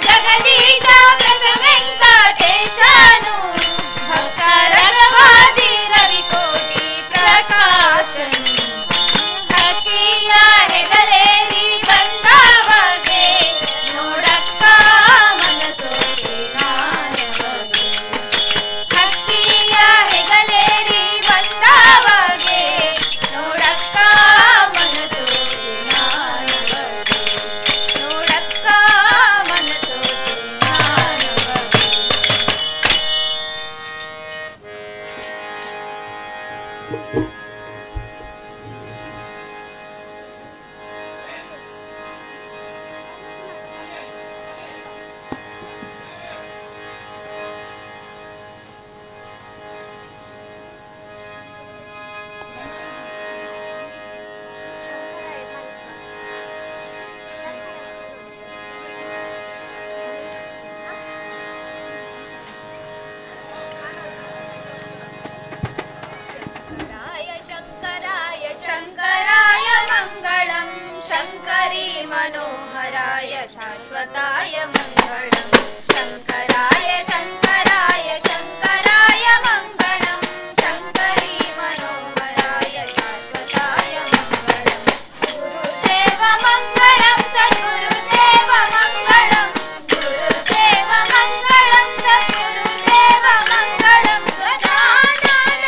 S5: ಜಗದೀಶ ಪ್ರಭು ವೆಂಕಟೇಶನು, ಭಕ್ತ ರಘವಾದಿ ರವಿಕೋಟಿ ಪ್ರಕಾಶನು. ಹಕ್ಕಿಯ ಹೆಗಲೇರಿ ಬಂದವಗೆ ನೋಡಕ್ಕ ಮನಸೋತೆ ನಾನವಗೆ. ಹಕ್ಕಿಯ ಹೆಗಲೇರಿ ಬಂದವಗೆ ನೋಡಕ್ಕ ಮನಸೋತೆ ನಾನವಗೆ. ನೋಡಕ್ಕ ಮನಸೋತೆ ನಾನವಗೆ. ಶಂಕರಾಯ ಶಂಕರಾಯ ಶಂಕರಾಯ ಮಂಗಳಂ. ಶಂಕರಿ ಮನೋಹರಾಯ ಶಾಶ್ವತಾಯ ಮಂಗಳಂ. ಶಂಕರಾಯ ಶಂಕರಾಯ ಶಂಕರಾಯ ಮಂಗಳಂ. ಶಂಕರಿ ಮನೋಹರಾಯ ಶಾಶ್ವತಾಯ ಮಂಗಳಂ. ಗುರುದೇವ ಮಂಗಳಂ ಸದ್ಗುರುದೇವ ಮಂಗಳಂ. ಗುರುದೇವ ಮಂಗಳಂ ಸದ್ಗುರುದೇವ ಮಂಗಳಂ. ಸದಾ ನಾರಾಯಣ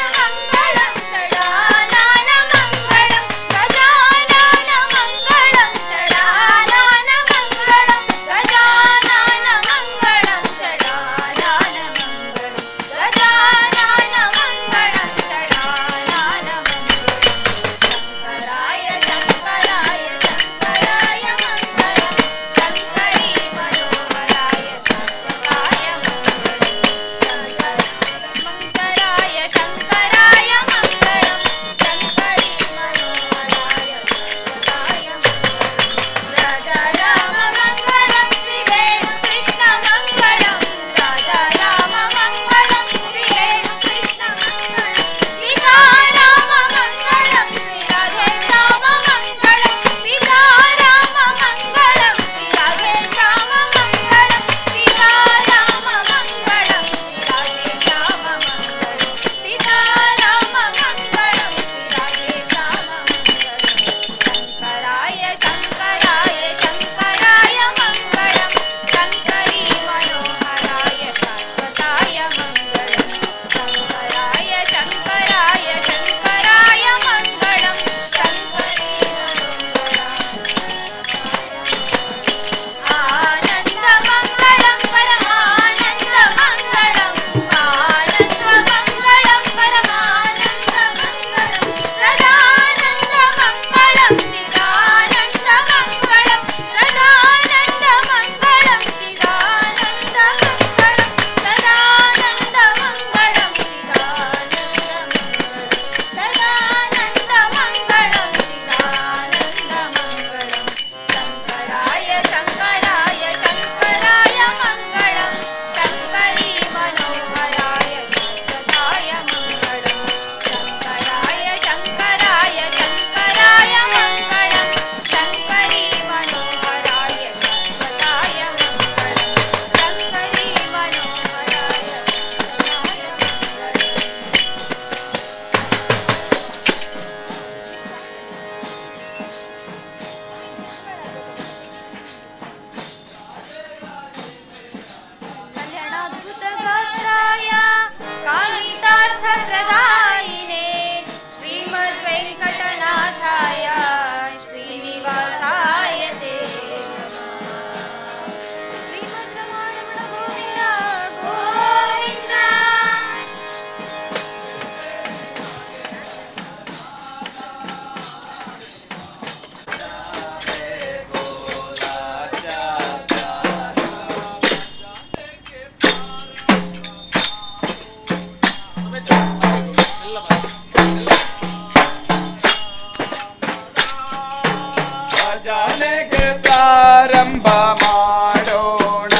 S7: ಭಜನೆಗೆ ಪ್ರಾರಂಭ ಮಾಡೋಣ.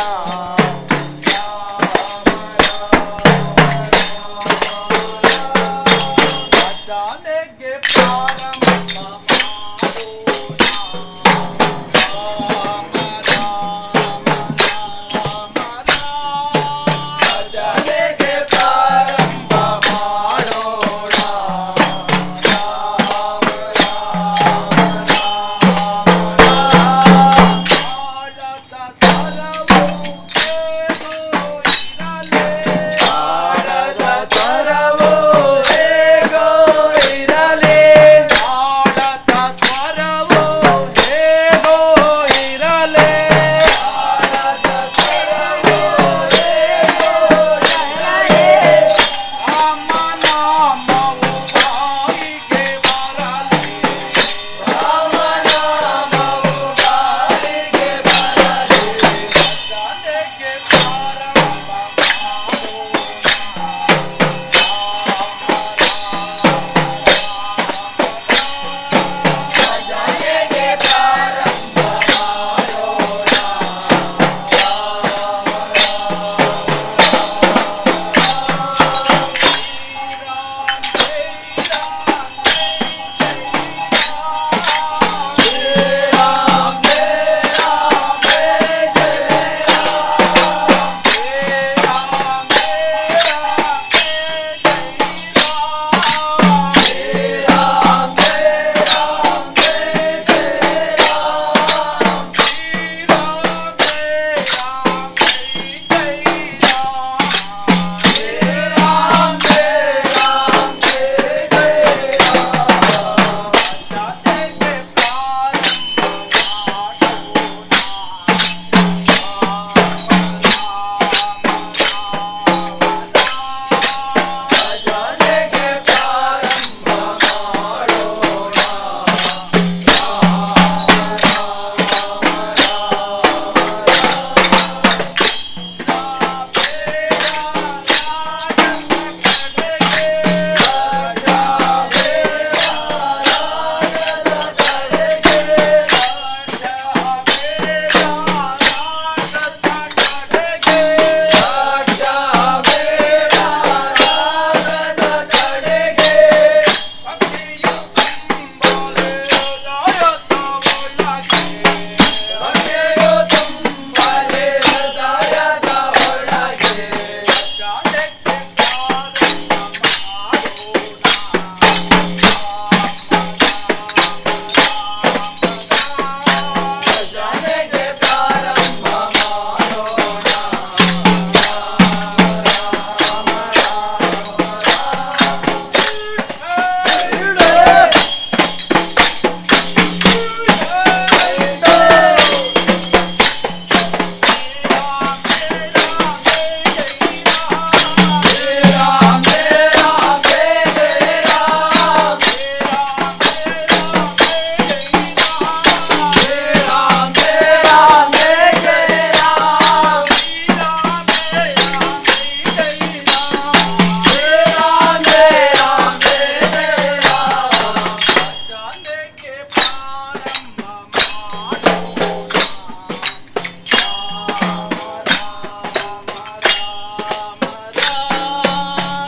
S7: ಭಜನೆಗೆ ಪ್ರಾರಂಭ ಭಜನೆಗೆ ಪ್ರಾರಂಭ ಮಾಡೋಣ. ಆಳದ ಸ್ವರವು ಹೇಗೋ ಇರಲಿ, ಆಳದ ಸ್ವರವು ಹೇಗೋ ಇರಲಿ, ಆಳದ ಸ್ವರವು ಹೇಗೋ ಇರಲಿ, ರಾಮ ನಾಮವು ಬಾಯಿಗೆ ಬರಲಿ, ರಾಮ ನಾಮವು ಬಾಯಿಗೆ ಬರಲಿ, ಭಜನೆಗೆ ಪ್ರಾರಂಭ. ಭಜನೆಗೆ ಪ್ರಾರಂಭ ಮಾಡೋಣ. ಭಜನೆಗೆ ಪ್ರಾರಂಭ ಮಾಡೋಣ. ಭಜನೆಗೆ ಪ್ರಾರಂಭ ಮಾಡೋಣ.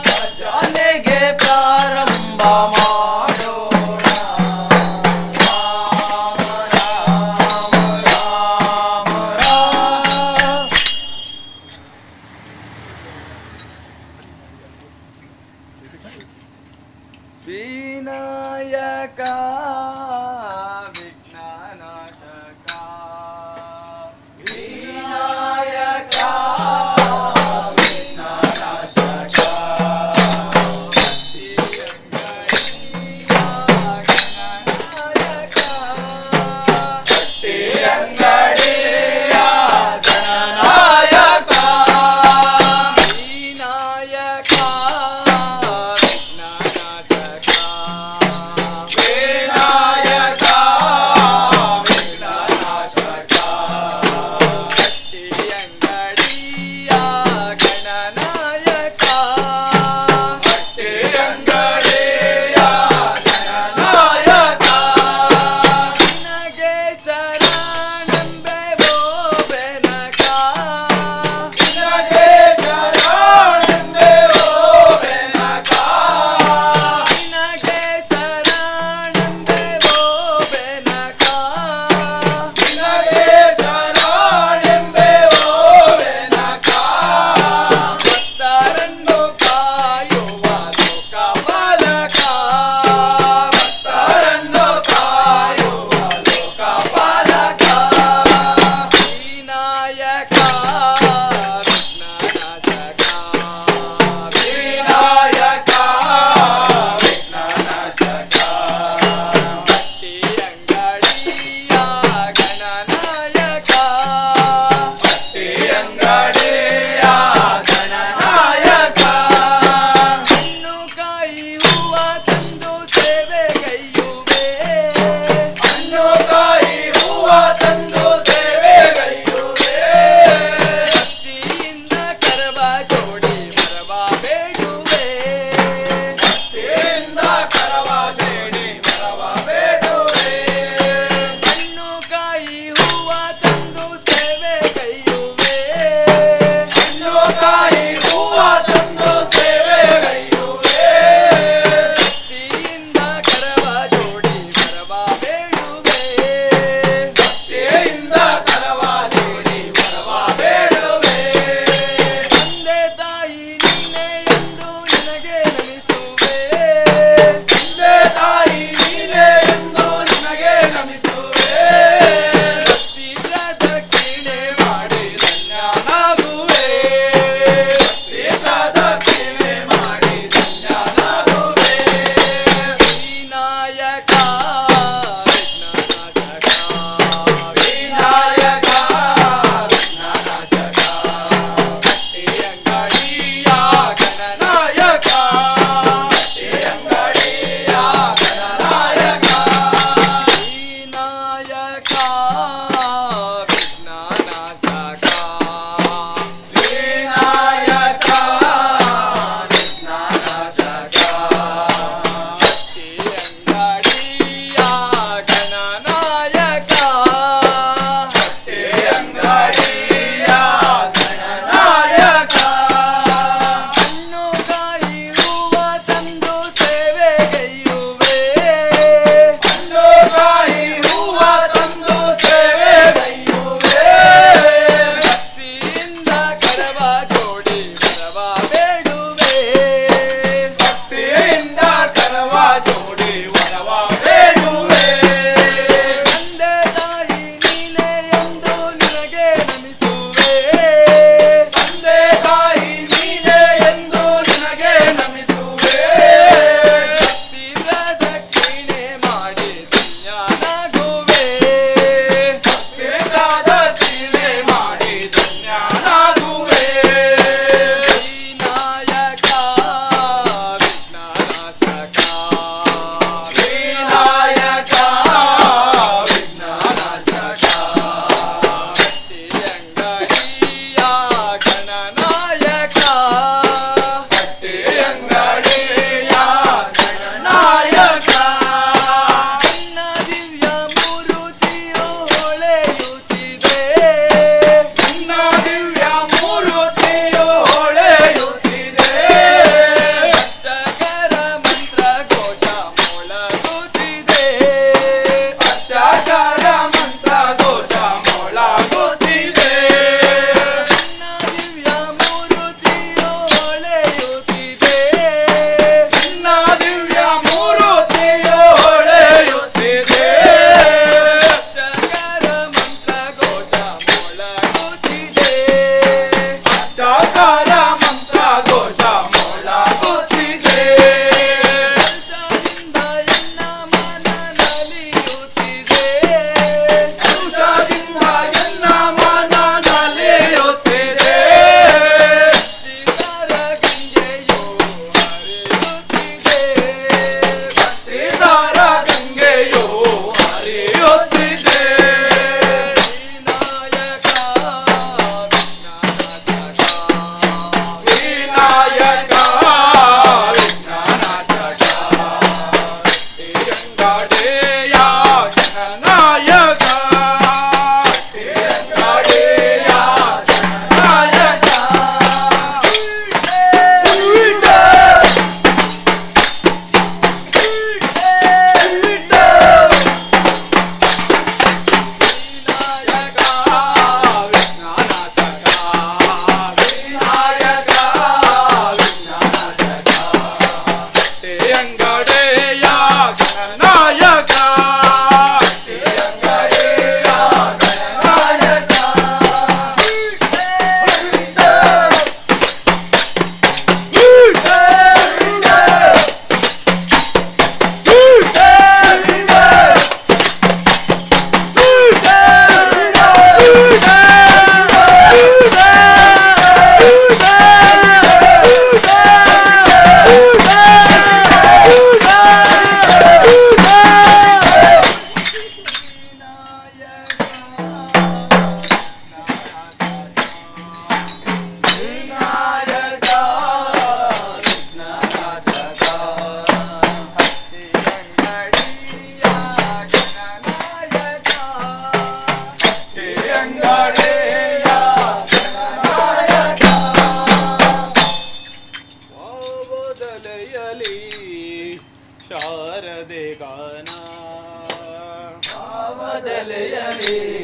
S7: ಭಜನೆಗೆ ಪ್ರಾರಂಭ ಮಾಡೋಣ. ರಾಮ ರಾಮ ರಾಮ ರಾಮ. ವಿನಾಯಕ ವಿಘ್ನನಾಶಕ, ವಿನಾಯಕ ವಿಘ್ನನಾಶಕ, ಅಂಗಡಿಯ ಗಣನಾಯಕ, ವಿನಾಯಕ ವಿಘ್ನನಾಶಕ, ವಿನಾಯಕ ವಿಘ್ನನಾಶಕ, ಅಂಗಡಿಯ ಗಣನಾಯಕ, ಅಂಗಡಿಯ ಗಣನಾಯಕ, ನಗೇಶ Jai.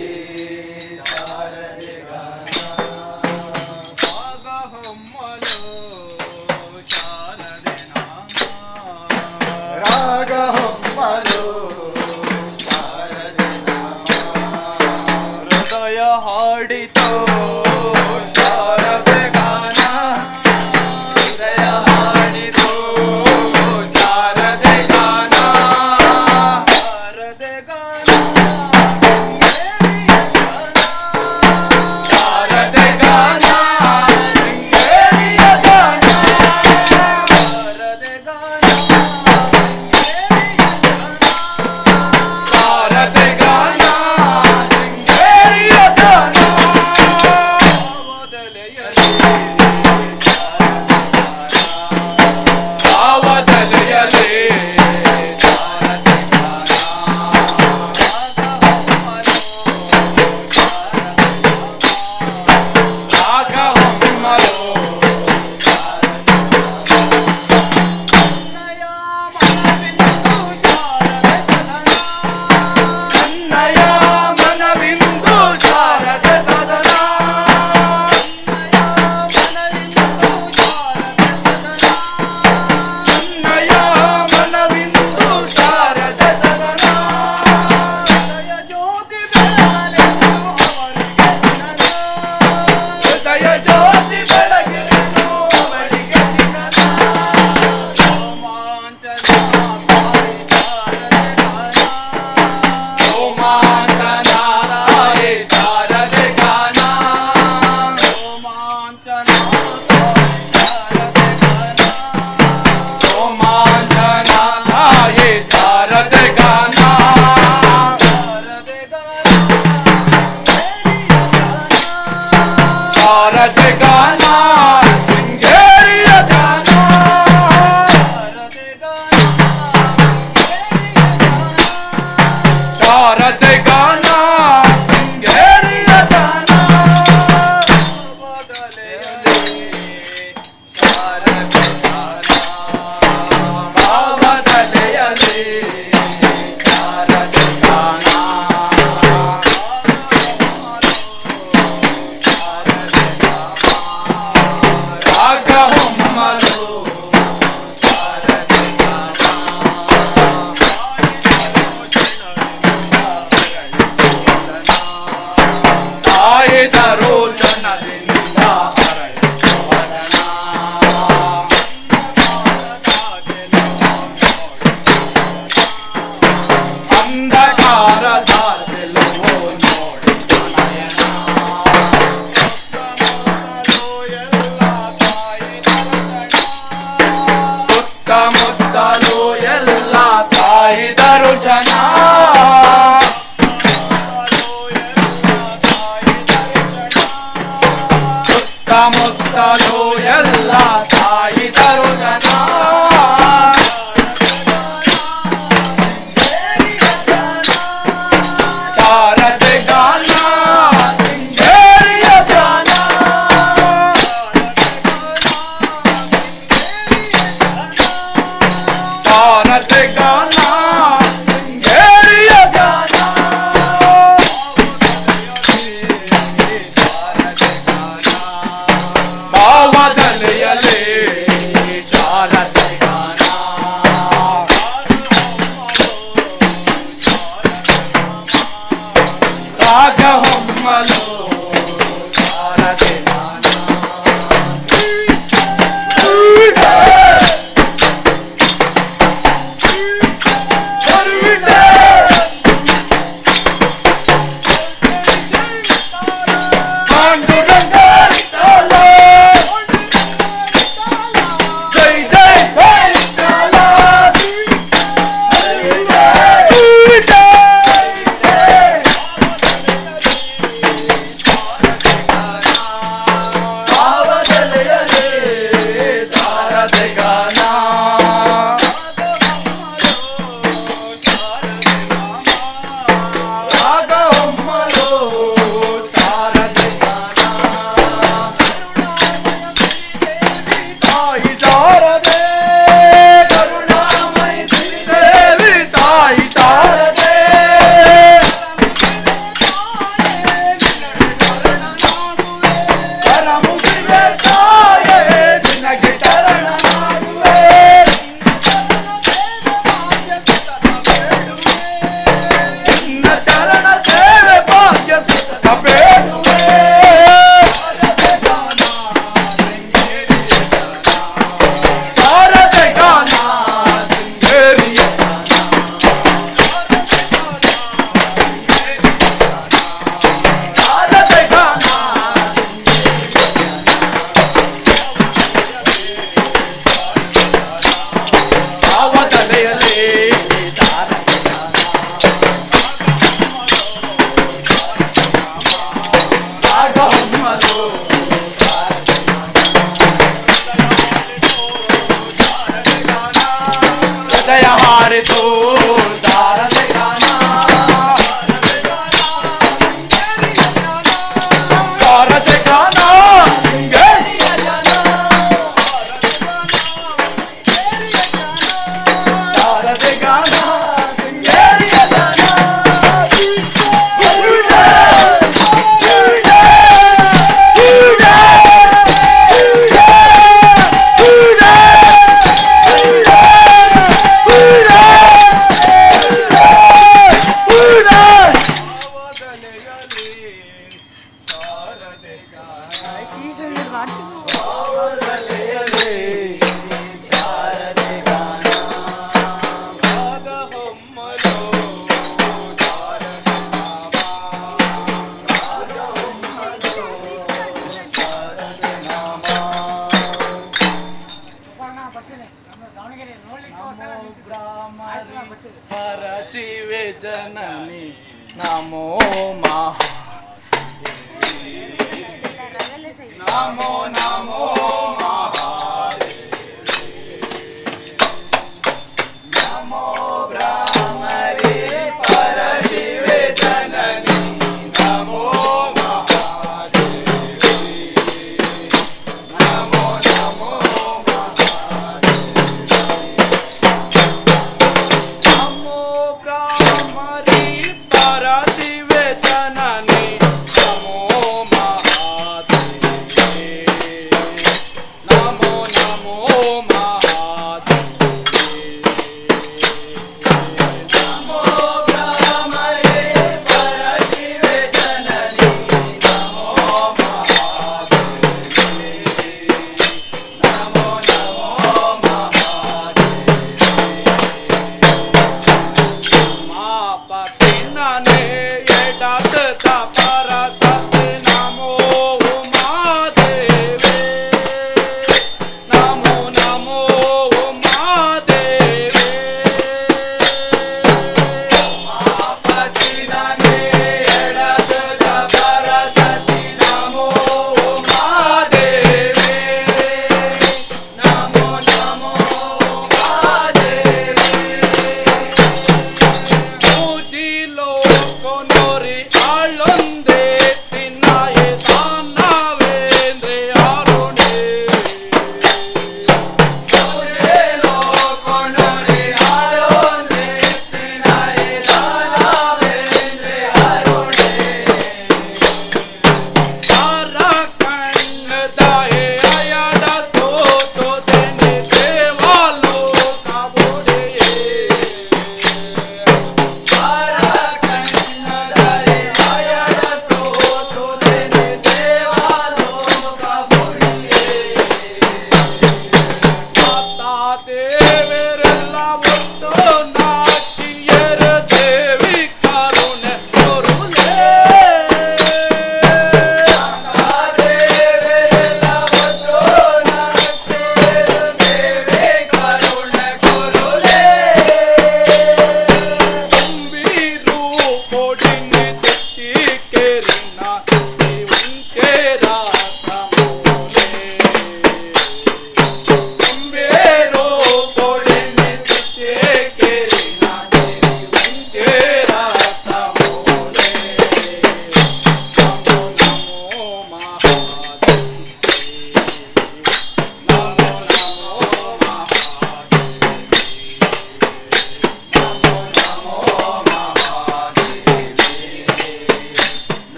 S7: ಮೂಜಿ ಲೋಕೊನೊರಿ ಆಳೊಂದಿತ್ತೆ.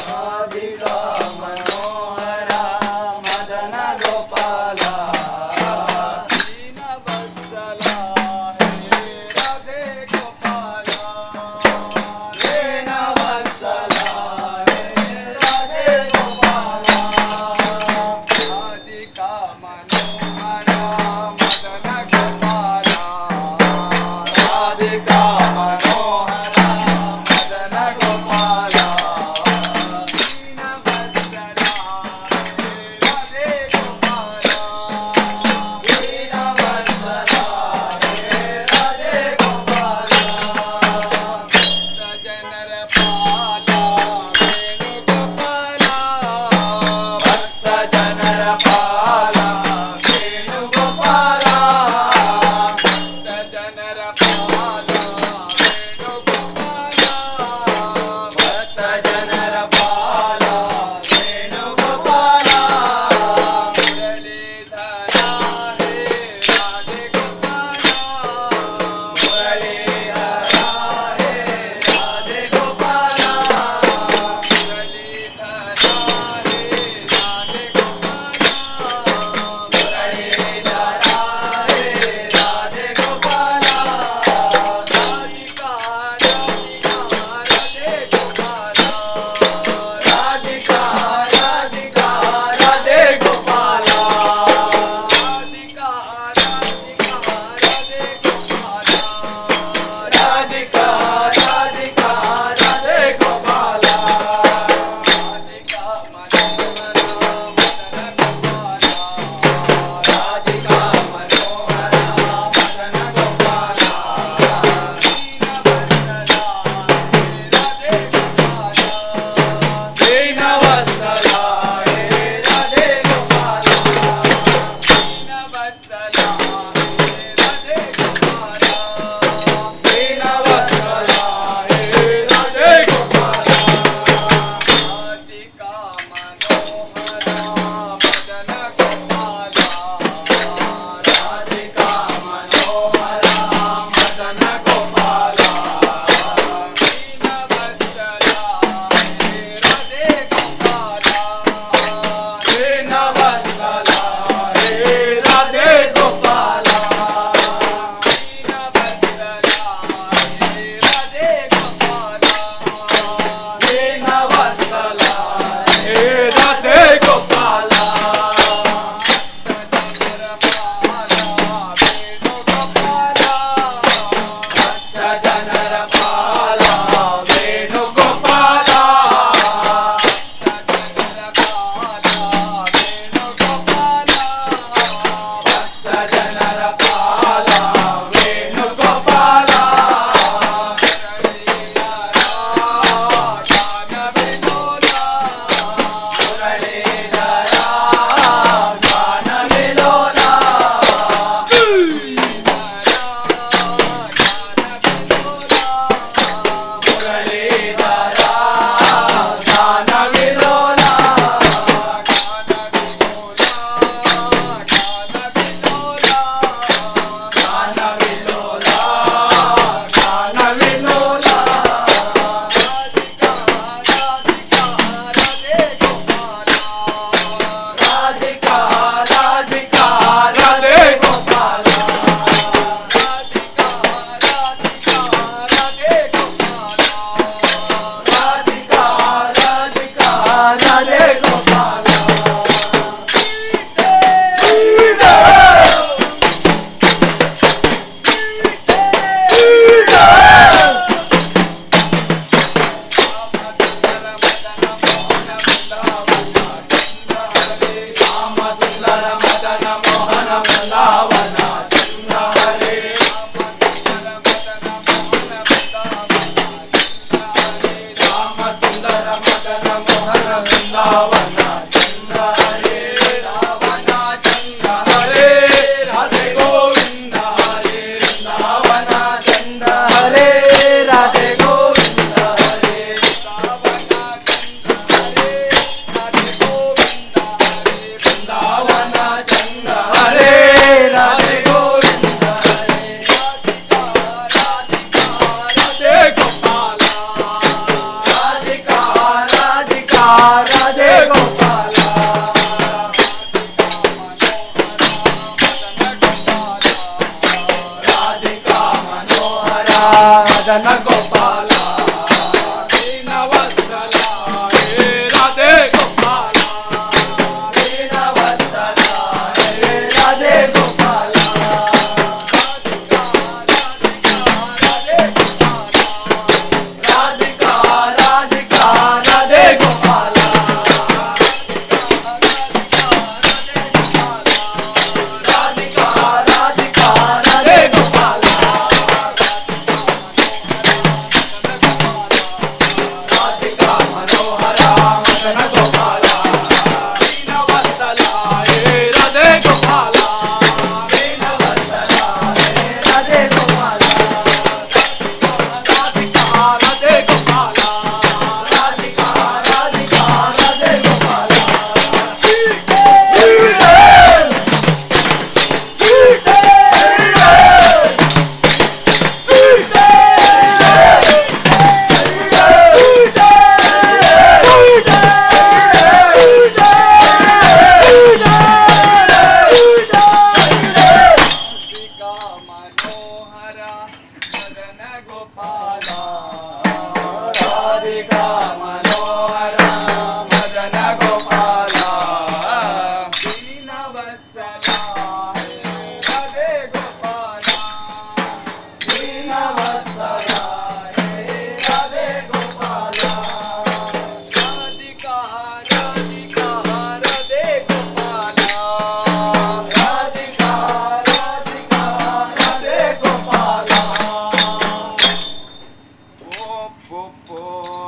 S7: ರಾಧಿಕಾ ಮನೋಹರ ಮದನ ಗೋಪಾಲ ದೀನವತ್ಸಲ ಹೇ ರಾಧೆ ಗೋಪಾಲ ದೀನವತ್ಸಲ ಹೇ ರಾಧೆ ಗೋಪಾಲ ರಾಧಿಕಾ ಮನೋಹರ ಮದನ ಗೋಪಾಲ ರಾಧಿಕಾ ಮನೋಹರ ಮದನ ಗೋಪಾಲ.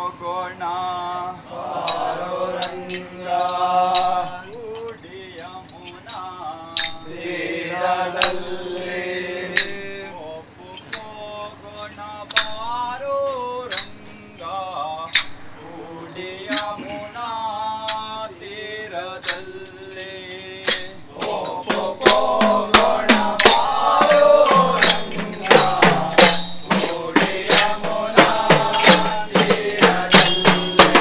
S7: ಹೋಗೋಣ ಬಾರೋ ರಂಗ ಕೂಡಿ ಯಮುನಾ ತೀರದಲ್ಲಿ ಒಪ್ಪು ಹೋಗೋಣ ಬಾರೋ ರಂಗ ಕೂಡಿ ಯಮುನಾ ತೀರದಲ್ಲಿ ಒಪ್ಪು ಹೋಗೋಣ ಬಾರೋ ರಂಗ ಕೂಡಿ ಯಮುನಾ ತೀರದಲ್ಲಿ.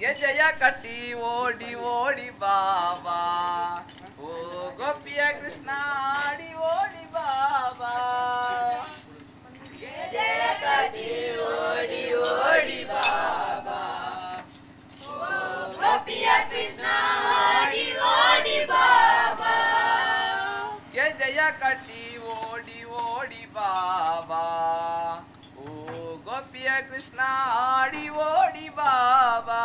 S7: ಗೆಜೆಯ ಕಟ್ಟಿ ಓಡಿ ಓಡಿ ಬಾಬಾ, ಓ ಗೋಪಿಯ ಕೃಷ್ಣ ಆಡಿ ಓಡಿ ಬಾಬಾ. ಗೆಜೆಯ ಕಟ್ಟಿ ಓಡಿ ಓಡಿ ಬಾಬಾ, ಓ ಗೋಪಿಯ ಕೃಷ್ಣ ಆಡಿ ಓಡಿ ಬಾಬಾ. ಗೆಜೆಯ ಕಟ್ಟಿ ಓಡಿ ಓಡಿ ಬಾಬಾ, ಓ ಗೋಪಿಯ ಕೃಷ್ಣ ಆಡಿ ಓಡಿ ಬಾಬಾ.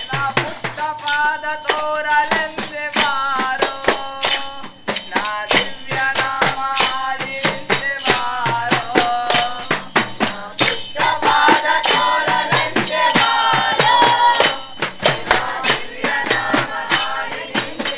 S7: ನಾ ಪುಟ್ಟ ಪಾದ ತೋರಲೆಂದೆ ಬಾರೋ, ನಾ ದಿವ್ಯ ನಾಮ ಹಾಡಿಂದೆ ಬಾರೋ. ನಾ ಪುಟ್ಟ ಪಾದ ತೋರಲೆಂದೆ ಬಾರೋ, ನಾ ದಿವ್ಯ ನಾಮ ಹಾಡಿಂದೆ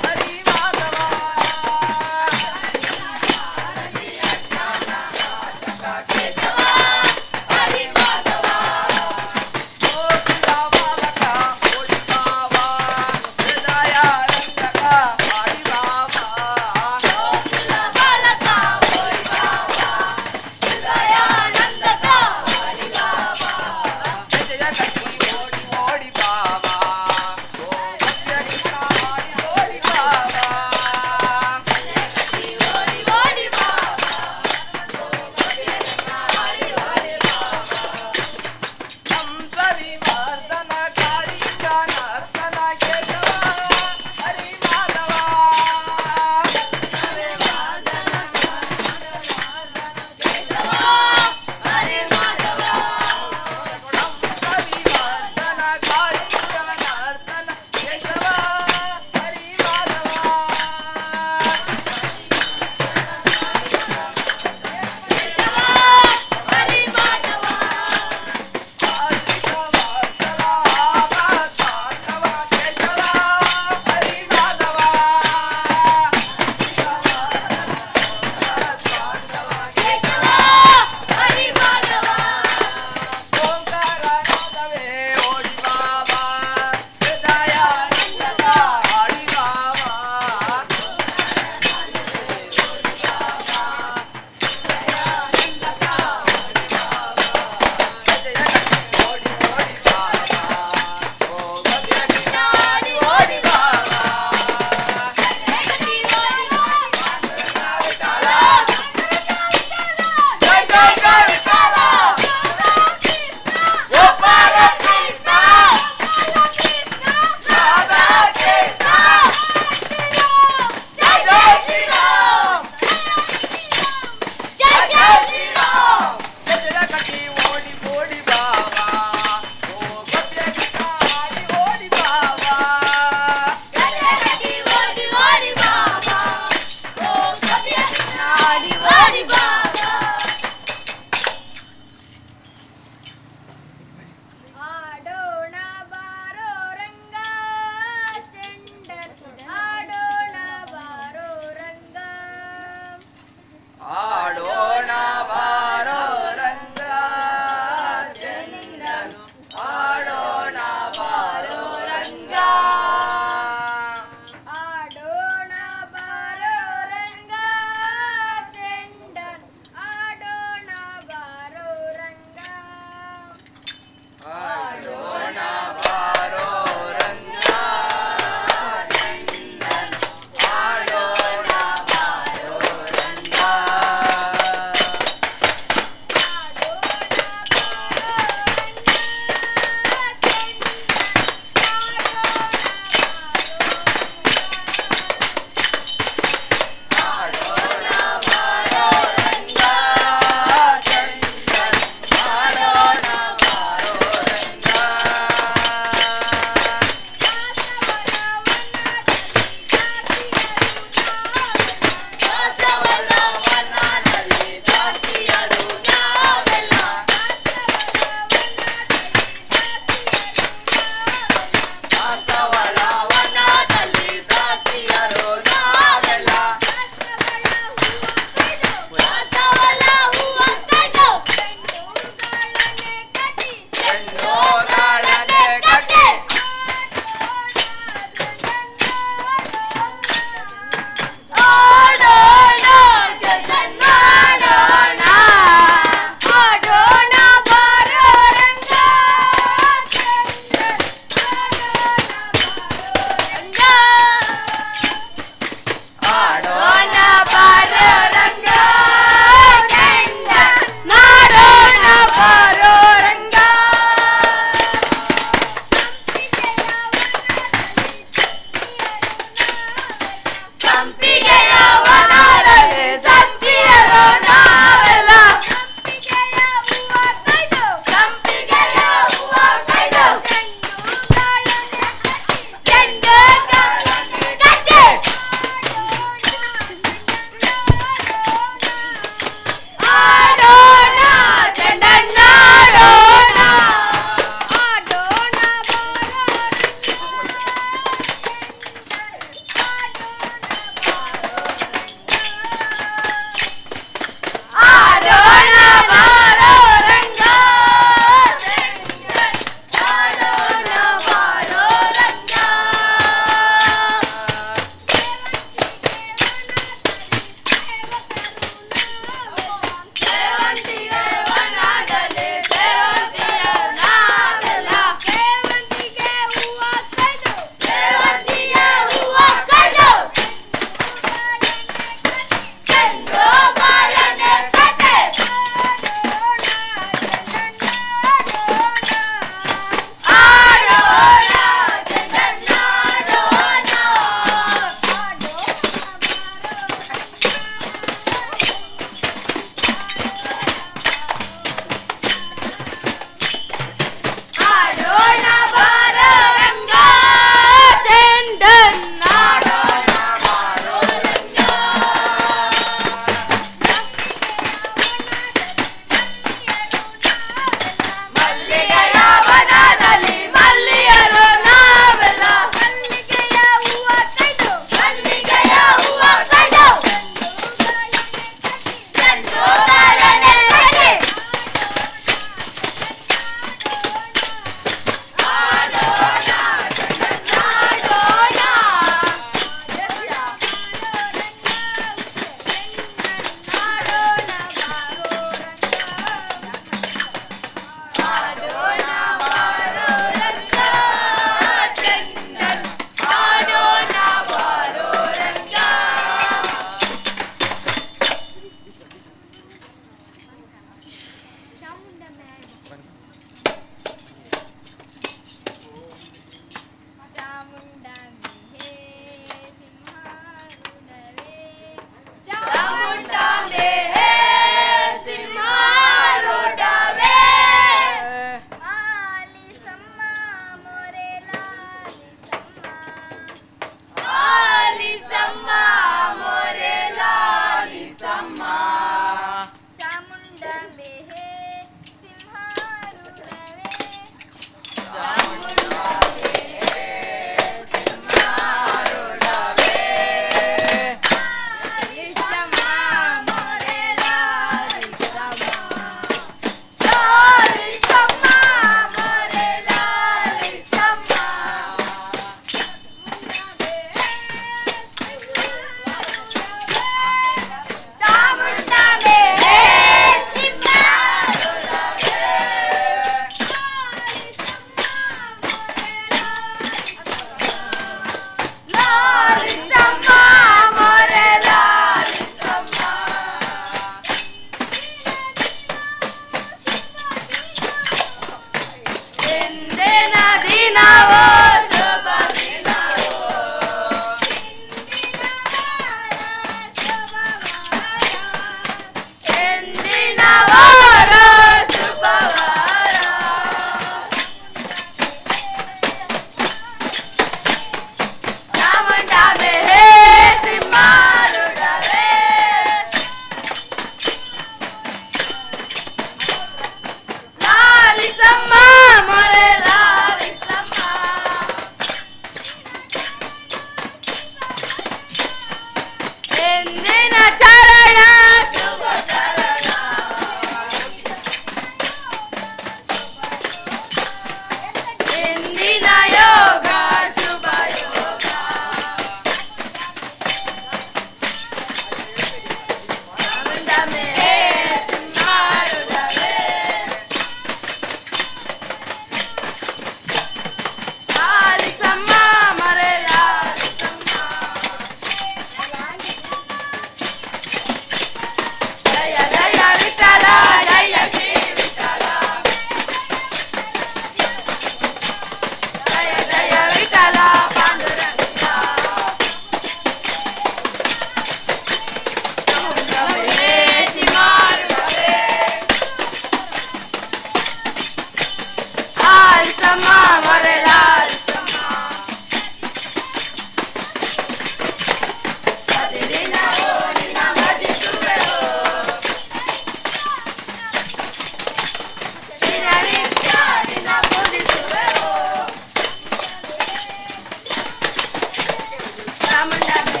S5: ಚಾಮುಂಡಾಂಬೆ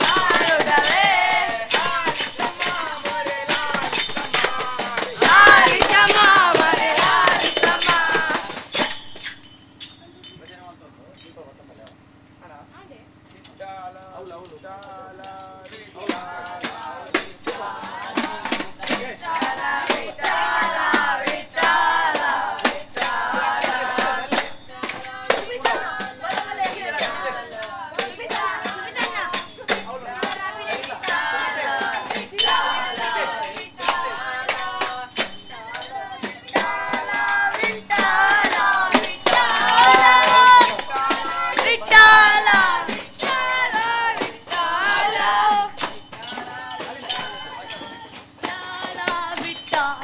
S5: ಆರುಡವೇ ಲಾಲಿತಮ್ಮ ಮರೆ ಲಾಲಿತಮ್ಮ. ವಿಠಲ ವಿಠಲ ವಿಠಲ ವಿಠಲ ವಿಠಲ.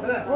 S3: ಅಣ್ಣ.